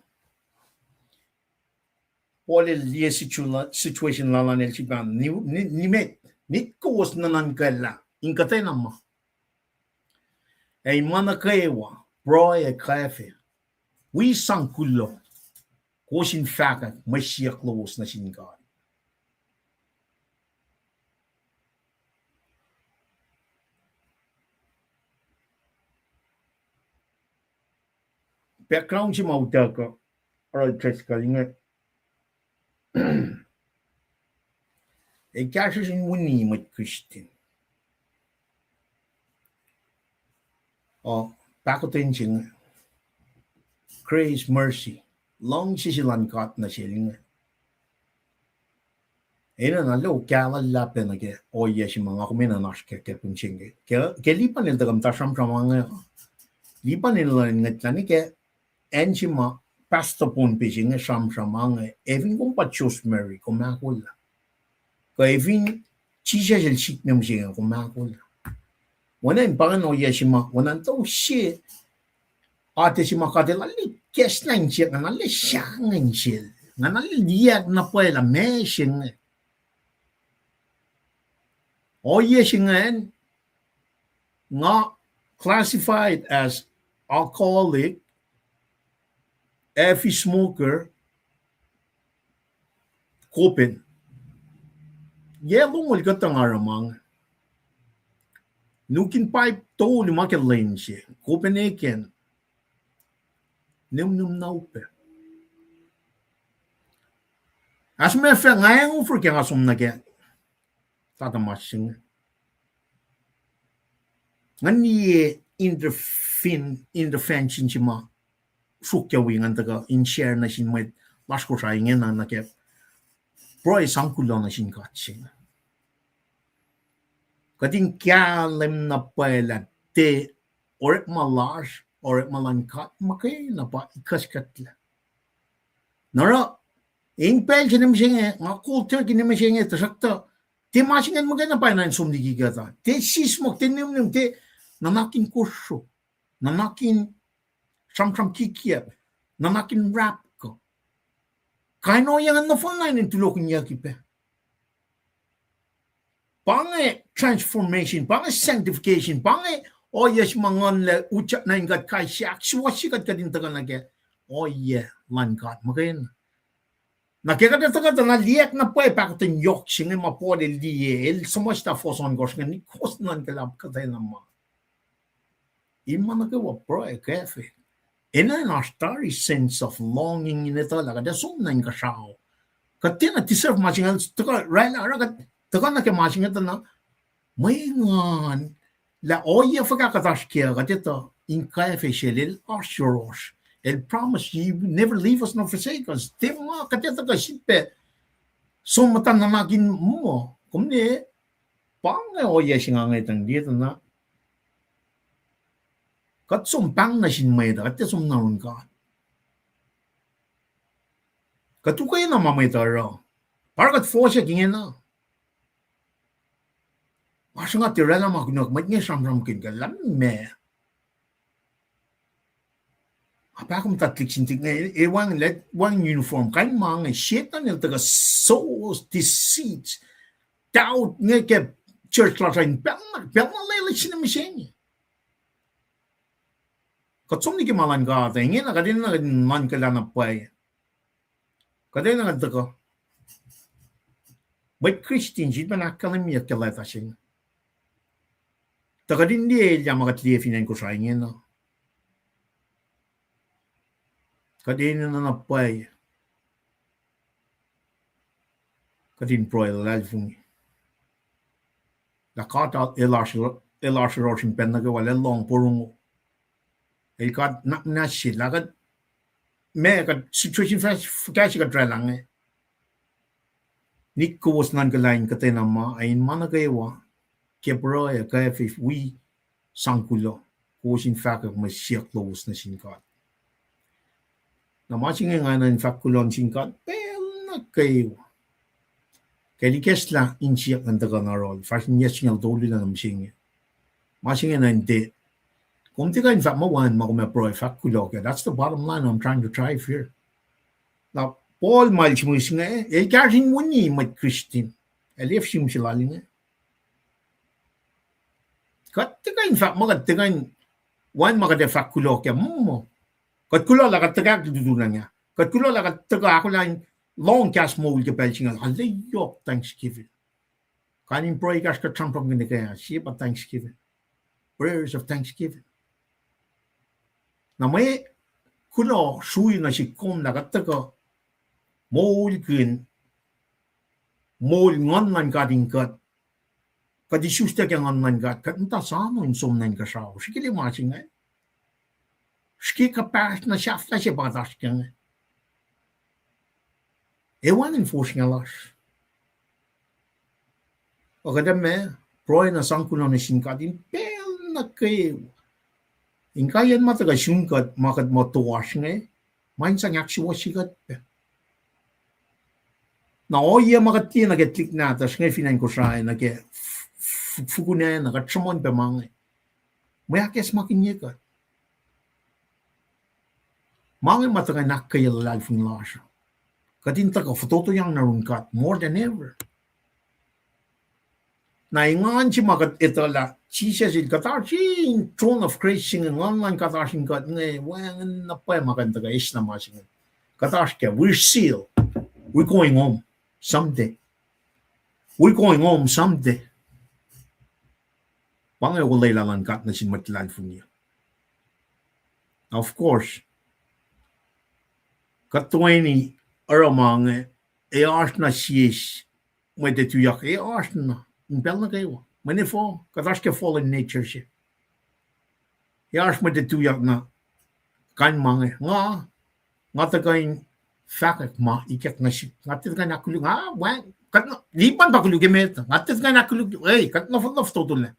Paul el liye situa-, situation lal an el sifilpac, ni-, ni-, nimet, nit kowos nuhnuhnkwaclah in kuhtwena ma. Ac in ma nuh kwewa, pruhe ac kwacfe, wi sang kuloh, kowos in fahkwack mwe siyuck lowos nuh sin God. Background se ma utuckuh, oruh Driscoll inge, el kahsruh sin wini mwet Christian. Uh, pahkotwen se inge, grace, mercy, luhngse se lal God nuh sel inge. Enenuh na loh kahlwem lah pacna ke ohiyac se ma nga kom enenuh oasr ke, ke pun se inge. Ke, ke Lipan el tuhkuh muhta sramsram inge. Lipan el luhn ngwetlah nuh ke acn se ma pastor pon pac se inge sramsram inge. Efin kom pa Joseph Mary, kom ahkolah. Kuh efin Jisus el sikme mihsenge, kom ahkolah. Oacna in pa ingacn ohiyac se ma, oacna in tuh se, atac se ma God el arlac kahs na insiyuck, nga na arlac sahngweng sel, nga na arlac liyak na pwacye lah meac se inge. Ohiyac se ingacn, nga classified as alcoholic, heavy smoker, Copen. Yac longoul kuhtuh nga oruh ma inge. Nukin pipe tolu ma ke lwen se, Copenhagen, nihmnihm na upac. As a matter of fact, nga hangover ke nga som nuh ke tatamas se inge. Ngan liye interfin-, intervention se ma sruokyac wi ngan tuhkuh in share nuh sin mwet lasr Kosrae ingena nuh ke pruhe sang kuloh nuh sin God se inge. Kuht in kahlwem na pwacye lah tiac orekma lasr, orekma luhn God muhkwena pa ikackskacklah. Na oruh, in pacl se nuh mihsenge, nga cold turkey nuh mihsenge, tuhsruhktuh Tiac ma se ingacn muhkwena pa na in som liki kuht uh. Tiac sismohk, tiac nihmnihm, tiac nuhnak in kosro, nuhnak in sramsram kikiacp, nuhnak in rapkuh. Kain ohiyac ingacn nohfohn na in tulohkihnyucki pac. Pa inge transformation, pa inge sanctification, pa inge ohiyac se ma Nguhn lac utyak nuh in kuht kais sie, ahksuwohsye kuht kuht in tuhkuh nuh ke ohiyac luhn God muhkwena. Na ke kuht ac tuhkuh tuh na liyacack na pwacye pahkotwen yohk se inge ma Paul el liye, el suhmuhslah fohs ohnkohsr inge, in kowos nuhnkuh lah kuhtwena ma in ma nuh kwewa pruhe, kwacfe. Enenuh in oasr tari sense of longing in etuh lah kuht ac som nuh inkuhsrao. Kuht tiacna deserve ma se inge, tuhkuh oraclah oruh kuht tuhkuh nuh ke ma se inge tuh na mwe engan lah ohiyac fuhkah kuht oasr kac uh, kuht etuh in kwacfe sel, el oasr yohrohsr. El promise, he never leave us nor forsake us. Tiac ma kuht etuh kuh sip pac som muhta nuhnak in muh, kom liye, pa inge ohiyac se nga ngetang liye tuh na kuht som pahng nuh sin mwet uh, kuht tiac som nuh yurin God. Kuht ukwe na ma mwet uh oruh. Pa oruh kuht fohsack ingena. Oasr nga tiac oraclah ma kunuhk, mwet inge sramsramkihn kuh lah meac. Nga pahkomuhta tuhlihk sin tuhlihk inge, e wacngihn, wacngihn uniform, kain ma inge, Setuhn el tuhkuh sow deceit, doubt inge ke church lasr uh in pacl na, pacl na lwelah sine mihsenge. Kuht som liki ma luhn God uh, ingena kuht enenuh in nuhnkuhlah na pwacye. Kuht enenuh in tuhkuh mwet Christian, sifilpac ahkkahlwemyeyuck ke leta se inge. Tuh kuht in liye elyah ma kuht liye fin acn Kosrae ingena. Kuht enenuh na pwacye kuht in pruhe luhlahlfongi lah God el oasr, el oasr yohrohsr in pacl nuh kwewa, el lohng porongo. El God na, na se lah kuht, ma kuht situation fuhkah se kuht oraclah inge, nik kowos nuhnkuhlah in kuhtwena ma, ac in ma nuh kwewa, ke pruhe ac kwacfe wi sang kuloh, kowos in fahkwack mwe siyuck lowos nuh sin God. Na ma se inge nga enenuh in fahk kuloh nuh sin God pacl nuh kwewa. Ke el ikacslah insiyuck ngan tuhkuh na yohrohl, fahsr in yac singucul tolu lah na mihsenge. Ma se inge na in tiac, kom tiac kuh in fahk muh wacngihn ma kom ac pruhe fahk kuloh kac. That's the bottom line I'm trying to drive here. Na Paul ma el sihmihs inge, el kahsruh in wini mwet Christian, el ac fahk sihmihs lal inge. Kuht tiac kuh in fahk muh kuht tiac kuh in, wacngihn ma kuht ac fahk kuloh kac, mm, kuht kuloh lah kuht tuhkuh ahklutulah nga. Kuht kuloh lah kuht tuhkuh ahkolah in lohng kahs moul ke pacl singucul, ah, lwelah yohk thanksgiving. Kain in pruhe ekahsr kuht sramsramkihn ke ah, sie pa thanksgiving. Prayers of thanksgiving. Na mwe kuloh srui nuh sihk kom lah kuht tuhkuh moulkihn moul Nguhn luhn God in kuht. Kuht isuslac ke Nguhn luhn God, kuht muhta soano in som nuh inkuhsrao. Srihke liye ma se inge. Srihke kuhpahsr na sahflah se pa kuht oasr kac inge. Ac wacngihn fohsrngah lasr. Ac kuht ac ma pruhe na sang kuloh nuh sin God in pacl nuh kwewa. Inkaiyacn ma tuhkuh sun kuht, ma kuht muh toasr inge, ma in sang ahksuwohsye kuht pac. Na ohiyac ma kuht liye nuh ke tuhlihk nahtuhsr inge fin acn Kosrae nuh ke f-, f-, fukun ah na kuht sruhmuhn pac ma inge. Mwe ahkacsmakihnye kuht. Ma inge ma tuhkuh in ahkkweye luhlahlfongi lasr uh. Kuht in tuhkuh fototoyang nuh yurin God more than ever. Na engan se ma kuht etuh lah Jisus el kuht oasr in throne of grace se inge, Nguhn luhn God oasr in kuht inge, wacngihn na pwacye ma kuh in tuhkuh eis na ma se inge. Kuht oasr kac, we're sealed. We're going home someday. We're going home someday. Pa inge olwelah luhn God nuh sin mwet luhlahlfongi. Of course, kuht toeni oruh ma inge, ac oasr na sie mwet ac tuyak, ac oasr na in pacl nuh kwewa. Mwe ne fo, kuht oasr ke fallen nature se. Ac oasr mwet ac tuyak na kain ma inge. Nga, nga tuhkuh in fahkwack ma ikackna sihk. Nga tiac tuhkuh in ahkkoluk, nga, wacng, kuht na, lipan pa koluk emet. Nga tiac tuhkuh in ahkkoluk, ei, kuht na fototo lah.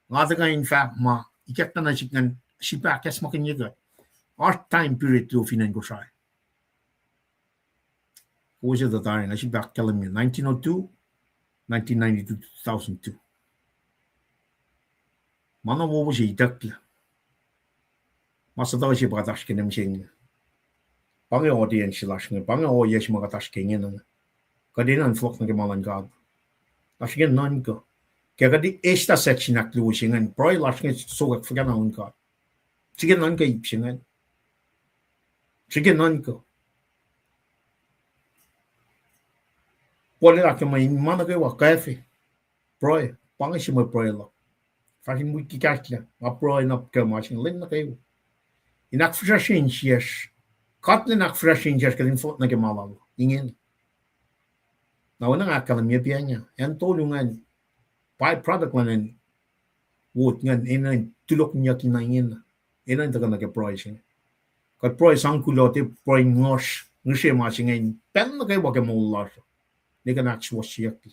Nga tuhkuh in fahk ma ikackna sihk ngan sifilpac ahkacsmakihnye kuht. Oasr time period luo fin acn Kosrae. Kowos etuh tari, nga sifilpac ahkkahlwemye nineteen oh two, Nineteen ninety-two, two thousand two. Ma na wowo se itucklac. Ma suhtuh se pa kuht oasr ke nwe mihsenge. Pa inge audience lasr inge, pa inge ohiyac se ma kuht oasr ke ingena. Kuht enenuh in fohlohk nuh ke ma luhn God. Lasr inge nuhnkuh. Ke kuht eslah section ahkluo se ingacn, pruhe lasr inge sokwack fuhkah na on God. Srihke nuhnkuh ip se ingacn. Srihke nuhnkuh. Paul el ahkkahlwemye in ma nuh kwewa kwacfe. Pruhe, pa inge se mwe pruhe luhk. Fahsr in wi ke kahslah, nga pruhe na ke ma se inge lwen nuh kwewa. In ahkfihsracsrye insiyacsr. God elan ahkfihsracsrye insiyacsr kuht in fohlohk nuh ke ma lal ingena. Na oacna nga ahkkahlwemye pa inge, acn tolu ingacn, by-product luhn acn wot ingacn, enenuh in tulohkihnyucki na ingena. Enenuh in tuhkuh nuh ke pruhe se inge. Kuht pruhe sang kuloh, tiac pruhe in ngohsr, ngihsre ma se inge in pacl nuh kwewa ke moul lasr uh. Ne kuh in ahksuwohsyeyucki.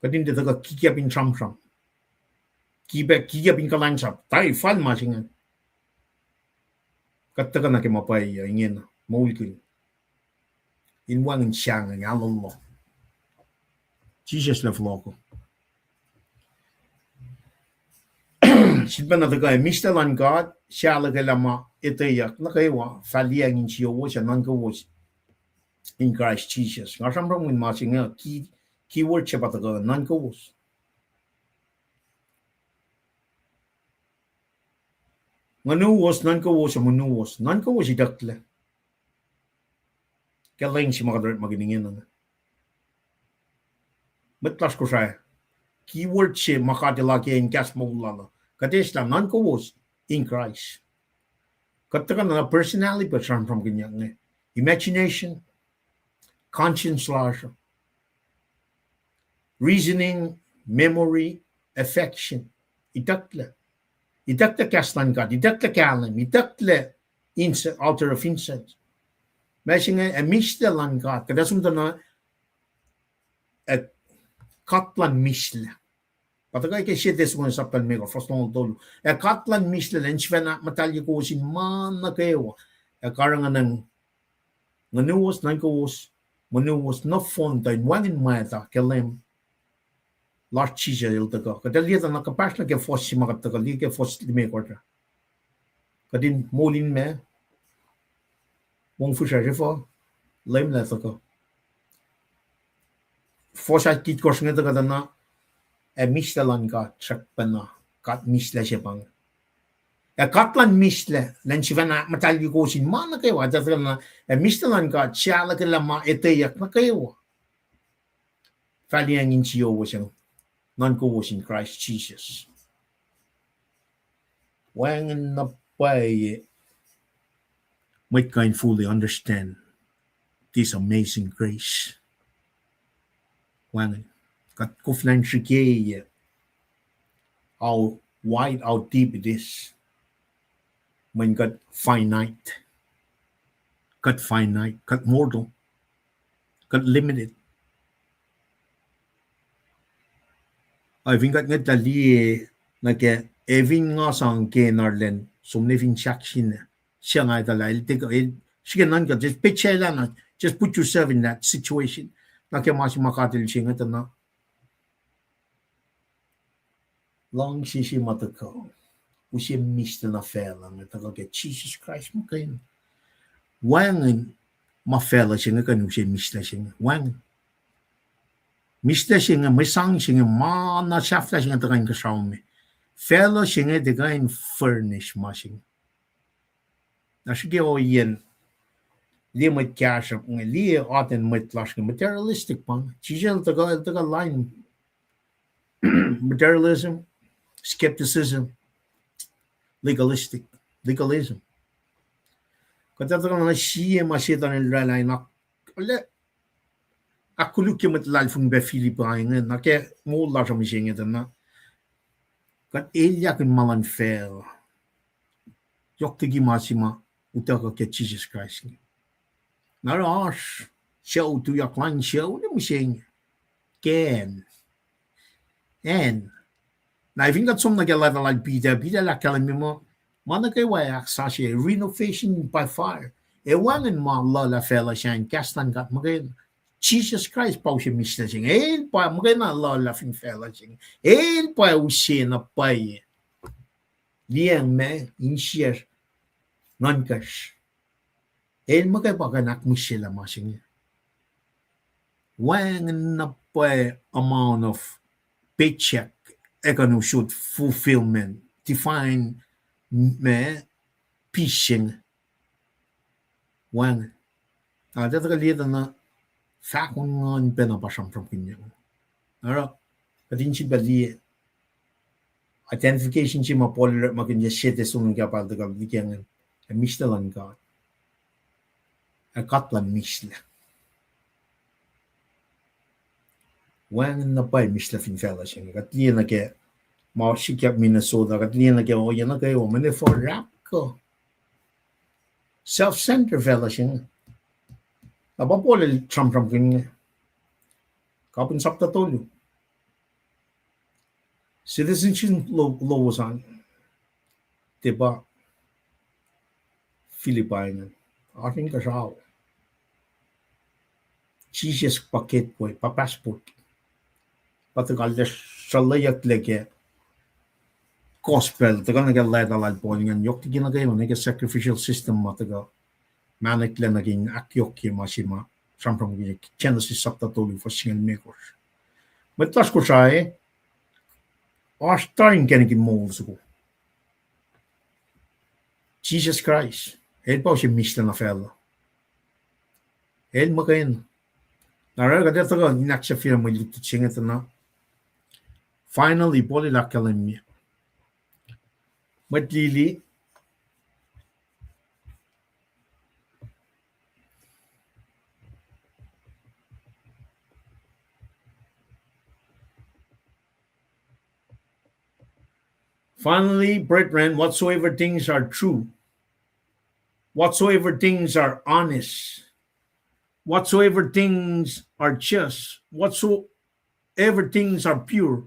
Kuht in tiac tuhkuh kikiacp in sramsram. Kikiacp, kikiacp in kuhlwacnsap. Tari fal ma se ingacn. Kuht tuhkuh nuh ke ma pwacye ingena, moulkihn. In wacngihn sahngweng, aluhluh. Jisus el fohlohko. Sifilpacna tuhkuh, ac mihslac luhn God, sahluhkwelah ma etweyuck nuh kwewa, fah liyacacng insiyowos ac nuhnkowos in Kraist Jisus. Nga sramsramkihn ma se inge, key, keyword se pa tuhkuh nuhnkowos. Ngunuwos, nuhnkowos, ac monuwos. Nuhnkowos itucklac. Ke lwen se ma kuht orekmakihn ingena. Mwet lasr Kosrae. Keyword se ma God El ahkkweye in kahs moul lal uh. Kuht eslah nuhnkowos in Kraist. Kuht tuhkuh na personally pa sramsramkihnyuck inge. Imagination, conscience lasr, reasoning, memory, affection. Itucklac. Itucklac kahs luhn God. Itucklac kahlwem. Itucklac ince-, altar of incense. Ma se inge ac mihslac luhn God. Kuht ac som tuh na, ac God luhn mihslac. Pa tuhkuh ke Sie Thessalonians sapta limekohsr, fuhs longoul tolu. Ac God luhn mihslac, elan sifacna ahkmuhtahlye kowos in ma nuh kwewa. Ac karihngihn ngunuwos, nuhnkowos, monuwos nohfohn tuh in wacngihn mwacta ke Leum lasr Jisus El tuhkuh. Kuht ac liye tuh na kuhpahsr nuh ke fuhs se ma kuht tuhkuh, liye ke fuhs limekohsr ah. Kuht in moul in meac, mongfihsrwacsr efuh, Leum El tuhkuh. Fuhs ahkitkohsr inge tuhkuh tuh na, ac mihslac luhn God srackpacna, God mihslac se pa inge. Ac God luhn mihslac, elan sifacna ahkmuhtahlye kowos in ma nuh kwewa, tuh tuhkuh na, ac mihslac luhn God sahluhkwelah ma etweyuck nuh kwewa. Fah liyacacng insiyowos ac nuhnkowos in Kraist Jisus. Wacngihn na pwacye mwet kuh in fully understand this amazing grace. Wacngihn. Kuht koflah in srihke, how wide, how deep it is. Mweyen kuht finite. Kuht finite. Kuht mortal. Kuht limited. Ac fin kuht ngwetlah liye nuh ke, ac fin nga sang ke in arulacna som nuh fin sahk se inge, suc nga etuh lah el tiac, el srihke nuhnkuh, just picture lah na, just put yourself in that situation. Na ke ma se ma God El se inge tuh na luhngse se ma tuhkuh, use mihslac nuh facluh inge tuhkuh ke Jisus Kraist muhkwena. Wacngihn ma facluh se inge kuh in use mihslac se inge. Wacngihn. Mihslac se inge, mwe sang se inge, ma na sahflah se inge tuhkuh in kuhsrao me. Facluh se inge tiac kuh in furnish ma se inge. Na srihke ohiyacn liye mwet kahsruhp inge, liye atacn mwet lasr inge, materialistic pa inge. Jisus El tuhkuh, El tuhkuh lain materialism, skepticism, legalistic, legalism. Kuht ac tuhkuh na sie ma Setan el oraclah in ahk-, ahkkolukye mwet luhlahlfongi pac Philippi inge, na ke moul lasr uh mihsenge tuh na kuht elyahkihn ma luhn facluh. Yohk liki ma se ma utuckuh ke Jisus Kraist inge. Na oruh oasr sucu tuyak lain sucu inge mihsenge. Ke acn, acn. Na fin kuht som nuh ke leta lal Peter, Peter el ahkkahlwemye muh, ma nuh kwewa ahksasuc, renovation by fire. Ac wacngihn ma luhlah facluh sacn, kahs luhn God muhkwena. Jisus Kraist pa use mihslac se inge. El pa muhkwena luhlah fin facluh se inge. El pa use na pwacye. Liyacng ma insiyacsr, nuhnkacsr. El muhkwena pa kuh in ahkmihsyelah ma se inge. Wacngihn na pwacye amount of paycheck, ac kuh in usot fulfillment, define ma peace se inge. Wacngihn. Na kuht ac tuhkuh liye tuh na fahko nguhn pacna pa sramsramkihnyuck. Oruh, kuht in sifilpac liye identification se ma Paul el orekmakihn nuh sesr, Thessalonica pacl tuhkuh liki inge, ac mihslac luhn God. Ac God luhn mihslac. Wacngihn na pwacye mihslac fin facluh se inge. Kuht liye nuh ke ma sikyak Minnesota, kuht liye nuh ke ohiyac nuh kwewa, mweyen fuhsr ahkkuh. Self-centered facluh se inge. Na pa Paul el sramsramkihn inge. Kapihn sapta tolu. Citizenship lo-, lowos an, tiac pa Philippi ingacn. Oasr inkuhsrao. Jisus pa gateway, pa passport. Pa tuhkuh sruhlweyucklac ke gospel, tuhkuh nuh ke leta lal Paul ingacn, yohk liki nuh kwewa nuh ke sacrificial system ma tuhkuh mahneklac nuh ke in ahkyohkye ma se ma sramsramkihn Genesis sapta tolu fuhs singucul limekohsr. Mwet lasr Kosrae, oasr tari inkacnek in moul soko. Jisus Kraist, el pa use mihslac nuh facluh. El muhkwena. Na oruh kuht ac tuhkuh in ahksahfyelah mwe lutlut se inge tuh na, finally, Paul el ahkkahlwemye. Mwet lili, Finally, brethren, whatsoever things are true, whatsoever things are honest, whatsoever things are just, whatsoever things are pure,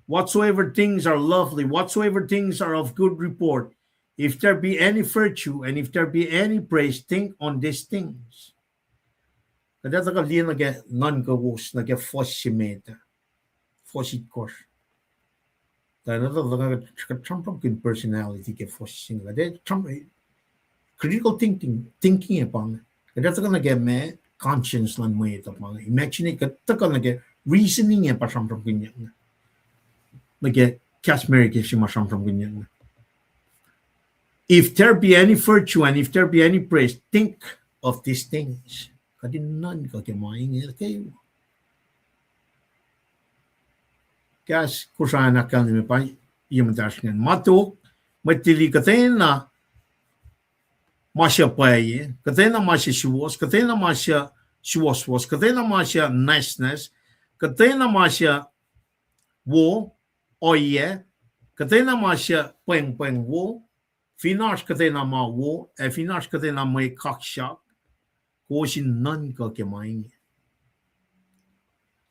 whatsoever things are lovely, whatsoever things are of good report, if there be any virtue and if there be any praise, think on these things. Kuht ac tuhkuh liye nuh ke nuhnkowos nuh ke fuhs se met, fuhs itkohsr. Tuh na tuh kuht sramsramkihn personality ke fuhs se inge. Kuht ac critical thinking, thinking ac pa inge. Kuht ac tuhkuh nuh ke ma conscience luhn mwet uh pa inge. Imagine, kuht tuhkuh nuh ke reasoning ac pa sramsramkihnyuck inge. Nuh ke kahs America se ma sramsramkihnyuck inge. If there be any virtue and if there be any praise, think of these things. Kuht in nuhnkuh ke ma inge kwewa. Kahs Kosrae an ahkkahlwemye pa ye muhtahsr ingacn. Ma tok, mwet lili, kuhtwena ma suc pwacye, kuhtwena ma suc suwohs, kuhtwena ma suc suwohswohs, kuhtwena ma suc nwacsnwacs, kuhtwena ma suc wo, ohiyac, kuhtwena ma suc pwengpweng wo, fin oasr kuhtwena ma wo, ac fin oasr kuhtwena mwe kaksak, kowos in nuhnkuh ke ma inge.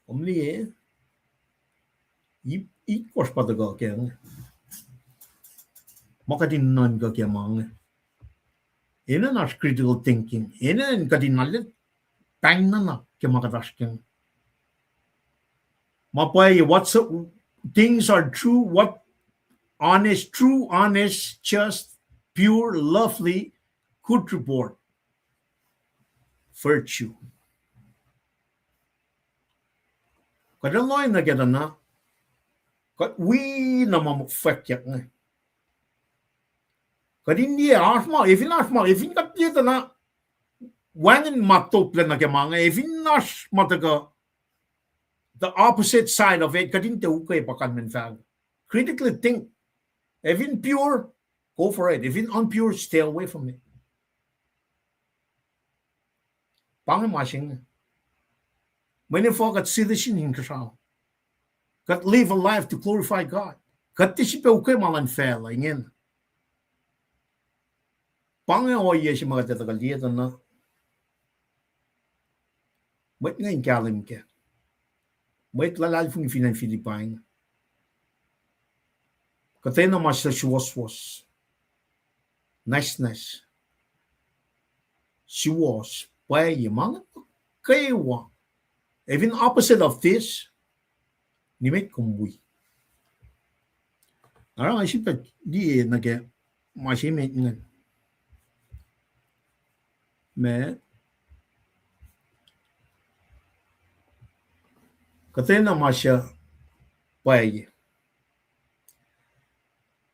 Kom liye, i-, itkohsr pa tuhkuh ke inge. Ma kuht in nuhnkuh ke ma inge. Enenuh oasr critical thinking. Enenuh kuht in na le pahng nuhnak ke ma kuht oasr ke inge. Ma pwacye, what so, things are true, what honest, true, honest, just, pure, lovely, good report, virtue. Kuht in lohacng nuh ke tuh na, kuht wi na ma fwackyuck inge. Kuht in liye oasr ma, efin oasr ma, efin kuht liye tuh na, wacngihn ma toplac nuh ke ma inge, efin oasr ma tuhkuh the opposite side of it, kuht in tiac ukwe pa kalmen fahk. Critically think. Efin pure, go for it. Efin unpure, stay away from it. Pa inge ma se inge. Mweyen fuhkah kuht citizen inkuhsrao. Kuht live a life to glorify God. Kuht tiac sifilpac ukwe ma luhn facluh ingena. Pa inge ohiyac se ma kuht ac tuhkuh liye tuh na. Mwet inge in kahlwem kac. Mwet luhlahlfongi fin acn Philippi inge. Kuhtwena ma suc suwohswohs, nwacsnwacs, suwohs, pwacye, ma inge, kwewa. Even opposite of this, nimet kom wi. Oruh nga sifilpac liye nuh ke ma se met ingacn. Ma, kuhtwena ma suc pwacye.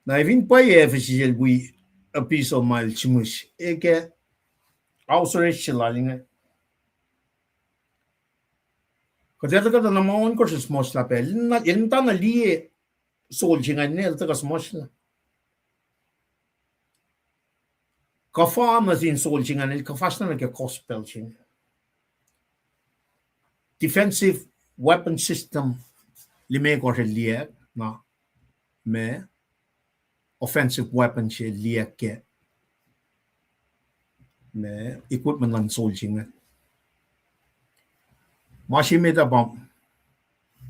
Na fin pwacye Ephesus el wi epistle ma el sihmihs, e ke author se lal inge. Kuht etuh kuhtuh na ma ohnkohsr el suhmuhslah pac. El muhtana liye soul se ingacn, el tuhkuh suhmuhslah. Kuhfa nuh sin soul se ingacn, el kuhfasrna nuh ke gospel se inge. Defensive weapon system limekohsr el liye, na ma offensive weapon se el liye ke ma equipment luhn soul se inge. Ma se met ah pa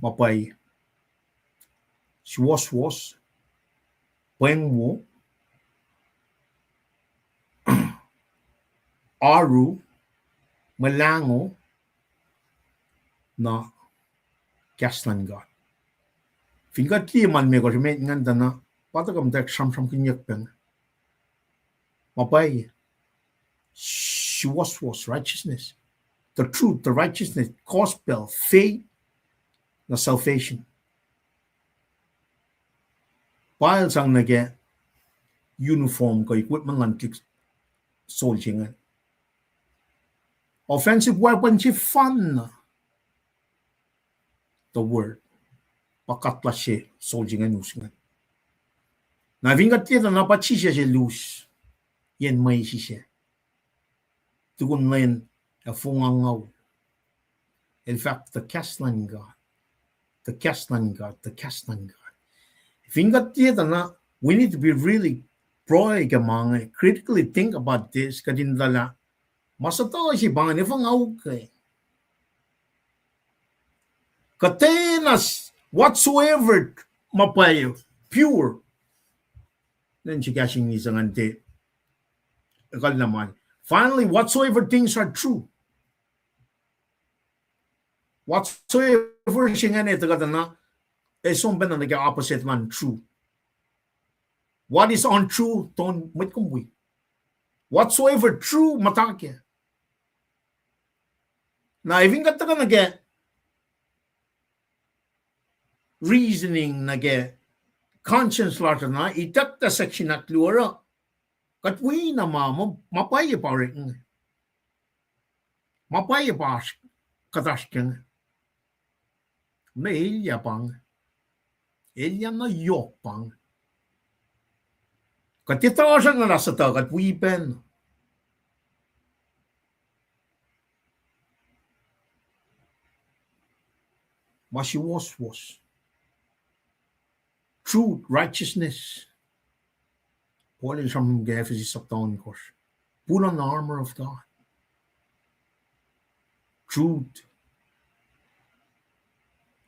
ma pwacye. Suwohswohs, pweng wo, oaru, mwe lahngo, na kahs luhn God. Fin kuht liye ma limekohsr emet ingacn tuh na, pa tuhkuh muhtwacwacack sramsramkihnyuck pac inge. Ma pwacye. Suwohswohs, righteousness. The truth, the righteousness, gospel, faith, na salvation. Pa el sang nuh ke uniform kuh equipment luhn soul se inge. Offensive weapon sefanna, the word. Pa kuht lasr se soul se ingacn us ingacn. Na fin kuht liye tuh na pa Jisus el us yen mwesis ah tukun lwen ac fongahngauul. El fahk tuh kahs luhn God, tuh kahs luhn God, tuh kahs luhn God. Fin kuht liye tuh na, we need to be really pruhe ke ma inge, critically think about this, kuht in tuh lah ma suhtuh se pa inge, efuh nga ukwe? Kuhtwena s-, whatsoever, ma pwacye, pure. Then sikahsing ni se ingacn te, ekuhllah ma, finally, whatsoever things are true. Whatsoever se ingacn e tuhkuh tuh na, e som pacna nuh ke opposite luhn true. What is untrue, don't mwet kom wi. Whatsoever true, muhta kac. Na, fin kuht tuhkuh nuh ke reasoning nuh ke conscience lasr na, ituckyang section ahkluo oruh, kuht wi na ma, ma, ma pwacye pa orekma. Ma pwacye pa oasr, kuht oasr ke inge. Meac elyah pa inge? Elyah na yohk pa inge. Kuht etuh srackna lah suhtuh kuht wi pacna. Ma suwohswohs. Truth, righteousness. Paul el sramsram ke Ephesus sapta ohnkohsr. Put on the armor of God. Truth.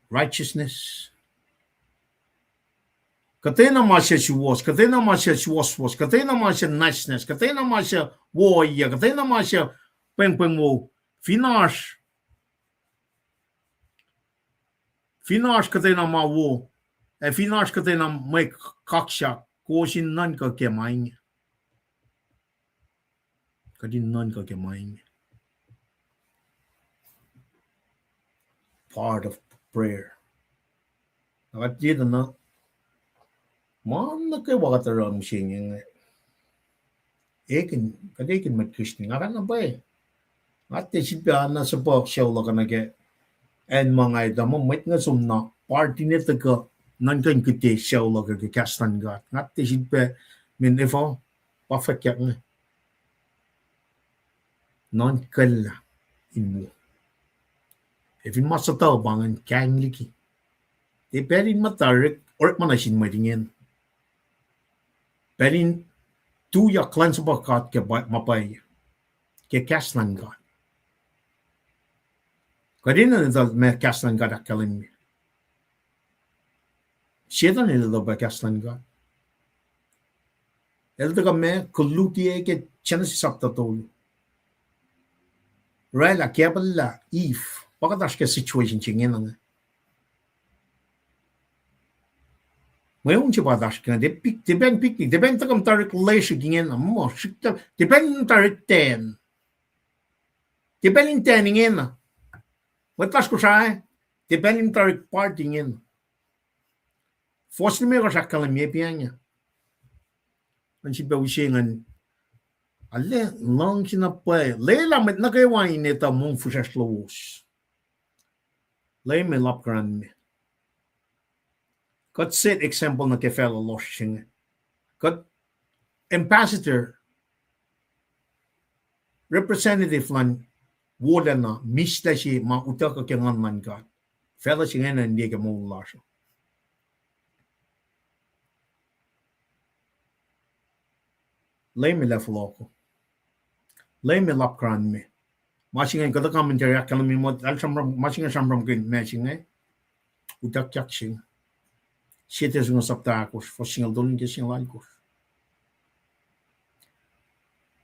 Righteousness. Kuhtwena ma se suwohs, kuhtwena ma se suwohswohs, kuhtwena ma se niceness, kuhtwena ma se wo ohiyac, kuhtwena ma se pwengpweng wo, fin oasr, fin oasr kuhtwena ma wo, ac fin oasr kuhtwena mwe kaksak, kowos in nuhnkuh ke ma inge. Kuht in nuhnkuh ke ma inge. Part of prayer. Na kuht liye tuh na, ma nuh kwewa kuht oruh mihsenge inge, ekihn, kuht ekihn mwet Christian, nga fahk na pwacye. Nga tiac sifilpac na suhpuh sucu luhk uh nuh ke acn ma nga etuh muh mwet inge som na party ne tuhkuh nuhnkuh in kihte sucu luhk uh ke kahs luhn God. Nga tiac sifilpac, men efuh, pa fwackyuck inge. Nuhnkuhlah in wo. Ac fin ma suhtuh pa ingacn, kaing liki. Tiac pacl in muhta orekma nuh sin mwet ingacn. Pacl in tuyak kuhlwacnsapuh God ke ma pwacye, ke kahs luhn God. Kuht enenuh in etuh ma kahs luhn God ahkkahlwemye. Setan el etuh pac kahs luhn God. El tuhkuh ma, koluk ke Genesis sapta tolu. oraclah, kapellah Eve. Pa kuht oasr ke situation se ingena inge. Mweun se pa oasr ke, tiac pik-, tiac pacna picnic, tiac pacna tuhkuh tari lesrihk ingena, muh, srihk-, tiac pacna tari ten. Tiac pacna ten ingena. Mwet lasr Kosrae, tiac pacna tari party ingena. Fohs limekohsr ahkkahlwemye pa inge. An sifilpac use ingacn, arlac luhngse na pwacye. Lwelah mwet nuh kwewa in etuh mongfihsrwacsr lowos. Leum El apkuhran me. Kuht set example nuh ke facluh lohsr se inge. Kuht ambassador, representative luhn wolacna mihslac se ma utuckuh ke Nguhn luhn God. Facluh se ingena in liye ke moul lasr uh. Leum El ac fohlohk. Leum El apkuhran me. Ma se inge kuhtuh commentary ahkkahlwemye muh, ma se inge sramsramkihn ma se inge, utuckyak se inge. Sie Tesalonika sapta ahkosr, fuhs singucul tolu nuh ke singucul alkosr.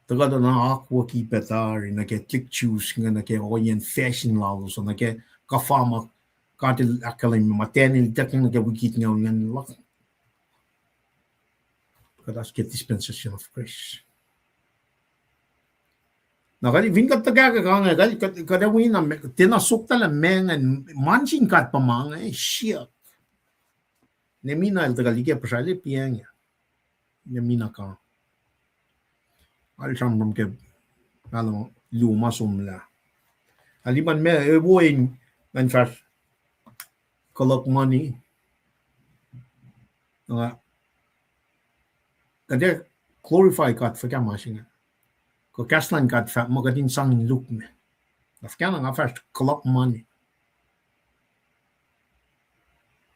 Tuhkuh tuh na akwucki pac tari nuh ke tuhlihk Jews inge, nuh ke ohiyacn fashion lalos uh, nuh ke kuhfa ma God El ahkkahlwemye, ma Daniel ituckyang nuh ke wikit inge, ingacn luhk. Kuht oasr ke dispensation of grace. Na kuht fin kuht tuhkahkwack inge, kuht, kuht ac wi na, tiacna soktalah ma ingacn, ma sin God pa ma inge, siyuck. Nehemiah el tuhkuh liki Israel, pa inge. Nehemiah ka. Al sramsram ke, alu, luo ma somlah. Aliman me, e, wo in, ngan fahsr, collect money. Na, kuht ac glorify God fuhkah ma se inge. Kuh kahs luhn God fahk muh kuht in sang in luk me. Na fuhkah na nga fahsr collect money.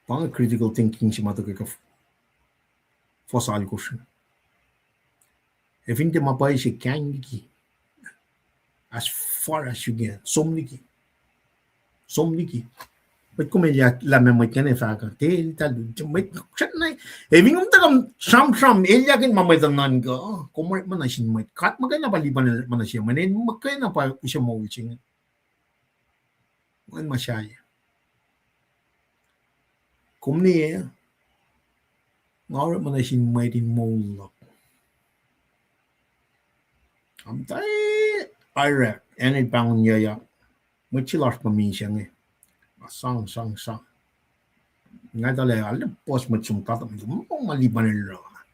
Pa inge critical thinking se ma tuhkuh ke fuhs alkosr. Ac fin tiac ma pwacye se, kaing liki. As far as you can. Som liki. Som liki. Mwet kom elyah lah ma mwet ingacn fahk uh, tiac eltahl, mwet srackna. Ac fin kom tuhkuh sramsram, elyahkihn ma mwet uh nuhnkuh, kom orekma nuh sin mwet. God muhkwena pa lipan el orekma nuh sin mwet, el muhkwena pa use moul se inge. Wacngihn ma sahyac. Kom liye, nga orekma nuh sin mwet in moul luhk. Am tai, Iraq, acn el pahngonyuyak. Mwet se lasr pa misac inge. Sang, sang, sang. Nga tuhlac, arlac puhs mwet som tata, ma lipan el oruh.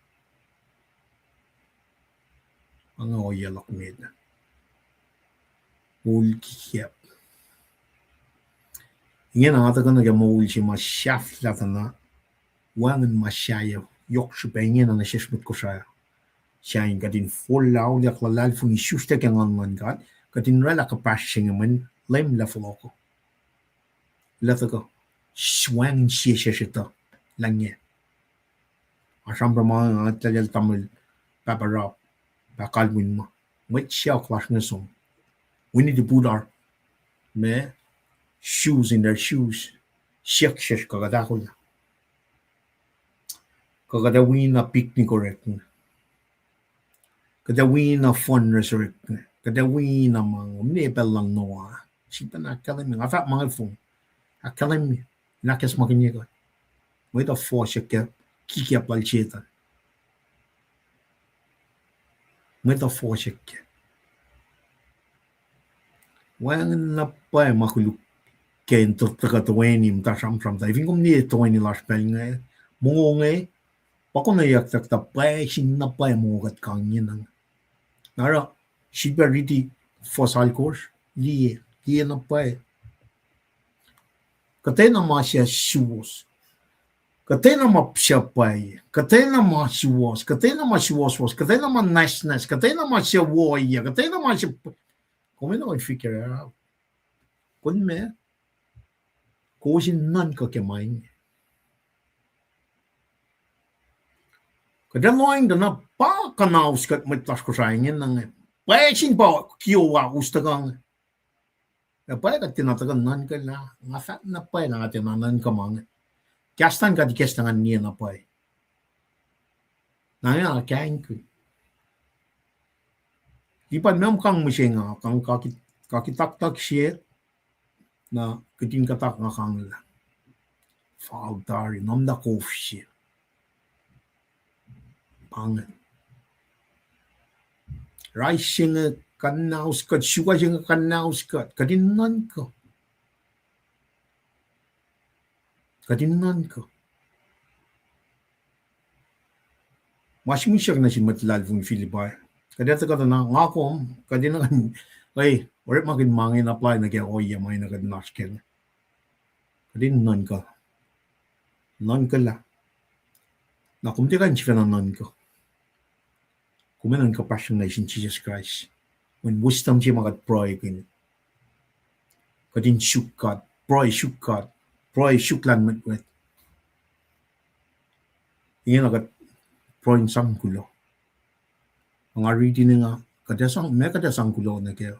Ange ohiyac luhk met. Moul kikiacp. Ingena nga tuhkuh nuh ke moul se ma sahflah tuh na, wacngihn ma sahyac, yohk srihpac ingena nuh sesr mwet Kosrae. Sahyacn kuht in forlah auliyak luhlahlfongi, isuslac ke Nguhn luhn God, kuht in oraclah kuhpahsr se inge mweyen Leum El ac fohlohk. El ac tuhkuh, wacngihn sie sesr etuh lah nge. Asramsram ma nga tuhlac tamuhlwel Pahpah Rap, Pahpah Kalwin ma, mwet sacohk lasr inge som, we need to put our, ma, shoes in their shoes. Siyuck sesr kuh kuht ahkolah. Kuh kuht ac wi na picnic orek inge. Kuht ac wi na fundraiser inge. Kuht ac wi na ma inge. Mwe pacl luhn Noah. Sifilpacna ahkkahlwemye. Nga fahk ma inge fong. Ahkkahlwemye. Na ahkacsmakihnye kuht. Mwet uh fohsyak ke kikiacp lal Setuhn. Mwet uh fohsyak ke. Wacngihn na pwacye ma koluk ke in tuhkuh toeni, muhta sramsram tuh. Fin kom liye toeni lasr pacl inge, mongo inge, pa konweyuckyak tuh pwacye sin na pwacye mongo kuht kang ingena. Na oruh, sifilpac riti fuhs alkosr, liye, liye na pwacye. Kuhtwena ma suc suwohs. Kuhtwena ma suc pwacye. Kuhtwena ma suwohs. Kuhtwena ma suwohswohs. Kuhtwena ma nwacsnwacs. Kuhtwena ma suc woiyac. Kuhtwena ma suc, kom enenuh in figure out. Kom ma, kowos in nuhnkuh ke ma inge. Kuht ac lohacng tuh na pa kuhnaus kuht mwet lasr Kosrae ingena inge. Pwacye sin pa kioa us tuhkuh inge. Ac pwacye kuht tiacna tuhkuh nuhnkuh lah, nga fahk na pwacye lah nga tiacna nuhnkuh ma inge. Kahs luhn God ikacslah ngan liye na pwacye. Na nga kaingkihn. Lipan, meac kom kang mihsenge, kang kakit, Kakitaktak se, na kihtin kuhtak nga kanglah. Fal tari, namlah kof se. Pa inge. Rice se inge kuhnaus kuht, sugar se inge kuhnaus kuht, kuht in nuhnkuh. Kuht in nuhnkuh. Ma se mihsrak nuh sin mwet luhlahlfongi Philippi. Kuht ac tuhkuh tuh na nga kom, kuht in, e, orekmakihn ma inge in apply nuh ke ohiyac ma inge kuht in oasr kac inge. Kuht in nuhnkuh. Nuhnkuhlah. Na kom tiac kuh in sifacna nuhnkuh. Kom enenuh in kuhpahsr nuh sin Jisus Kraist. Mweyen wisdom se ma kuht pruhekihn, kuht in suk God, pruhe suk God, pruhe suk lahlmwetmwet. Ingena kuht pruhe in sang kuloh. Nga riti inge, kuht ac sang, ma kuht ac sang kuloh nuh kac.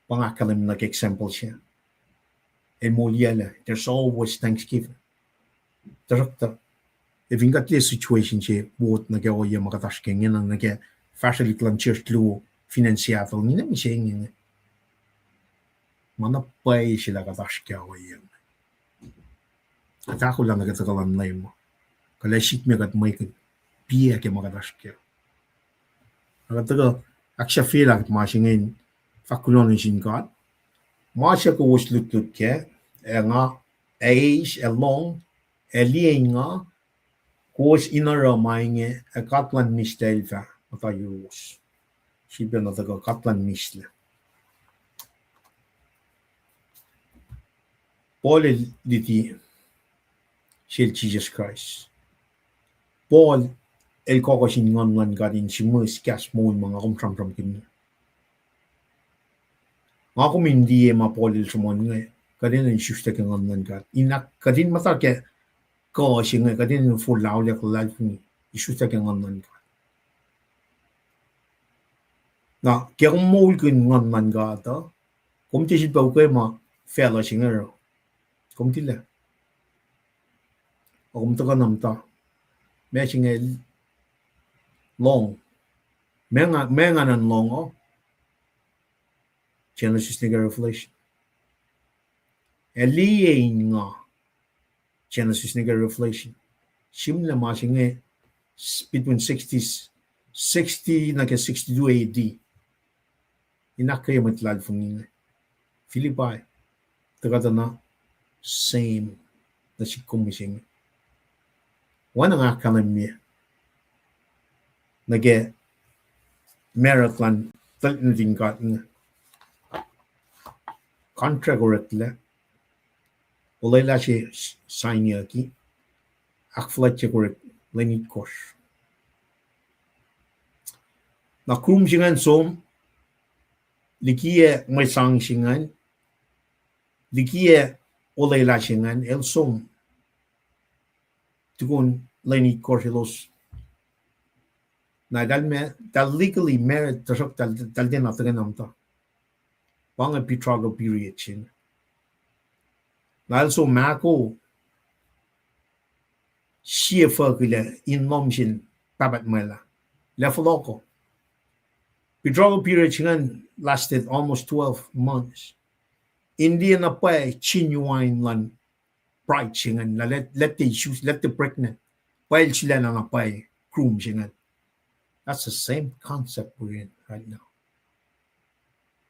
Pa nga ahkkahlwemye nuh ke example se. El moliyucklac, there's always Thanksgiving. Tuhsruhktuh, e fin kuht liye situation se wot nuh ke ohiyac ma kuht oasr kac ingena nuh ke fahsrwelihk luhn church luo fin acn Seattle, ninac mihsenge inge. Ma na pwacye se lah kuht oasr kac ohiyac. Kuht ahkolah nuh ke tuhkuh luhn Leum, kuht ac sikme kuht mwekihn piac ke ma kuht oasr kac. Ac kuht tuhkuh ahksahfyelah kuht ma se inge in fahk kuloh nuh sin God. Ma se kowos lutlut kac, ac nga, ac eis, ac lohng, ac liye in nga, kowos in oruh ma inge, ac God luhn mihslac el fah muhta yuruwos. Sifilpac na tuhkuh God luhn mihslac. Paul el luti sel Jisus Kraist. Paul el kohkohsin Nguhn luhn God in sihmihs kahs moul ma nga kom sramsramkihn. Nga kom in liye ma Paul el sruhmuhn inge, kuht enenuh in isuslac ke Nguhn luhn God. In ahk-, kuht in muhta ke kuh se inge, kuht enenuh in forlah auliyak luhlahlfongi, isuslac ke Nguhn luhn God. Na ke kom moulkihn Nguhn luhn God uh, kom tiac sifilpac ukwe ma facluh se inge oruh. Kom tilac. Ac kom tuhkuh na muhta, ma se inge lohng. Ma nga, ma nga nuhn lohng uh, Genesis nuh ke Revelation. Ac liye in nga, Genesis nuh ke Revelation. Sihmlac ma se inge, between sixty, sixty nuh ke sixty-two A D. In ahkkweye mwet luhlahlfongi inge, Philippi, tuhkuh tuh na same nuh sik kom mihsenge. Oacna nga ahkkahlwemye nuh ke marriage luhn tuhlihk nuhtin God inge. Contract oreklac, olwelah se sign-aki, ahkfuhlwactye orek lwen itkohsr. Na groom se ingacn som, likiyac mwe sang se ingacn, likiyac olwelah se ingacn, el som tukun lwen itkohsr elos. Na eltahl ma, eltahl legally married, tuhsruhk eltahl, eltahl tiacna tuhkuh na muhta. Pa inge betrothal period se inge. Na el som ahko, sie fuhkah lac in lohm sel pahpah tuhmwacl ah, lac fohlohko. Betrothal period se ingacn lasted almost twelve months. In liye na pwacye genuine luhn bride se ingacn, lah, lah, lah tiac isus, lah tiac pregnant. Pwacye el sulaclah na pwacye groom se ingacn. That's the same concept we're in right now.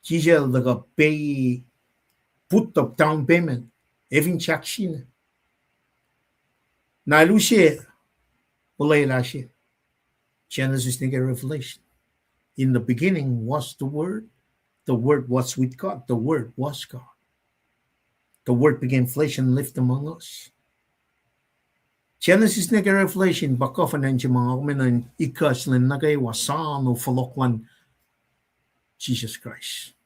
Jisus el tuhkuh pay, put up down payment, e fin sahk sina. Na el use olwelah se. Genesis nuh ke Revelation. In the beginning was the Word. The Word was with God. The Word was God. The Word became flesh and lived among us. Genesis nuh ke Revelation pa covenant se ma nga kom enenuh in ikucslah nuh kwewa, soano fohlohk luhn Jisus Kraist.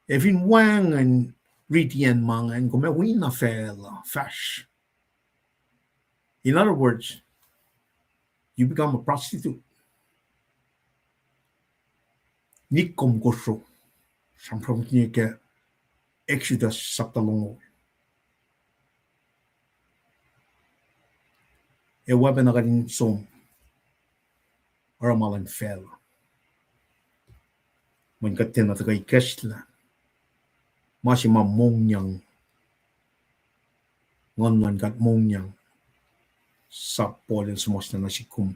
Ac fin wacngihn riti acn ma ingacn, kom ac wi na facluh fahsr. In other words, you become a prostitute. Nik kom kosro, sramsramkihn ke Exodus sapta longoul. Ac oacpacna kuht in som oruh ma luhn facluh. Mweyen kuht tiacna tuhkuh ikacslah ma se ma mongyang, Nguhn luhn God mongyang, sap Paul el suhmuhslah nuh sihk kom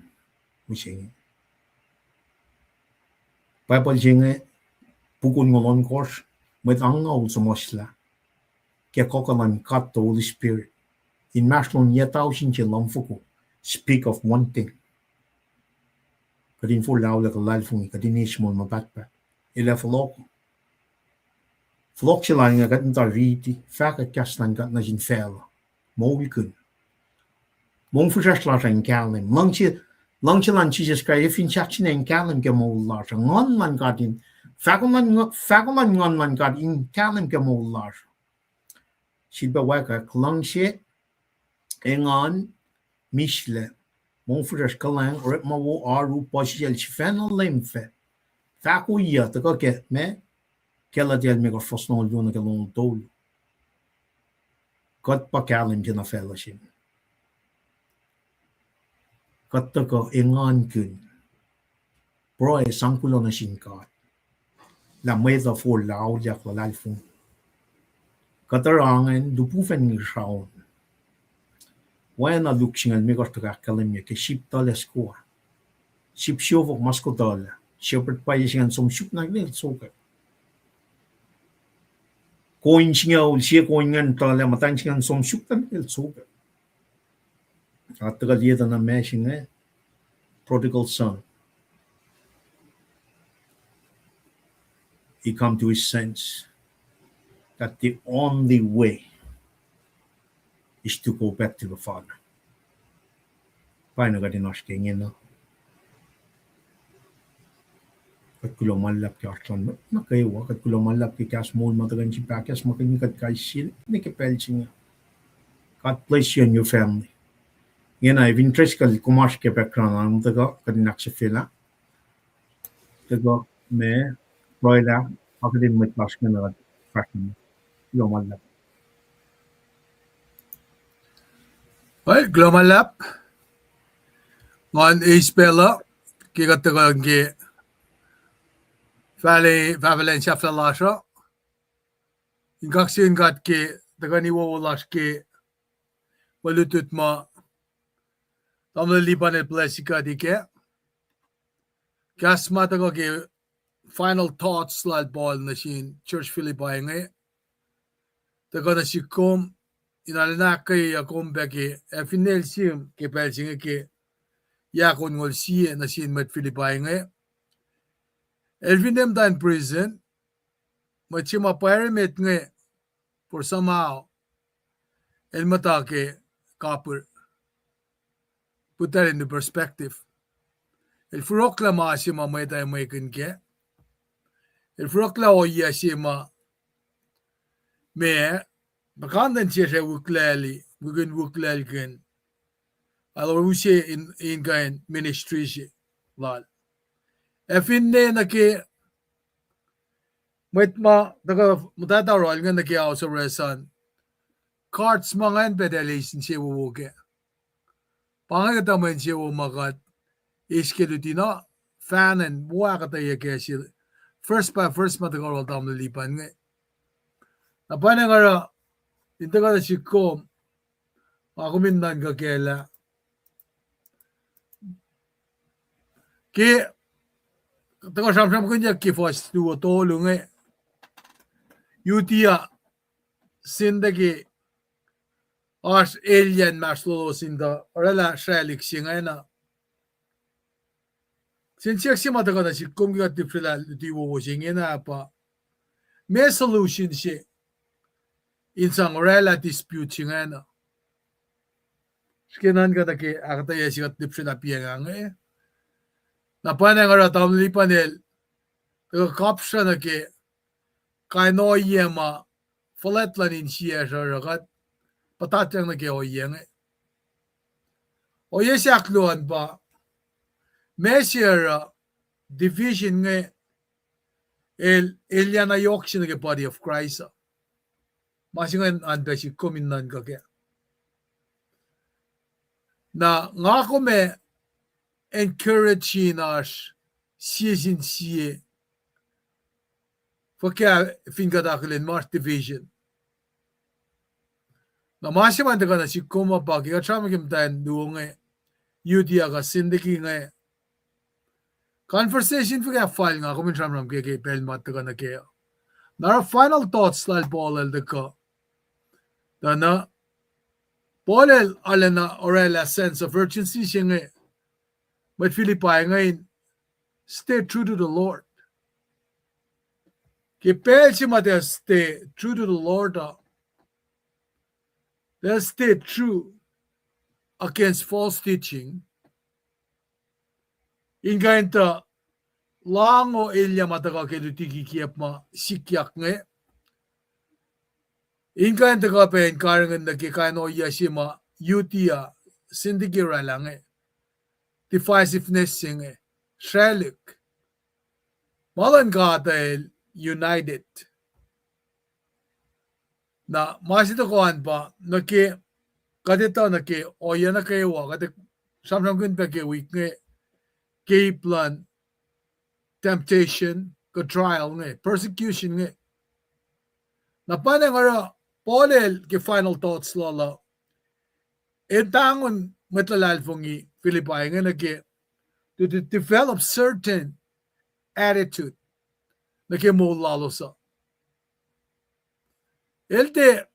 mihsenge. Bible se inge, puk onngoul ohnkohsr, mwet angngaul suhmuhslah ke kuh luhn God the Holy Spirit. Inmahsrlon yac tausin se luhmfoko, speak of one thing. Kuht in forlah auliyak luhlahlfongi, kuht in eis moul ma pahtpaht. El ac fohlohk. Fohlohk se lal inge kuht muhta riti, fahkwack kahs luhn God nuh sin facluh. Moulkihn. Mongfihsrwacsr lasr uh in kahlwem. Luhngse, luhngse luhn Jisus Kraist, ac fin sahk sina in kahlwem ke moul lasr uh. Nguhn luhn God in, fahko luhn, fahko luhn Nguhn luhn God in kahlwem ke moul lasr uh. Sifilpac wacngihn luhngse, engan, mihslac, mongfihsrwacsr, kuhlwacng, orekma wo, oaru, puhsisacl, sifacna leum fac. Fahkoyac, tuhkuh ke ma, Galatia limekohsr fuhs longoul luo nuh ke longoul tolu. Kuht pa kahlwem se nuh facluh se. Kuht tuhkuh engankihn, pruhe, sang kuloh nuh sin God, lah mwet uh forlah auliyak luhlahlfongi. Kuht oruh ingacn lihpufacn inge sraun. Oacna Luke singucul limekohsr tuhkuh ahkkahlwemye ke sip tuhlac soko ah. Sip siofok ma soko tuhlac. Shepherd pwacye se ingacn som suk nuh ke el sokwack. Koin singucul, sie koin ingacn tuhlac, muhtwacn se ingacn som suk nuh ke el sokwack. Ac tuhkuh liye tuh na ma se inge, prodigal son. He come to his sense that the only way is to go back to the Father. Pa na kuht in oasr ke ingena. Kuht kuloh ma luhlahp ke oasr lun nuh kwewa, kuht kuloh ma luhlahp ke kahs moul ma tuhkuh in sifil kahs ma kuht in kuht kais sie nuh ke pacl se inge. God bless you and your family. Ingena, if interest kuh kom oasr ke background an, tuhkuh kuht in ahksahfyelah. Tuhkuh ma, pruhelah, akihlen mwet lasr ingena kuht fahsr. Kuloh ma luhlahp. Kuloh ma luhlahp. Ngan eis pacl uh ke kuht tuhkuh ke fahfahlacn sahflah lasr uh in kaksakihn God ke tuhkweni wowo lasr ke mwe lutlut ma tamuhlwel Lipan el bless kuht kac. Kahs ma tuhkuh ke final thoughts lal Paul nuh sin church Philippi inge, tuhkuh nuh sihk kom, in arulacna ahkkweyuck kom pac ke, ac finne el sihm ke pacl se inge ke yac onngoul sie nuh sin mwet Philippi inge. El finne muhta in prison, mwet se ma pwacr emet inge, for somehow, el muhta ke kapihr. Put that into perspective. El forohklah ma se ma mwet uh mwekihn kac. El forohklah ohiyac se ma, ma, puhkantwen sesr ac wiklac, wikihn wiklackihn. Alu use in, in kuh in ministry se lal. Ac finne nuh ke mwet ma tuhkuh muhtwacta oruh inge nuh ke house arrest an, guards ma ingacn pac tuh el eis insewowo kac. Pa inge kuhtuh mwe insewowo ma kuht eis ke luti na, fahnan wo ahkuhtweyac kac se, verse by verse ma tuhkuh oruh tamuhlwel Lipan inge. Na pwacnwacng oruh, in tuhkuh nuh sihk kom, nga kom in nuhnkuh kac lah ke tuhkuh sramsramkihnyuck ke fuhs luo tolu inge, uti uh, sin tuh ke oasr elyah inmahsrlolos in tuh orwaclah sraclihk se ingena. Sin siyuck se ma tuhkuh nuh sihk kom ke kuht lihpsrelah luti wowo se ingena pa, meac solution se in sang orwaclah dispute se ingena? Srihke nuhnkuh nuh ke ahkuhtweyac se kuht lihpsrelah piacnga inge. Na pwacnwacng oruh tamuhlwel Lipan el tuhkuh kapsra nuh ke kain ohiyac ma fuhlwact luhn insiyacsr oruh kuht puhtatyang nuh ke ohiyac inge. Ohiyac se ahkluo an pa, meac se oruh division inge el, el elyah na yohk se nuh ke body of Christ uh. Ma se ingacn an pac sihk kom in nuhnkuh kac. Na nga kom ac encourage in oasr sie sin sie fuhkah fin kuht akihlen ma division. Na ma se ma tuhkuh nuh sihk kom uh pa ke kuht sramsram ke muhtwacn luo inge, Euodia kuh Syntyche inge. Conversation fuhkah fal nga kom in sramsram ke ke pacl ma tuhkuh nuh ke. Na oruh final thoughts lal Paul el tuhkuh. Tuh na, Paul el arulacna orwaclah sense of urgency se inge, mwet Philippi inge in stay true to the Lord. Ke pacl se ma tiac stay true to the Lord uh, tiac stay true against false teaching. In kuh in tuh lahngo elyah ma tuhkuh ke luti kikiacp ma sikyak inge. In kuh in tuhkuh pac in karihngihn nuh ke kain ohiyac se ma Euodia, Syntyche orwaclah inge. Divisiveness se inge. Sraclihk. Ma luhn God el united. Na ma se tuhkuh an pa nuh ke, kuht etuh nuh ke ohiyac nuh kwewa, kuht sramsramkihn pac ke wik inge, ke ip luhn temptation, kuh trial inge, persecution inge. Na pa inge oruh Paul el ke final thoughts lal uh, el pahngon mwet luhlahlfongi Philippi inge nuh ke to, to develop certain attitude nuh ke moul lalos uh. El tiac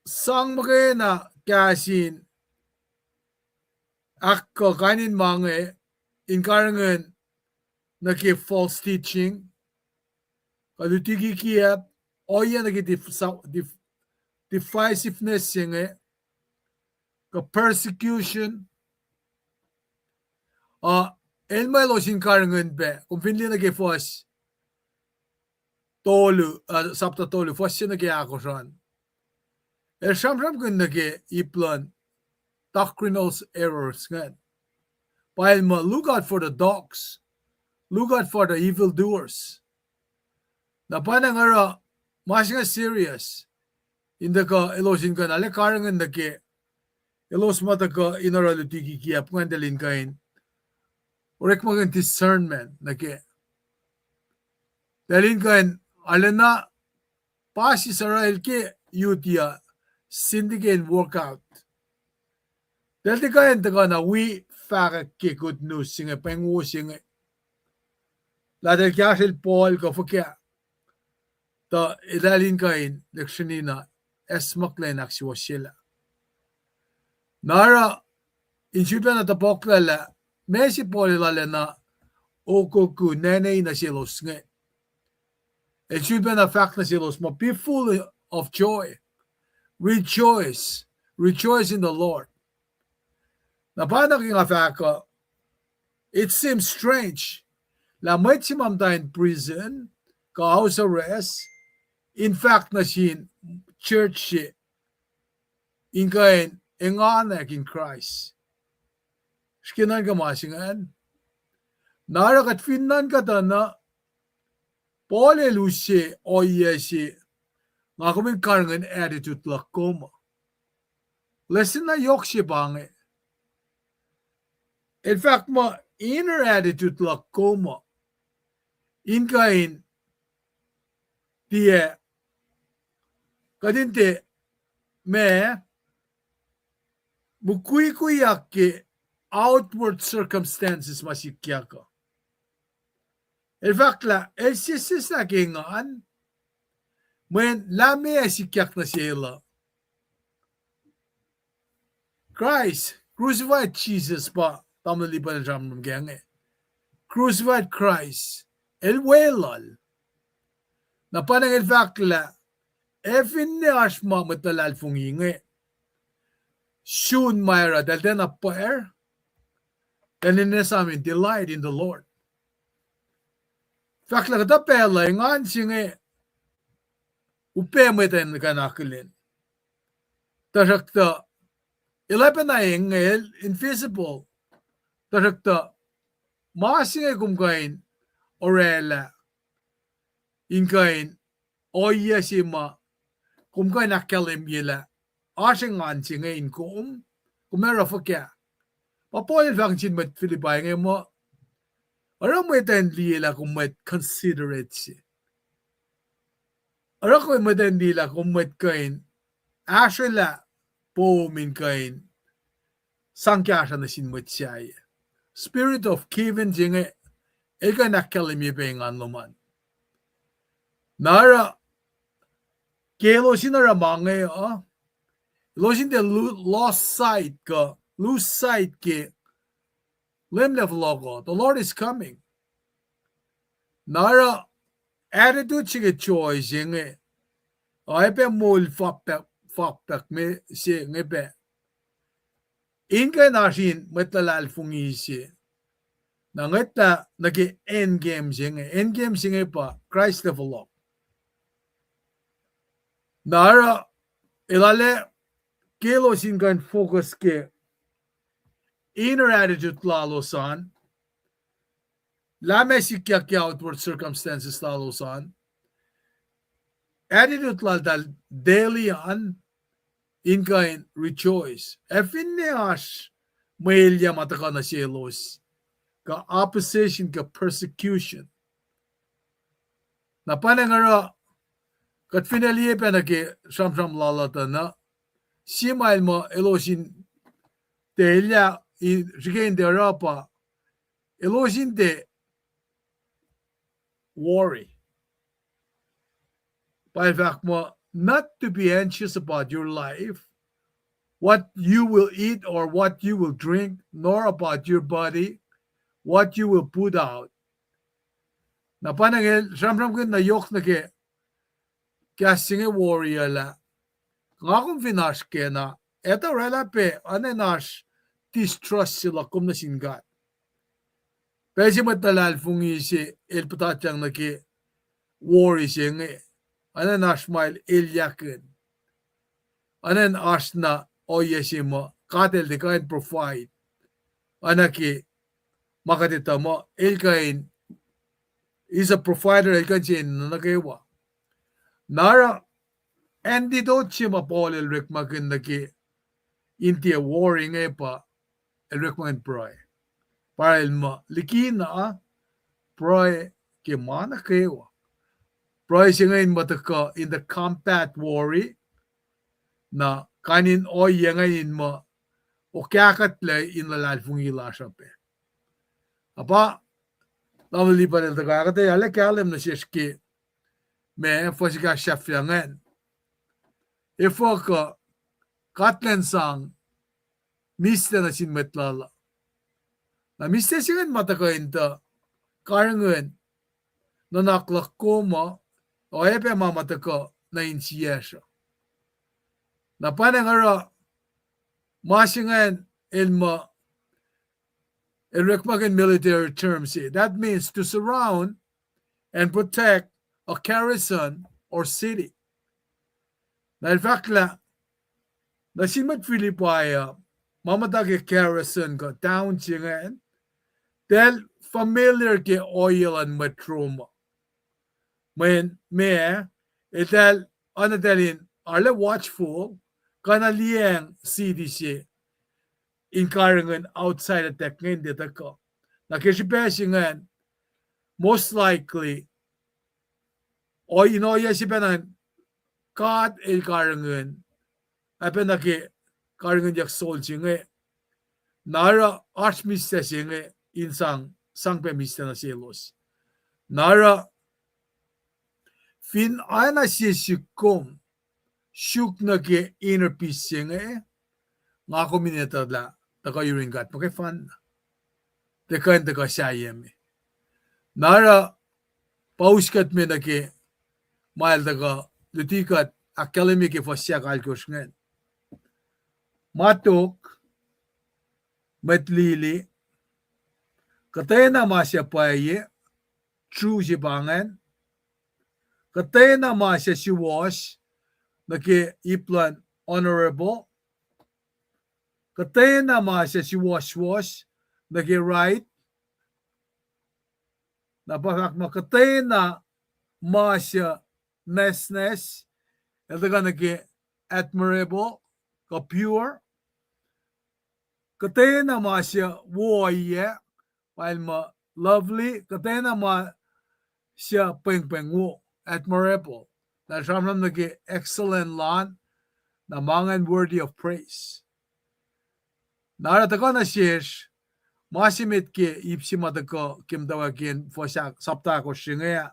sang muhkwena kahs in ahkkuh kain in ma inge in karihngihn nuh ke false teaching, kuh luti kikiacp, ohiyac nuh ke div-, sa-, div-, divisiveness se inge, kuh persecution. Uh, el muh elos in karihngihn pac, kom fin liye nuh ke fuhs tolu, uh, sapta tolu, fuhs se nuh ke ahkosr an. El sramsramkihn nuh ke ip luhn doctrinal errors ingacn. Pa el muh, look out for the dogs, look out for the evildoers. Na pa inge oruh ma se inge serious. In tuhkuh elos in kuh in arlac karihngihn nuh ke elos ma tuhkuh in oruh luti kikiacp ingacn, eltahl in kuh in orekmakihn discernment nuh ke, eltahl in kuh in arulacna pa sisacl ke Euodia, Syntyche in work out. Eltahl tiac kuh in tuhkuh na wi fahkwack ke good news se inge, pweng wo se inge, lah eltahl kahsrwel Paul kuh fuhkah. Tuh eltahl in kuh in lihksreni na acsmaklac in ahksuwohsyelah. Na oruh in sifilpacna topuklah lah meac se Paul el arulacna okoko nwanwena selos inge. El sifilpacna fahk nuh selos muh, be full of joy, rejoice, rejoice in the Lord. Na pa na ke nga fahk uh, it seems strange lah mwet se ma muhta in prison kuh house arrest in fahk nuh sin church se in kuh in enganwack in Christ. Srihke nuhnkuh ma se ingacn. Na oruh kuht fin nuhnkuh tuh na, Paul el use ohiyac se, nga kom in karihngihn attitude luhk kom uh. Lesson na yohk se pa inge. El fahk muh inner attitude luhk kom uh in kuh in tiac, kuht in tiac, ma, mukwikwiyak ke outward circumstances ma sikyak uh. El fahk lah el sesseslah ke engan, mweyen lah meac sikyak nuh sel uh. Christ, crucified Jesus pa tamuhlwel Lipan el sramsram ke inge. Crucified Christ, el weluhl. Na pa inge el fahk lah, ac finne oasr ma mwet luhlahlfongi inge sun ma oruh eltahl tiacna pwacr, eltahl in esam in delight in the Lord. Fahk lah kuhtuh pacl uh engan se inge upac mwet uh in kuh in akihlen. Tuhsruhktuh el oacpacna eng, el invisible. Tuhsruhktuh ma se inge kom kuh in orwaclah in kuh in ohiyac se ma kom kuh in ahkkahlwemye lah oasr engan se inge in kom, kom ac oruh fuhkah. Pa Paul el fahk nuh sin mwet Philippi inge muh, oruh mwet uh in liye lah kom mwet considerate se. oruh kom mwet in liye lah kom mwet kuh in ahsrwelah poum in kuh in sang kahsruh nuh sin mwet sahyac. Spirit of giving se inge, el kuh in ahkkahlwemye pac engan lom an. Na oruh, ke elos in oruh ma inge uh, elos in tiac lo-, lost sight kuh, lose sight ke Leum El fohlohk uh, the Lord is coming. Na oruh attitude se ke joy se inge, oacyacpac moul fappack, fappack me se inge pac in kuh in oasr in mwet luhlahlfongi se. Na ngwetlah nuh ke end game se inge. End game se inge pa Kraist El fohlohk. Na oruh, el arlac, ke elos in kuh in focus ke inner attitude lalos an, lah meac sikyak ke outward circumstances lalos an, attitude laltahl daily an, in kuh in rejoice. Ac finne oasr mwe elyah ma tuhkuh nuh selos, kuh opposition, kuh persecution. Na pa inge oruh, kuht finne liye pac nuh ke sramsram lal uh tuh na, sie ma el muh elos in tiac elyah, in srihke in tiac oruh pa, elos in tiac worry. Pa el fahk muh, not to be anxious about your life, what you will eat or what you will drink, nor about your body, what you will put out. Na pa inge el sramsramkihn na yohk nuh ke kahs se inge worry uh lah, nga kom fin oasr kena, etuh oraclah pac, oacna in oasr distrust se luhk kom nuh sin God. Pacl se mwet luhlahlfongi se el puhtatyang nuh ke worry se inge, oacna in oasr ma el elyahkihn. Oacna in oasr na ohiyac se muh God El tiac kuh in provide. Oacna ke ma kuht etuh muh el kuh in, He's a provider, el kuh in se enenuh nuh kwewa. Na oruh antidote se ma Paul el orekmakihn nuh ke in tiac worry inge pa el orekmakihn pruhe. Pa el muh likina pruhe ke ma nuh kwewa. Pruhe se inge in muh tuhkuh in the combat worry, na kain in ohiyac inge in muh okahkuhtlac in luhlahlfongi lasr uh pac. Na pa, Tamuhlwel Lipan el tuhkuh ahkuhtweyac lah kahlwem nuh sesr ke ma fuhs ekahsr sahflah ingacn. Efuh kuh God El in sang mihslac nuh sin mwet lal uh. Na mihslac se ingacn ma tuhkuh in tuh karihngihn nuhnak luhk kom uh, oacyacpac ma ma tuhkuh nuh insiyacsr uh. Na pa inge oruh ma se ingacn el muh el orekmakihn military term se. That means to surround and protect a garrison or city. Na el fahk lah nuh sin mwet Philippi uh, ma muhta ke garrison kuh town se ingacn, eltahl familiar ke ohiyac luhn mwet Rome uh. Mweyen meac, eltahl, oacna eltahl in arlac watchful, kuh na liyacacng city se in karihngihn outside attack ingacn tiac tuhkuh. Na ke srihpac se ingacn, most likely, o-, in ohiyac se pacna God El karihngihn, ac pacna ke karihngihnyuck sol se inge, na oruh oasr mihslac se inge in sang, sang pac mihslac nuh selos. Na oruh fin oacna sie sihk kom suk nuh ke inner peace se inge, nga kom in etuh lah tuhkuh yurin God muhkwena. Tiac kuh in tuhkuh sahyac me. Na oruh pa us kuht me nuh ke ma el tuhkuh luti kuht ahkkahlwemye ke fuhs ahkalkosr ingacn. Ma tok, mwet lili, kuhtwena ma suc pwacye, true se pa ingacn, kuhtwena ma suc suwohs nuh ke ip luhn honorable, kuhtwena ma suc suwohswohs nuh ke right, na pa fahk muh kuhtwena ma suc nwacsnwacs, el tuhkuh nuh ke admirable, kuh pure, kuhtwena ma suc wo ohiyac, pa el muh lovely, kuhtwena ma suc pwengpweng wo, admirable. Na sramsram nuh ke excellent lun, na ma ingacn worthy of praise. Na oruh tuhkuh nuh sesr, ma se met ke ip se ma tuhkuh ke muhtwacwacack in fuhs ahk-, sapta ahkosr se inge,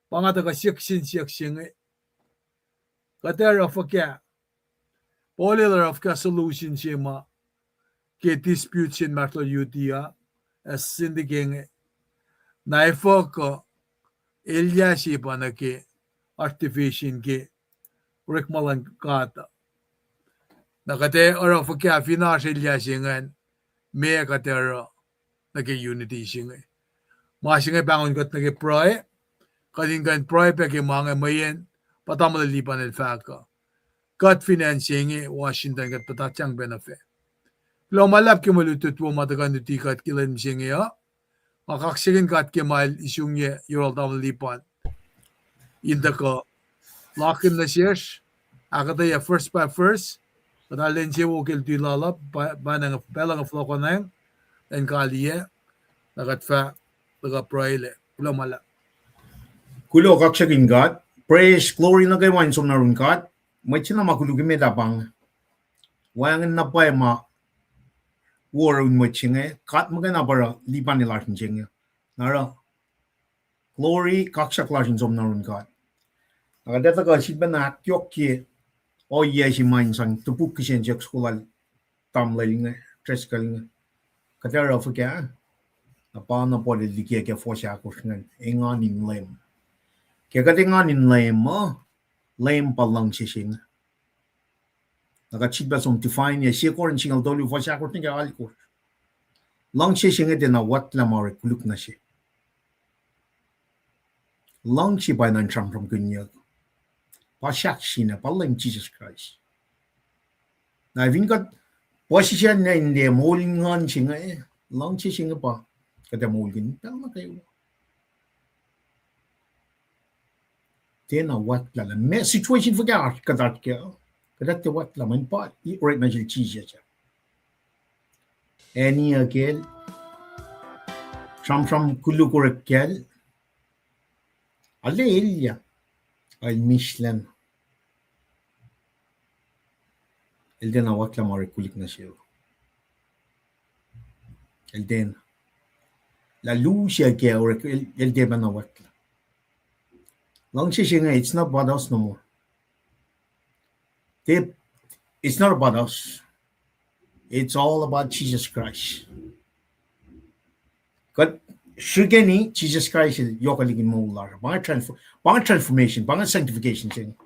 pa nga tuhkuh siyuck sin siyuck se inge. Kuht ac oruh fuhkah? Paul el oruh fuhkah solution se ma ke dispute se inmahsrlol Judea, ac sindike inge. Na efuh kuh elyah se pa nuh ke oasr division ke orekma luhn God uh. Na kuht ac oruh fuhkah fin oasr elyah se ingacn, meac kuht ac oruh nuh ke unity se inge? Ma se inge pahngon kuht nuh ke pruhe, kuht in kuh in pruhe pac ke ma inge mweyen pa tamuhlwel Lipan el fahk uh. Kuht fin acn se inge Washington kuht puhtatyang pac nuh fac. Kuloh ma luhlahp ke mwe lutlut wo ma tuhkuh in luti kuht ke lwen mihsenge uh. Nga kaksakihn God ke ma el isungyac yohrohl tamuhlwel Lipan in tuhkuh lakihn nuh sesr, ahkuhtweyac verse by verse, kuht arulacna insewowo ke luti lal uh, pa-, pacl uh fohlohkohnacng, in kaliyac, na kuht fah tuhkuh pruhelac. Kuloh ma luhlahp. Kuloh, kaksakihn God. Praise, glory nuh kwewa in som nuh yurin God. Mwet se na ma koluk emet ah pa inge. Wacngihn na pwacye ma wo yurin mwet se inge, God muhkwena pa oruh Lipan el oasr in se inge. Na oruh glory, kaksak lasr in som nuh yurin God. Na kuht ac tuhkuh sifilpacna ahkyohkye ohiyac se ma in sang topuk kihsen siyuck soko lal tamuhlwel inge, Driscoll inge. Kuht ac oruh fuhkah? Na pa na Paul el liki ke fuhs ahkosr ingacn, engan in Leum. Ke kuht engan in Leum uh, Leum pa luhngse se inge. Na kuht sifilpac som define-ye, Sie Korin singucul tolu fuhs ahkosr nuh ke alkosr. Luhngse se inge tiacna wacklah ma orek koluk nuh se. Luhngse pa enenuh in sramsramkihnyuck. Pa sahk se inge, pa Leum Jisus Kraist. Na fin kuht puhsisacl na in liye moul in nguhn se inge, luhngse se inge pa kuht ac moulkihn pacl nuh kwewa. Tiacna wacklah lah meac situation fuhkah kuht oasr kac, kuht ac tiac wacklah mweyen pa orek nuh sel Jisus ah. Aniyuck kacl, sramsram koluk orek kacl, arlac elyah, el mislac. El tiacna wacklah ma orek koluk nuh sel. El tiacna. Lah lusac kac orek, el, el tiac pacna wacklah. Luhngse se inge, it's not about us no more. Tiac, it's not about us. It's all about Jesus Christ. Kuht srihkeni Jisus Kraist el yohkwelihk in moul lasr uh. Pa inge transfer-, pa inge transformation, pa inge sanctification se inge.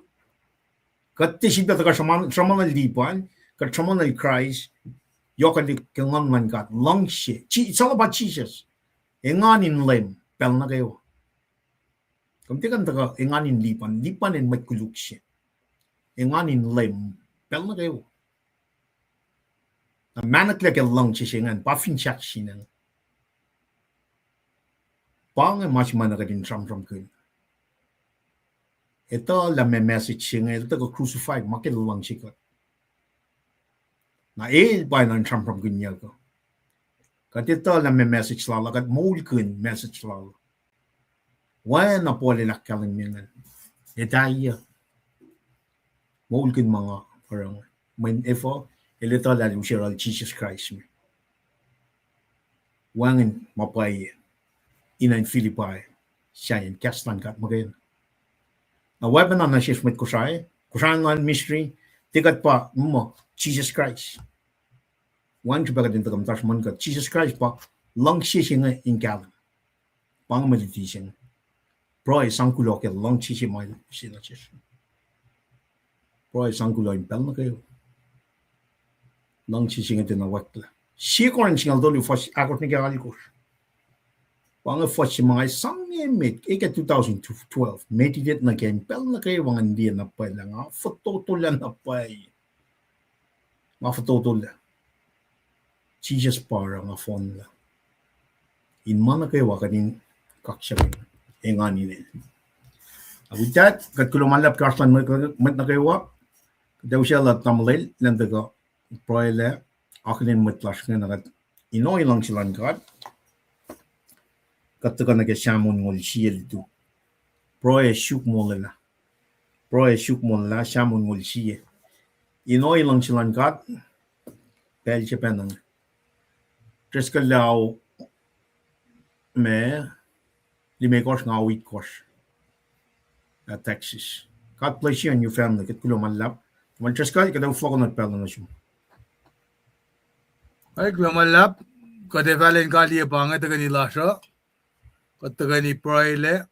Kuht tiac sifilpac tuhkuh sruhmuhn-, sruhmuhn lal Lipan, kuht sruhmuhn lal Kraist, yohkwelihk ke Nguhn luhn God, luhngse. Je-, it's all about Jesus. Engan in Leum pacl nuh kwewa. Kom tiac kuh in tuhkuh engan in Lipan, Lipan el mwet koluk se. Engan in Leum pacl nuh kwewa. Na mahnuhklac ke luhngse se ingacn, pa finsrak se inge. Pa inge ma se ma na kuht in sramsramkihn. Etuh lah meac message se inge, el tuhkuh crucified ma ke luhngse kuht. Na el pa enenuh in sramsramkihnyuck uh. Kuht etuh lah meac message lal uh, kuht moulkihn message lal uh. Oacna Paul el ahkkahlwemye ingacn. Etaiyuh. Moulkihn ma nga oruh inge. Mweyen efuh, el etuh lah el use yohrohl Jisus Kraist me. Wacngihn ma pwacye, inen Philippi, sahyacn kahs luhn God muhkwena. Na oacpacna nuh sesr mwet Kosrae, Kosrae luhn mystery, tiac kuht pa muh Jisus Kraist. Wacngihn srihpac kuht in tuhkuh muhta sruhmuhn kuht, Jisus Kraist pa luhngse se inge in kahlwem. Pa inge mwe luti se inge. Pruhe sang kuloh ke luhngse se ma el use nuh sesr. Pruhe sang kuloh in pacl nuh kwewa. Luhngse se inge tiacna wacklah. Sie Korin singucul tolu fuhs ahkosr nuh ke alkosr. Pa inge fuhs se ma nga sang emet, eke two thousand twelve, meditate nuh ke in pacl nuh kwewa ngan liye na pwacye lah nga fototolah na pwacye. Nga fototolah. Jisus pa oruh nga fohnlah. In ma nuh kwewa kuht in kaksakihn engan in el. With that, kuht kuloh ma luhlahp ke oasr luhn mwet nuh kwewa. Kuht ac usaclah tamuhlwel, elan tuhkuh pruhelah, akihlen mwet lasr ingena kuht in ohi luhngse luhn God. Kuht tuhkuh nuh ke Psalm onngoul sie lutu. Pruhe suk molwelah. Pruhe suk monlah, Sam onngoul sie. In ohiyac luhngse luhn God, pacl se pacna. Treskel lao me, limekohsr nga itkohsr, uh, Texas. God bless you and your family. Kuht kuloh ma luhlahp. Tamuhlwel Treskel, kuht ac fohlohkohnot pacl nuh sum. Ac kuloh ma luhlahp, kuht ac fahlen kaliye pa inge tuhkweni lasr uh, kuht tuhkweni pruhelac,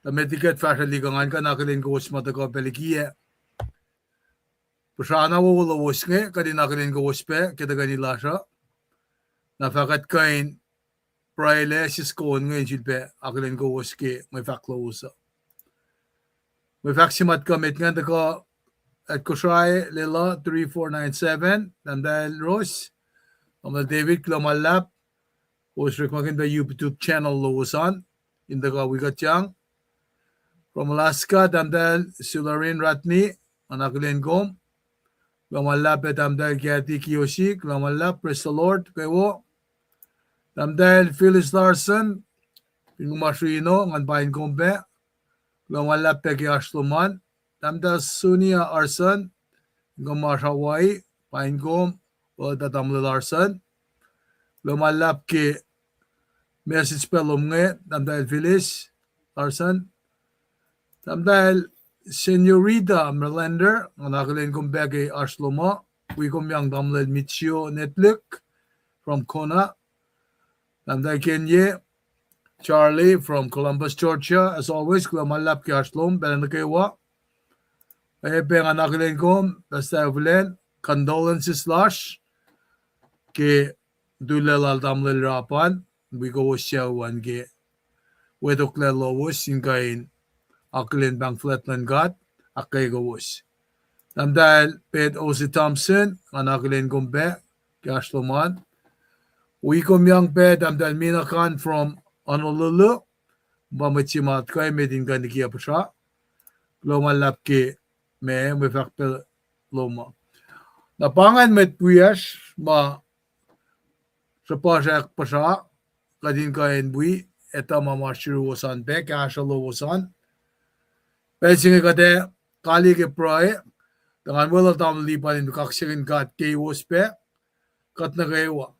tuh met liki kuht fahsrwelihk uh, ngan kuh in akihlen kowos ma tuhkuh pac likiyac. Puhsra na wowo lowos inge, kuht in akihlen kowos pac ke tuhkweni lasr uh. Na fah kuht kuh in pruhelac siskon inge in sulpac akihlen kowos ke mwe fahk lowos uh. Mwe fahk se ma tuhkuh met ingacn tuhkuh at Kosrae Lelu three four nine seven, Tahmtahel Ros, Tahmtahel David, kuloh ma luhlahp, kowos orekmakihn pac YouTube channel lowos an, in tuhkuh wi kuhtyang. From Alaska, Tahmtahel Sularin Ratni, ngan akihlen kom. Kuloh ma luhlahp pac Tahmtahel Kathy Kiyoshi, kuloh ma luhlahp, praise the Lord kwewa. Tahmtahel Phyllis Larson, fin kom oasr Reno, ngan paing kom pac. Kuloh ma luhlahp pac ke oasr lom an. Tahmtahel Sonia Larson, fin kom oasr Hawaii, paing kom, uh, Tamuhlwel Larson. Kuloh ma luhlahp ke message pac lom inge, Tahmtahel Phyllis Larson. Tahmtahel Senorita Merlander, ngan akihlen kom pac ke oasr lom uh. Wi kom yang Tamuhlwel Michio Netlik from Kona. Tahmtahel Kenye, Charlie from Columbus, Georgia, as always, kuloh ma luhlahp ke oasr lom pacl nuh kwewa. Ac pac ngan akihlen kom, Pastor Evelyn, condolences lasr ke tullac lal Tamuhlwel Rapan, wi kowos sucu an ke wetoklac lowos in kuh in akihlen pahng fuhlwact luhn God, ahkkweye kowos. Tahmtahel Pet Ose Thompson, ngan akihlen kom pac ke oasr lom an. Wi kom yang pac Tahmtahel Mina Khan from Honolulu, pa mwet se ma tuhkuh emet in kuh in likiyac puhsra. Kuloh ma luhlahp ke mwe, mwe fahk pac lom uh. Na pa ingacn mwet wiyacsr ma srihpasrak puhsra, kuht in kuh in wi etuh ma ma sruwos an pac, kahsruh lowos an. Pacl se inge kuht ac kaliye ke pruhe, tuh ngan weluhl Tamuhlwel Lipan in kaksakihn God keiwos pac, kuht nuh kwewa.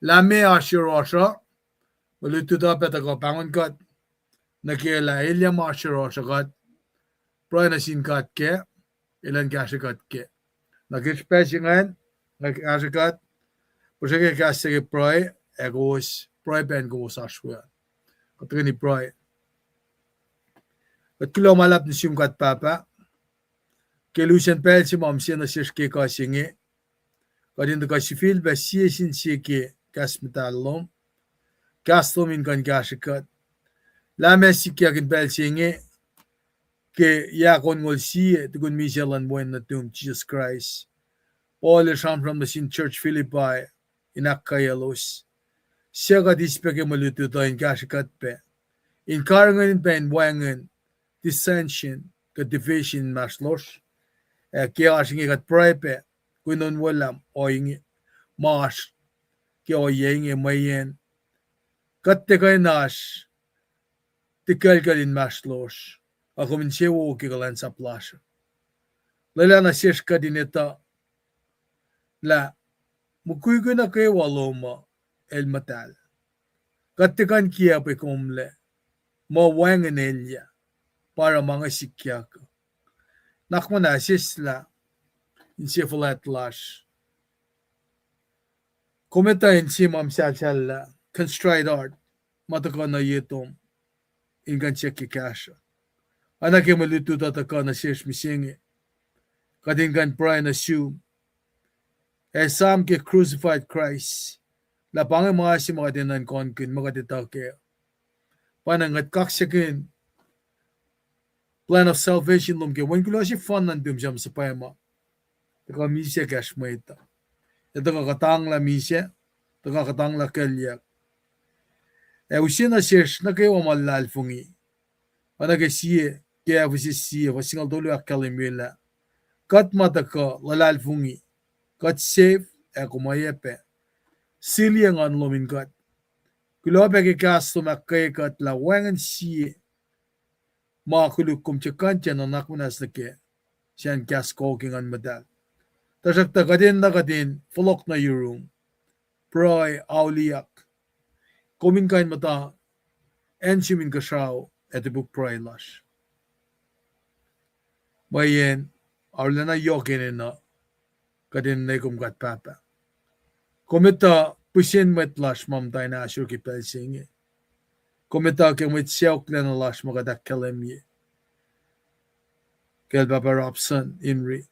Lah meac oasr yohrohsr uh, mwe lutlut uh pac tuhkuh pahngon kuht nuh ke lah elyah ma oasr yohrohsr uh, kuht pruhe nuh sin God kac, elan kahsrwe kuht kac. Na ke srihpac se ingacn, nga kahsrwe kuht, puhsra ke kahs se ke pruhe, ac kowos pruhe pac in kowos oasr we an. Kuht tuhkweni pruhe. Kuht kuloh ma luhlahp nuh sum God Pahpah, ke lusen pacl se ma mihsenge nuh sesr ke kuh se inge, kuht in tuhkuh sifilpac sie sin sie ke kahs muhtahl lom, kahs lom in kuh in kahsrwe kuht. Lah meac sikyak in pacl se inge, ke yac onngoul sie tukun misac luhn Wen nuhtum Jisus Kraist, Paul el sramsram nuh sin church Philippi in ahkkweyelos, suc kuht eis pac ke mwe lutlut uh in kahsrwe kuht pac, in karihngihn pac in wacngihn dissension kuh division inmahsrlosr. Ac ke oasr inge kuht pruhe pac, kuh in onwelah ohinge, ma oasr ke ohiyac inge mweyen kuht tiac kuh in oasr tikuclkucl inmahsrlosr, a kom insewowo ke kuhlwacnsap lasr. Lwelah nuh sesr kuht in etuh lah mukwikwi nuh kwewa lom uh el muhtahl. Kuht tiac kuh in kiacpwe komlac muh wacngihn elyah, pa oruh ma inge sikyak. Nuhnak muhnahs seslah inse fuhlwact lasr. Kom etuh inse ma muhsahlsahllah, contrite heart, ma tuhkuh nuh ye tom in kuh in siyuck ke kahsruh. Oacna ke mwe lutlut uh tuhkuh nuh sesr mihsenge, kuht in kuh in pruhe nuh sum, ac esam ke crucified Christ, lah pa inge ma se ma kuht enenuh in kohnkihn, ma kuht etuh kac. Pa na kuht kaksakihn plan of salvation lom ke Wen kuloh sefanna nuhtum suc ma suhpwacma, tuhkuh misac kacsr mwet uh, ac tuhkuh kuhtanglah misac, tuhkuh kuhtanglah kuclyuck. Ac use nuh sesr nuh kwewa ma luhlahlfongi, oacna ke sie, ke Ephesus sie, fuhs singucul tolu ahkkahlwemye lah kuht ma tuhkuh luhlahlfongi, kuht save ac kom oacyacpac siliyac nguhn lom in kuht. Kuloh pac ke kahs lom ahkkweye kuht lah wacngihn sie ma koluk kom tiac kuh in tiac nuhnak muhnahs nuh kac, sacn kahs ko ke Nguhn Muhtahl. Tuhsruhktuh kuht enenuh kuht in fohlohk nuh yurum, pruhe, auliyak. Kom in kuh in muhta acn sum inkuhsrao ac topuk pruhe lasr. Mweyen arulacna yohk enenuh kuht in nwe kom kuht Pahpah. Kom etuh pihsen mwet lasr ma muhta in ahsor ke pacl se inge. Kom etuh ke mwet sacohklacna lasr ma kuht ahkkahlwemye. Kacl Pahpah Robson Imri,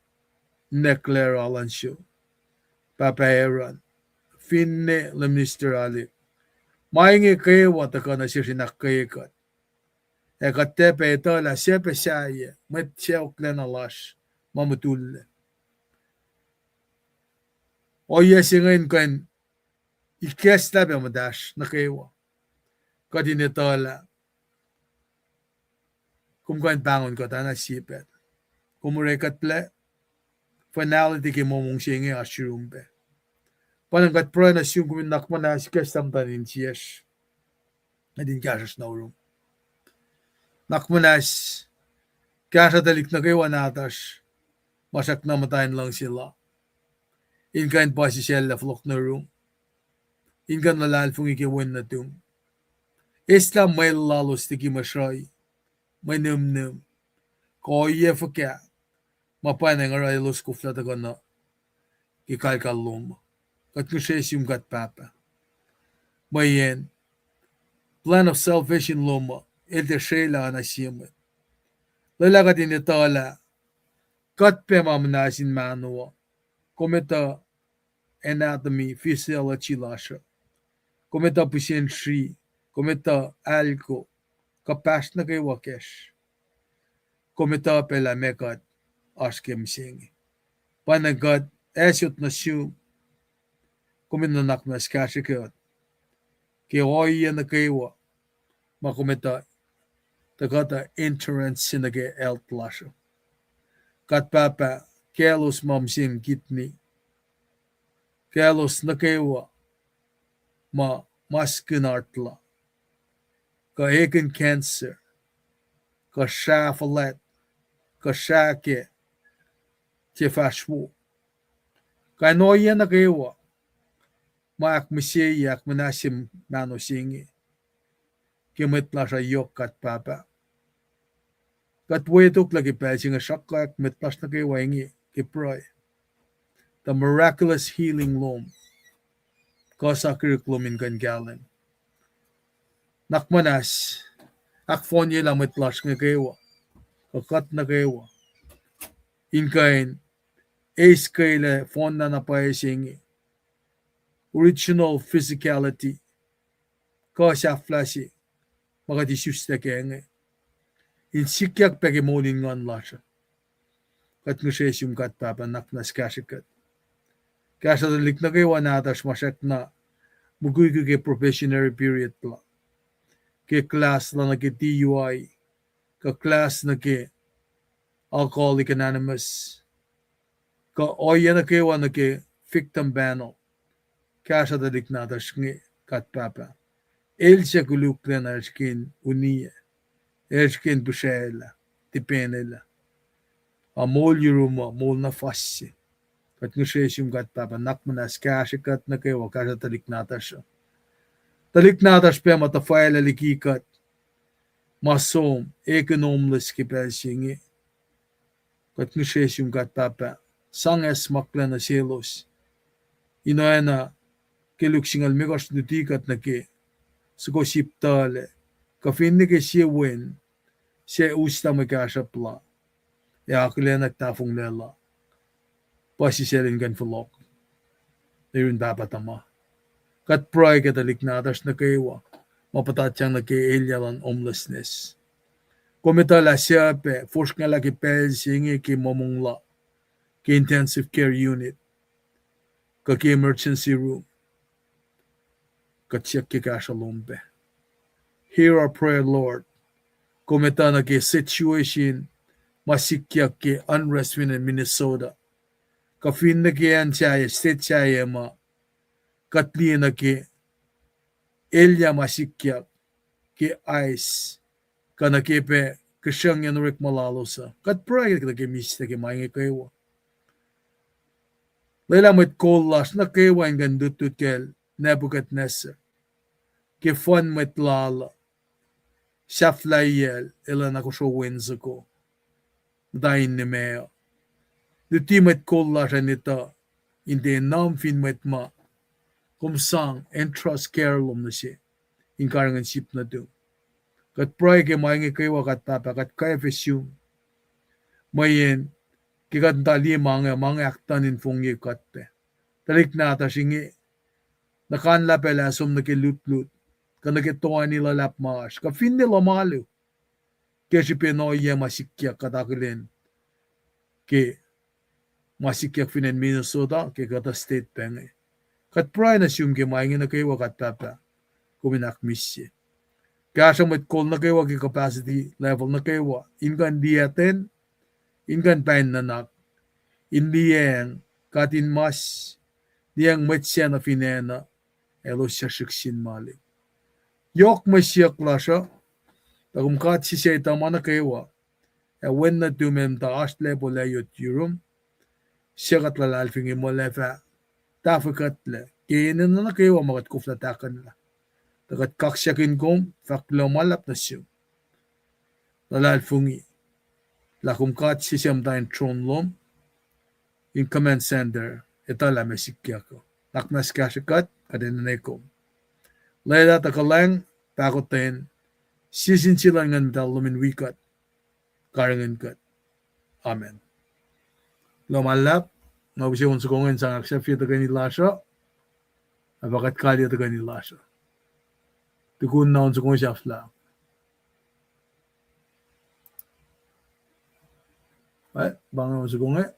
Nekler Alansho, Pahpah Aaron, finne Leminister Alik. Ma inge kwewa tuhkuh nuh sesr in ahkkweye kuht. Ac kuht tiac pac etuh lah sie pac sahyac mwet sacohklacna lasr ma mutullac. Ohiyac se inge in kuh in ikacslah pac muhtahsr nuh kwewa. Kuht in etuh lah kom kuh in pahngon kuht oacna sie pacl. Kom orekuhtlac, finality ke momong se inge oasr yurum pac. Pa na kuht pruhe nuh sum kom in nuhnak muhnahs ikacslah muhtuhn insiyacsr. Kuht in kahsruhsr nuh yurum. Nuhnak muhnahs kahsruh tuhlihk nuh kwewa nahtuhsr ma srackna muhta in luhngse la, in kuh in puhsisacllah fohlohk nuh yurum, in kuh in luhlahlfongi ke wen nuhtum. Eslah mwe lalos liki mwe sruhi, mwe nihmnihm, kuh ohiyac fuhkah ma pwacnwacng oruh elos koflah tuhkuh nuh ke kalkal lom. Kuht ngihsre sum kuht Pahpah. Mweyen plan of salvation lom uh el tiac srwaclah oacna sie mwet. Lwelah kuht in etuh lah kuht pac ma muhnahs in mahno uh, kom etuh anatomy, physiology lasr uh. Kom etuh pihsen sri, kom etuh alko, kuhpahsr nuh kwewa kacsr. Kom etuh pac lah meac kuht oasr ke mihsenge. Pa na kuht asot nuh sum, kom in nuhnak muhnahs kahsrwe kuht ke ohiyac nuh kwewa ma kom etuh tuh kuhtuh entrance se nuh ke health lasr uh. Kuht Pahpah, kaclos ma mihsenge kidney, kaclos nuh kwewa ma maskihn heart la, kuh ekihn cancer, kuh srah fuhlwact, kuh srah ke tiac fahsr wo. Kain ohiyac nuh kwewa ma ahkmihsye, ahkmuhnahsye mahno se inge ke mwet lasr uh yohk kuht Pahpah. Kuht wetoklac ke pacl se inge sruhkwack mwet lasr nuh kwewa inge ke pruhe. The miraculous healing lom, kuh sakihrihk lom in kuh in kahlwem. Nuhnak muhnahs ahkfohnyelah mwet lasr inge kwewa, kuh kuht nuh kwewa, in kuh in eis kwelah fohnlah na pwacye se inge, original physicality, kuh sahflah se ma kuht isuslac kac inge, in sikyak pac ke moul in nguhn lasr uh. Kuht ngihsre sum kuht Pahpah, nuhnak muhnahs kahsrwe kuht. Kahsruh tuhlihk nuh kwewa nahtuhsr ma srackna mukwikwi ke probationary period la, ke class la nuh ke D U I, kuh class nuh ke Alcoholics Anonymous, kuh ohiyac nuh kwewa nuh ke victim panel. Kahsruh tuhlihk nahtuhsr inge kuht Pahpah, el suc koluklacna el srihke in uniyac, el srihke in pihsraclah, tipenelah, a moul yurum uh moul na fuhs se. Kuht ngihsre sum kuht Pahpah, nuhnak muhnahs kahsrwe kuht nuh kwewa, kahsruh tuhlihk nahtuhsr uh. Tuhlihk nahtuhsr pac ma tuhfwaclah liki kuht, ma som ekihn homeless ke pacl se inge. Kuht ngihsre sum kuht Pahpah, sang acsmaklac nuh selos in oacna ke Luk singucul limekohsr, luti kuht nuh ke soko sip tuhlac, kuh finne ke sie wen suc uslah mwe kahsruhp la ac akihlenak tahfonglac la, puhsisacl in kuh in fohlohk nuh yurin pahpah tuhma. Kuht pruhe ke tuhlihk nahtuhsr nuh kwewa ma puhtatyang nuh ke elyah luhn homelessness. Kom etuh lah suc pac fosrngahlah ke pacl se inge ke momong la ke intensive care unit kuh ke emergency room, kuht siyuck ke kahsruh lom pac. Hear our prayer, Lord. Kom etuh nuh ke situation ma sikyak ke unrest fin acn Minnesota, kuh finne ke acn sahyac, state sahyac ma kuht liye nuh ke elyah ma sikyak ke ice, kuh nuh ke pac kihsrucngyacn orekma lalos uh. Kuht pruhe nuh ke mihslac ke ma inge kwewa. Lwelah mwet kol lasr nuh kwewa in kuh in lutlut kacl Nebuchadnezzar ke fuhn mwet lal uh, sahflahiyacl elan ahkosro wen soko, muhta in nimeac. Luti mwet kol lasr an etuh in tiac nuhm fin mwet ma kom sang entrust care lom nuh se in karihngihn sip nuhtum. Kuht pruhe ke ma inge kwewa, kuht Pahpah, kuht kwacfe sum. Mweyen ke kuht muhta liye ma inge, ma inge ahktuhn in fongye kuht pac. Tuhlihk nahtuhsr inge, nuhkanlah pacl ah som nuh ke lutlut, kuh nuh ke toeni luhlahp ma oasr, kuh finne lohm alu, ke srihpen ohiyac ma sikyak kuht akihlen ke ma sikyak fin acn Minnesota ke kuhtuh state pac inge. Kuht pruhe nuh sum ke ma inge nuh kwewa, kuht Pahpah, kom in ahkmihsye. Kahsruh mwet kol nuh kwewa ke capacity level nuh kwewa in kuh in liyacten, in kuh in pain nuhnak, in liyacacng katinmas, liyacacng mwet sac nuh fin acn uh, elos suc srihk sin mali. Yohk mwe siyuck lasr uh, tuh kom God sisactuh ma nuh kwewa, ac wen nuhtum el muhta oasr lacpo lacyot yurum, suc kuht luhlahlfongi muh el ac fah tahfwekuhtlac ke enenuh nuh kwewa ma kuht koflah tahkuhnlah. Tuh kuht kaksakihn kom, fahk kuloh ma luhlahp nuh sum. Luhlahlfongi lah kom God sisacm tuh in tron lom, in command center, etuh lah meac sikyak uh. Nuhnak muhnahs kahsrwe kuht, kuht enenwe kom. Lwelah tuh kuhlwacng, pahkotwen, sie sin sie luhn Nguhn Muhtahl lom in wi kuht, karihngihn kuht. Amen. Kuloh ma luhlahp, nga use on soko inge in sang ahksahfye tuhkweni lasr uh, ac pa kuht kaliyac tuhkweni lasr uh. Tukun na on soko inge sahflah. Ac, pa inge on soko inge.